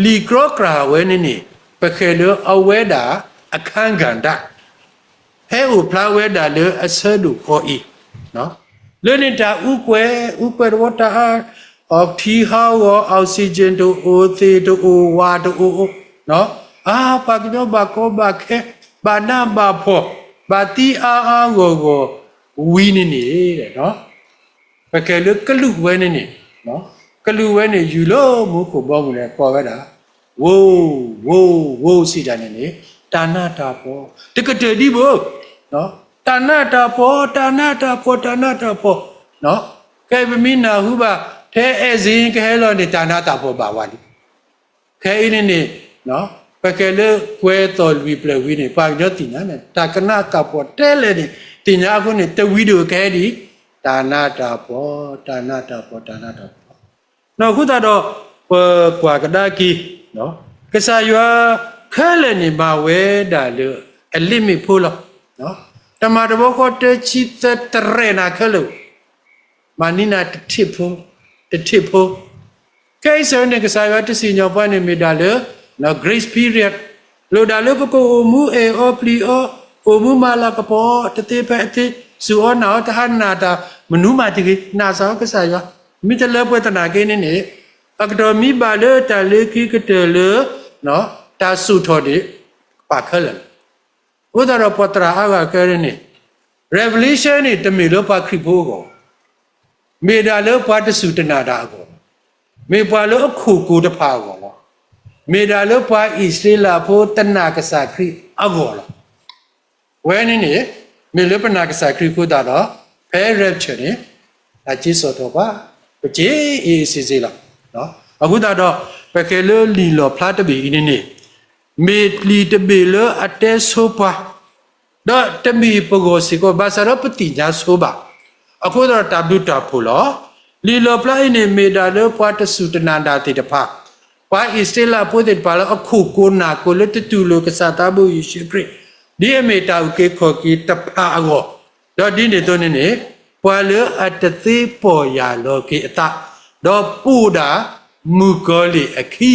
ဒီး လံာ်ကြီကြၢ်ဝဲန့ၣ်န့ၣ် ပဃဲလၢအဝဲဒၣ်အခန်းကဏ္ဍ ဟဲအိၣ်ဖျါဝဲဒၣ်လၢအဆၢဒိၣ်ဃီအံၤ, လၢန့ၣ်တၢ်အူကွဲး, အူကွဲးတဝီတၢ်အါ, အီထံဟးဂီၤ, oxygen တအိၣ်, သ့ၣ်တအိၣ်, ဝၣ်တအိၣ်, အါ ပှၤကညီဘၣ်ကီဘၣ်ခဲ, ဘၣ်နးဘၣ်ဖှီၣ်, ဘၣ်သံအါအါဂီၢ်ဂီၢ်, ဝံၤန့ၣ်န့ၣ် ပကဲလၢကလူးဝဲန့ၣ်န့ၣ်, ကလူးဝဲန့ၣ် ယူၤလၢမူခိၣ်ဘီမုၢ်န့ၣ် ကိးဝဲဒၣ် ဝိ ဝိ ဝိ စံးတၢ်န့ၣ်န့ၣ် တၢ်နးတၢ်ဖှီၣ် တကတၢၢ်ဒံးဘၣ်, တၢ်နးတၢ်ဖှီၣ် တၢ်နးတၢ်ဖှီၣ် တၢ်နးတၢ်ဖှီၣ်, ခဲအံၤပမ့ၢ်နၢ်ဟူဘၣ် ထဲအဲၣ်စ့ၣ်ကဟဲလီၤန့ၣ် တၢ်နးတၢ်ဖှီၣ်ဘၣ်ဝဲလံ. ခဲအံၤန့ၣ်န့ၣ် ပကဲလၢကွဲသိၣ်လွံၢ်ပျၢၢ်ဝံၤန့ၣ် ပှၤကညီသ့ၣ်ညါန့ၣ် တၢ်ကနးတၢ်ဖှီၣ်တဲလဲၣ်န့ၣ် သ့ၣ်ညါအဃိန့ၣ် တဝံၤဒိၣ်ကဟဲဒ်အံၤ တၢ်နးတၢ်ဖှီၣ် တၢ်နးတၢ်ဖှီၣ် တၢ်နးတၢ်ဖှီၣ်လီၤ. အဃိသတးဒီး ပကွၢ်ကဒါက့ၤ ကစၢ်ယွၤခဲလၢာ်န့ၣ် မၤဝဲဒၣ်လၢအလ့မ့ၣ်ဖိလီၤ. တၢ်မၤတဘျီဃီတဆံသၢတရဲၣ်နၤခဲလၢာ် မၤန့ၢ်နၤတထံၣ်ဖိ, တထံၣ်ဖိ, ခဲအံၤစ့ၢ်န့ၣ် ကစၢ်ယွၤတစံၣ်ညီၣ်ပှၤန့ၣ် မ့ၢ်ဒၣ်လၢ grace period လိၣ်ဒၣ်လၢပကအိၣ်မူအဲၣ်အီၤပျံၤအီၤ, အိၣ်မူမၤလၤကပီၤအီၤ တသ့ဖဲအသ့, စူၢ်အီၤနာ်အီၤ တဟါနၢ်တၢ်မနုၤမးတဂ့ၤ, နာ်စ့ၢ်ကီးကစၢ်ယွၤ, မ့ၢ်တလၢပှဲၤသနာ်က့န့ၣ်န့ၣ် အကတီၢ်မ့ၢ်ဘၣ်လၢတၢ်လၢခံကတၢၢ်လၢ တၢ်စိာ်ထီၣ်န့ၣ် ကပာ်ခဲလၢာ်လီၤ. အဃိသတးဒီးပှၤသရၣ်အါဂၤကဲန့ၣ်န့ၣ် Revelation န့ၣ် တမ့ၢ်လၢပှၤခရံာ်ဖိအဂီၢ်, မ့ၢ်ဒၣ်လၢပှၤတစူၢ်တနာ်တၢ်အဂီၢ်လီၤ. မ့ၢ်ပှၤလၢအခိၣ်ကိၤတဖၣ်အဂီၢ်လီၤ. မ့ၢ်ဒၣ်လၢပှၤအံၣ်စရ့လးဖိတနာ်ကစၢ်ခရံာ်အဂီၢ်လီၤ. ဝဲန့ၣ်န့ၣ် မ့ၢ်လၢပနာ်ကစၢ်ခရံာ်အဃိသတးဒီး ဖဲ rapture န့ၣ် တၢ်က့ၤစိာ်ထီၣ်ပှၤ ပက့ၤအ့ၣ်အ့ၣ်စ့ၢ်စ့ၢ်လီၤ. အဃိသတးဒီး ပကဲလၢလံာ်လီၣ်ဖျါတဘ့ၣ်အံၤန့ၣ်န့ၣ် မ့ၢ်လံာ်တဘ့ၣ်လၢအတဲဆိပှၤ ဒီးတမ့ၢ်ပဂီၢ်စ့ၢ်ကီး ဘၣ်ဆၣ်ဒီးပသ့ၣ်ညါဆိဘၣ်. အဃိသတးဒီးတၢ်ဘျုးတၢ်ဖှိၣ်လီၤ. လံာ်လီၣ်ဖျါအံၤန့ၣ် မ့ၢ်ဒၣ်လၢပှၤတစူၢ်တနာ်တၢ်သ့ၣ်တဖၣ်, ပှၤအံၣ်စရ့လးဖိသ့ၣ်တဖၣ်လၢအခိၣ်ကိၤနၢ်ကိၤလၢတတူၢ်လိာ်ကစၢ်သးဘိယ့ၣ်ၡူးခရံာ် ဒ်အမ့ၢ်တၢ်အုၣ်က့ၤခီၣ်က့ၤတဖၣ်အဂီၢ်, ဒီးဒ်န့ၣ်အသိးန့ၣ်န့ၣ် ပှၤလၢအတသ့ပီၢ်ယၢ်လီၤက့ၤအသး, ဒီးပိၢ်ဒၣ်မုၣ်ကီၤလံၢ်အခံ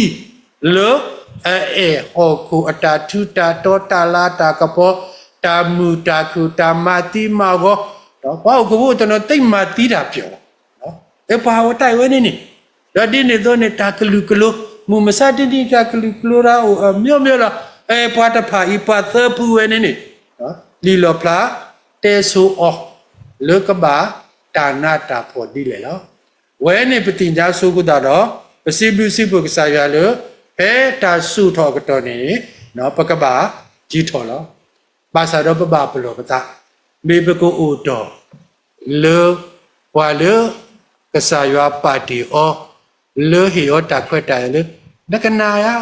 လၢအအဲၣ်ဟီၣ်ခိၣ်အတၢ်ထူးတၢ်တီၤ တၢ်လၤတၢ်ကပီၤ တၢ်မုာ်တၢ်ခုၣ် တၢ်မၤသံမၤဂီၤ, ပှၤဟီၣ်ခိၣ်ဖိအတနီၤသ့မၤသံတၢ်ပျီၣ်လီၤ. အဲ ပှၤဟးဝဲတၢ်အံၤဝဲန့ၣ်န့ၣ်, ဒီးဒ်န့ၣ်အသိးန့ၣ် တၢ်ကလုာ်ကလိၤ မုၢ်မဆါတနံၤတၢ်ကလုာ်ကလိၤတၢ်အိၣ်အမျိုးမျိုးလီၤ. အဲ ပှၤတဖၣ်အံၤ ပှၤသၢဖုဝဲန့ၣ်န့ၣ် လံာ်လီၣ်ဖျါတဲဆိအီၤ လၢကဘၣ်တၢ်နးတၢ်ဖှီၣ်ဒ်လဲၣ်လီၤ. ဝဲန့ၣ်ပသ့ၣ်ညါဆိအဃိသတးဒီး ပစံးဘျုးစံးဖှိၣ်ကစၢ်ယွၤလၢ ဖဲတၢ်စိာ်ထီၣ်အကတီၢ်န့ၣ် ပကဘၣ်ကံးထီၣ်လီၤ. ဘၣ်ဆၣ်ဒီးပဘၣ်ပလီၢ်ပသး မ့ၢ်ပကအိၣ်တီၢ် လၢ ပှၤလၢ ကစၢ်ယွၤပာ်တ့ၢ်အီၤ လၢဟ့ၣ်အီၤတၢ်ခွဲးတၢ်ယာ်လၢ နကနာ်ဧါ,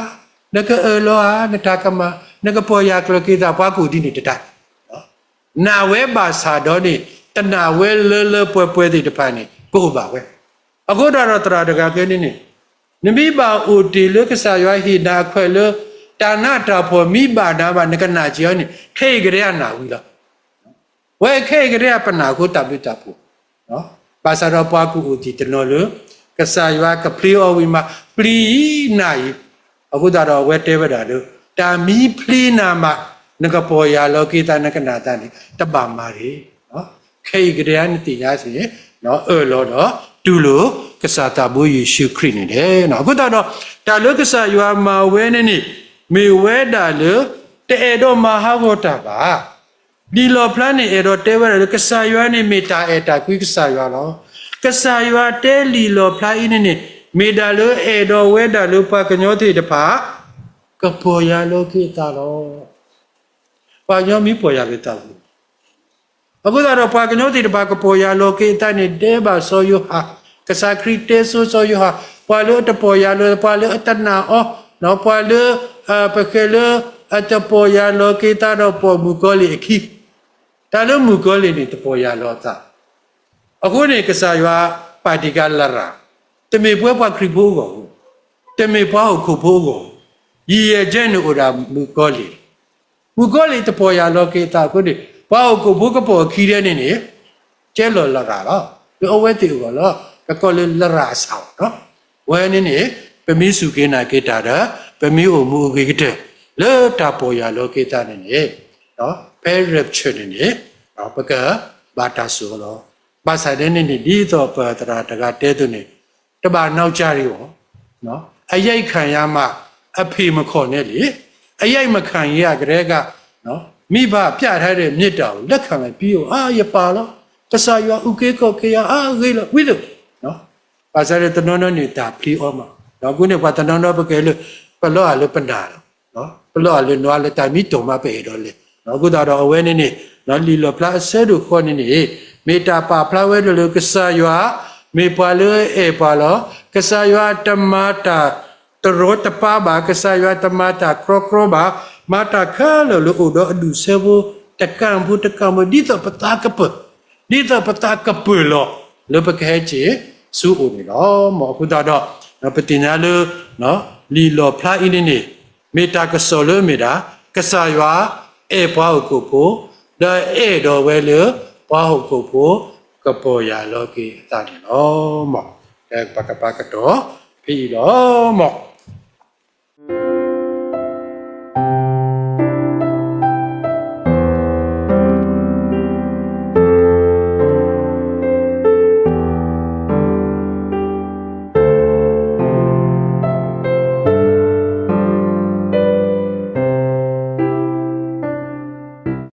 နကအၢၣ်လီၤဧါ, နတၢ်ကမၣ် နကပီၢ်ယၢ်ကျၢၤက့ၤသး ပှၤကအိၣ်ဒ်န့ၣ်တတၢ် နာ်ဝဲဘၣ်ဆၣ်ဒီးန့ၣ် တနာ်ဝဲလၢလၢပှဲၤပှဲၤသ့ၣ်တဖၣ်န့ၣ် ကအိၣ်ဘၣ်ဝဲ. အဃိသတးဒီးသရၣ်တဂၤကဲန့ၣ်န့ၣ် နမ့ၢ်ဘၣ်အိၣ်တ့ၢ်လၢကစၢ်ယွၤဟ့ၣ်နၤအခွဲးလၢ တၢ်နးတၢ်ဖှီၣ်မ့ၢ်ဘၣ်နၤဘၣ် နကနာ်က့ၤအီၤန့ၣ် ခဲအံၤကတည်းကနာ်ဝံၤလီၤ. ဝဲခဲအံၤကတည်းကပနာ်အဃိတၢ်ဘျုးတၢ်ဖှိၣ် ဘၣ်ဆၣ်ဒီးပှၤကအိၣ်သ့ၣ်တနီၤလၢ ကစၢ်ယွၤကဖျ့အီၤဝံၤမး ပျံၤအံၤနၤအံၤ အဃိသတးဒီးအဝဲတဲဝဲဒၣ်လၢ တၢ်မ့ၢ်ဖျ့နၤမး နကပီၢ်ယၢ်လီၤက့ၤသး နကနာ်သးန့ၣ် တဘၣ်မၤတဂ့ၤ. ခဲအံၤကတည်းကနသ့ၣ်ညါစ့ၢ် အၢၣ်လီၤဒီးတူၢ်လိာ်ကစၢ်သးဘိယ့ၣ်ၡူးခရံာ်န့ၣ်လဲၣ်. အဃိသတးဒီး တၢ်လၢကစၢ်ယွၤမၤဝဲန့ၣ်န့ၣ် မ့ၢ်ဝဲဒၣ်လၢ တအဲၣ်ဒိးမၤဟးဂီၤတၢ်ဘၣ်. လံာ်လီၣ်ဖျါန့ၣ် အဲၣ်ဒိးတဲဝဲဒၣ်လၢ ကစၢ်ယွၤန့ၣ်မ့ၢ်တၢ်အဲၣ်တၢ်ကွံကစၢ်ယွၤလီၤ. ကစၢ်ယွၤတဲလံာ်လီၣ်ဖျါအံၤန့ၣ်န့ၣ် မ့ၢ်ဒၣ်လၢအဲၣ်ဒိးဝဲဒၣ်လၢပှၤကညီသ့ၣ်တဖၣ် ကပီၢ်ယၢ်လီၤက့ၤအသးလီၤ. ပှၤကညီမ့ၢ်ပီၢ်ယၢ်လီၤသး အဃိသတးဒီးပှၤကညီသ့ၣ်တဖၣ်ကပီၢ်ယၢ်လီၤက့ၤအသးန့ၣ် တဲဘၣ်စီၤယိၤဟၣ်, ကစၢ်ခရံာ်တဲဆိစီၤယိၤဟၣ်, ပှၤလၢအတပီၢ်ယၢ်လီၤ ပှၤလၢအတနာ်အီၤ, ပှၤလၢ ပဃဲၤလၢ အတပီၢ်ယၢ်လီၤက့ၤသးဒီးပိာ်မုၣ်ကီၤလံၢ်အခံ, တၢ်လၢမုၣ်ကီၤလံၢ်န့ၣ် တပီၢ်ယၢ်လီၤအသး, အဃိန့ၣ် ကစၢ်ယွၤပာ်တံၢ်က့ၤလရာ်, တမ့ၢ်ပှၤခရံာ်ဖိအဂီၢ်, တမ့ၢ်ပှၤဟီၣ်ခိၣ်ဖိအဂီၢ်, ယံာ်ယဲၢ်ကဲန့ၣ်အိၣ်ဒၣ်မုၣ်ကီၤလံၢ် မုၣ်ကီၤလံၢ်တပီၢ်ယၢ်လီၤက့ၤအသးအဃိန့ၣ် ပှၤဟီၣ်ခိၣ်ဖိကပိာ်အခံဒဲးန့ၣ်န့ၣ် ကဲလီၤလရာ်လီၤ. လၢအဝဲသ့ၣ်အဂီၢ်လီၤ. ကကိးလၢလရာ်အဆၣ်လီၤ. ဝဲန့ၣ်န့ၣ် ပမ့ၢ်စူၢ်က့ၤနာ်က့ၤတၢ်ဒီး ပမ့ၢ်အိၣ်မူအဂ့ၤကတၢၢ် လၢတၢ်ပီၢ်ယၢ်လီၤက့ၤအသးန့ၣ်န့ၣ် ဖဲ rapture န့ၣ်န့ၣ် ပကဘၣ်တၢ်ဆိၣ်အၢလီၤ. ဘၣ်ဆၣ်ဒ်န့ၣ်န့ၣ် ဒ်သိးပသရၣ်တဂၤတဲသိးန့ၣ် တဘၣ်နီၢ်ကၠၢ်ရံၣ်အီၤ, အယဲၢ်ခံရမး အဖေမခေါ်နဲ့လေ, အယဲၢ်မခံရကရဲက မိဘပြထားတဲ့မေတ္တာကို လက်ခံလိုက်ပြီးတော့ အာ ယပါလီၤ, ကစၢ်ယွၤအုၣ်က့ၤခီၣ်က့ၤယၤ အါဂ့ၤလီၤ ဝံၤလီၤ. ဘၣ်ဆၣ်ဒီးတနီၤနီၤန့ၣ် တၢ်ဖျံးအီၤမး, ဒီးအဃိန့ၣ် ပှၤတနီၤနီၤပကဲလၢ ပလီၤအါလၢပနၢ်လီၤ, ပလီၤအါလၢနွါလၢတၢ်မံတီၢ်မးပအဲၣ်ဒိးလဲၤ, အဃိသတးဒီးအဝဲန့ၣ်န့ၣ် လံာ်လီၣ်ဖျါအဆၢဒိၣ်ဃီန့ၣ်န့ၣ် မ့ၢ်တၢ်ပာ်ဖျါဝဲဒၣ်လၢကစၢ်ယွၤ မ့ၢ်ပှၤလၢအအဲၣ်ပှၤလီၤ. ကစၢ်ယွၤတမၤတၢ် တရီတပါဘၣ်, ကစၢ်ယွၤတမၤတၢ်ကြီကြီဘၣ်, မၤတၢ်ခဲလၢာ်လၢအိၣ်ဒီးအဒူၣ်အဆၢဖိ တကၣ်ဖိတကၣ်ဖိ ဒ်သိးပသးကပၢၢ်, ဒ်သိးပသးကပၢၢ်လီၤ လၢပကဟဲက့ၤဆူအအိၣ်န့ၣ်လီၤ. မ်အဃိသတးဒီး ပသ့ၣ်ညါလၢ လံာ်လီၣ်ဖျါအံၤန့ၣ်န့ၣ် မ့ၢ်တၢ်ကစီၣ်လၢအမ့ၢ်ဒၣ် ကစၢ်ယွၤအဲၣ်ပှၤဟီၣ်ခိၣ်ဖိ ဒီးအဲၣ်ဒိးဝဲလၢ ပှၤဟီၣ်ခိၣ်ဖိ ကပီၢ်ယၢ်လီၤက့ၤအသးန့ၣ်လီၤ. မ်ပကပာ်ကတီၢ်ဖဲအံၤလီၤ. မ်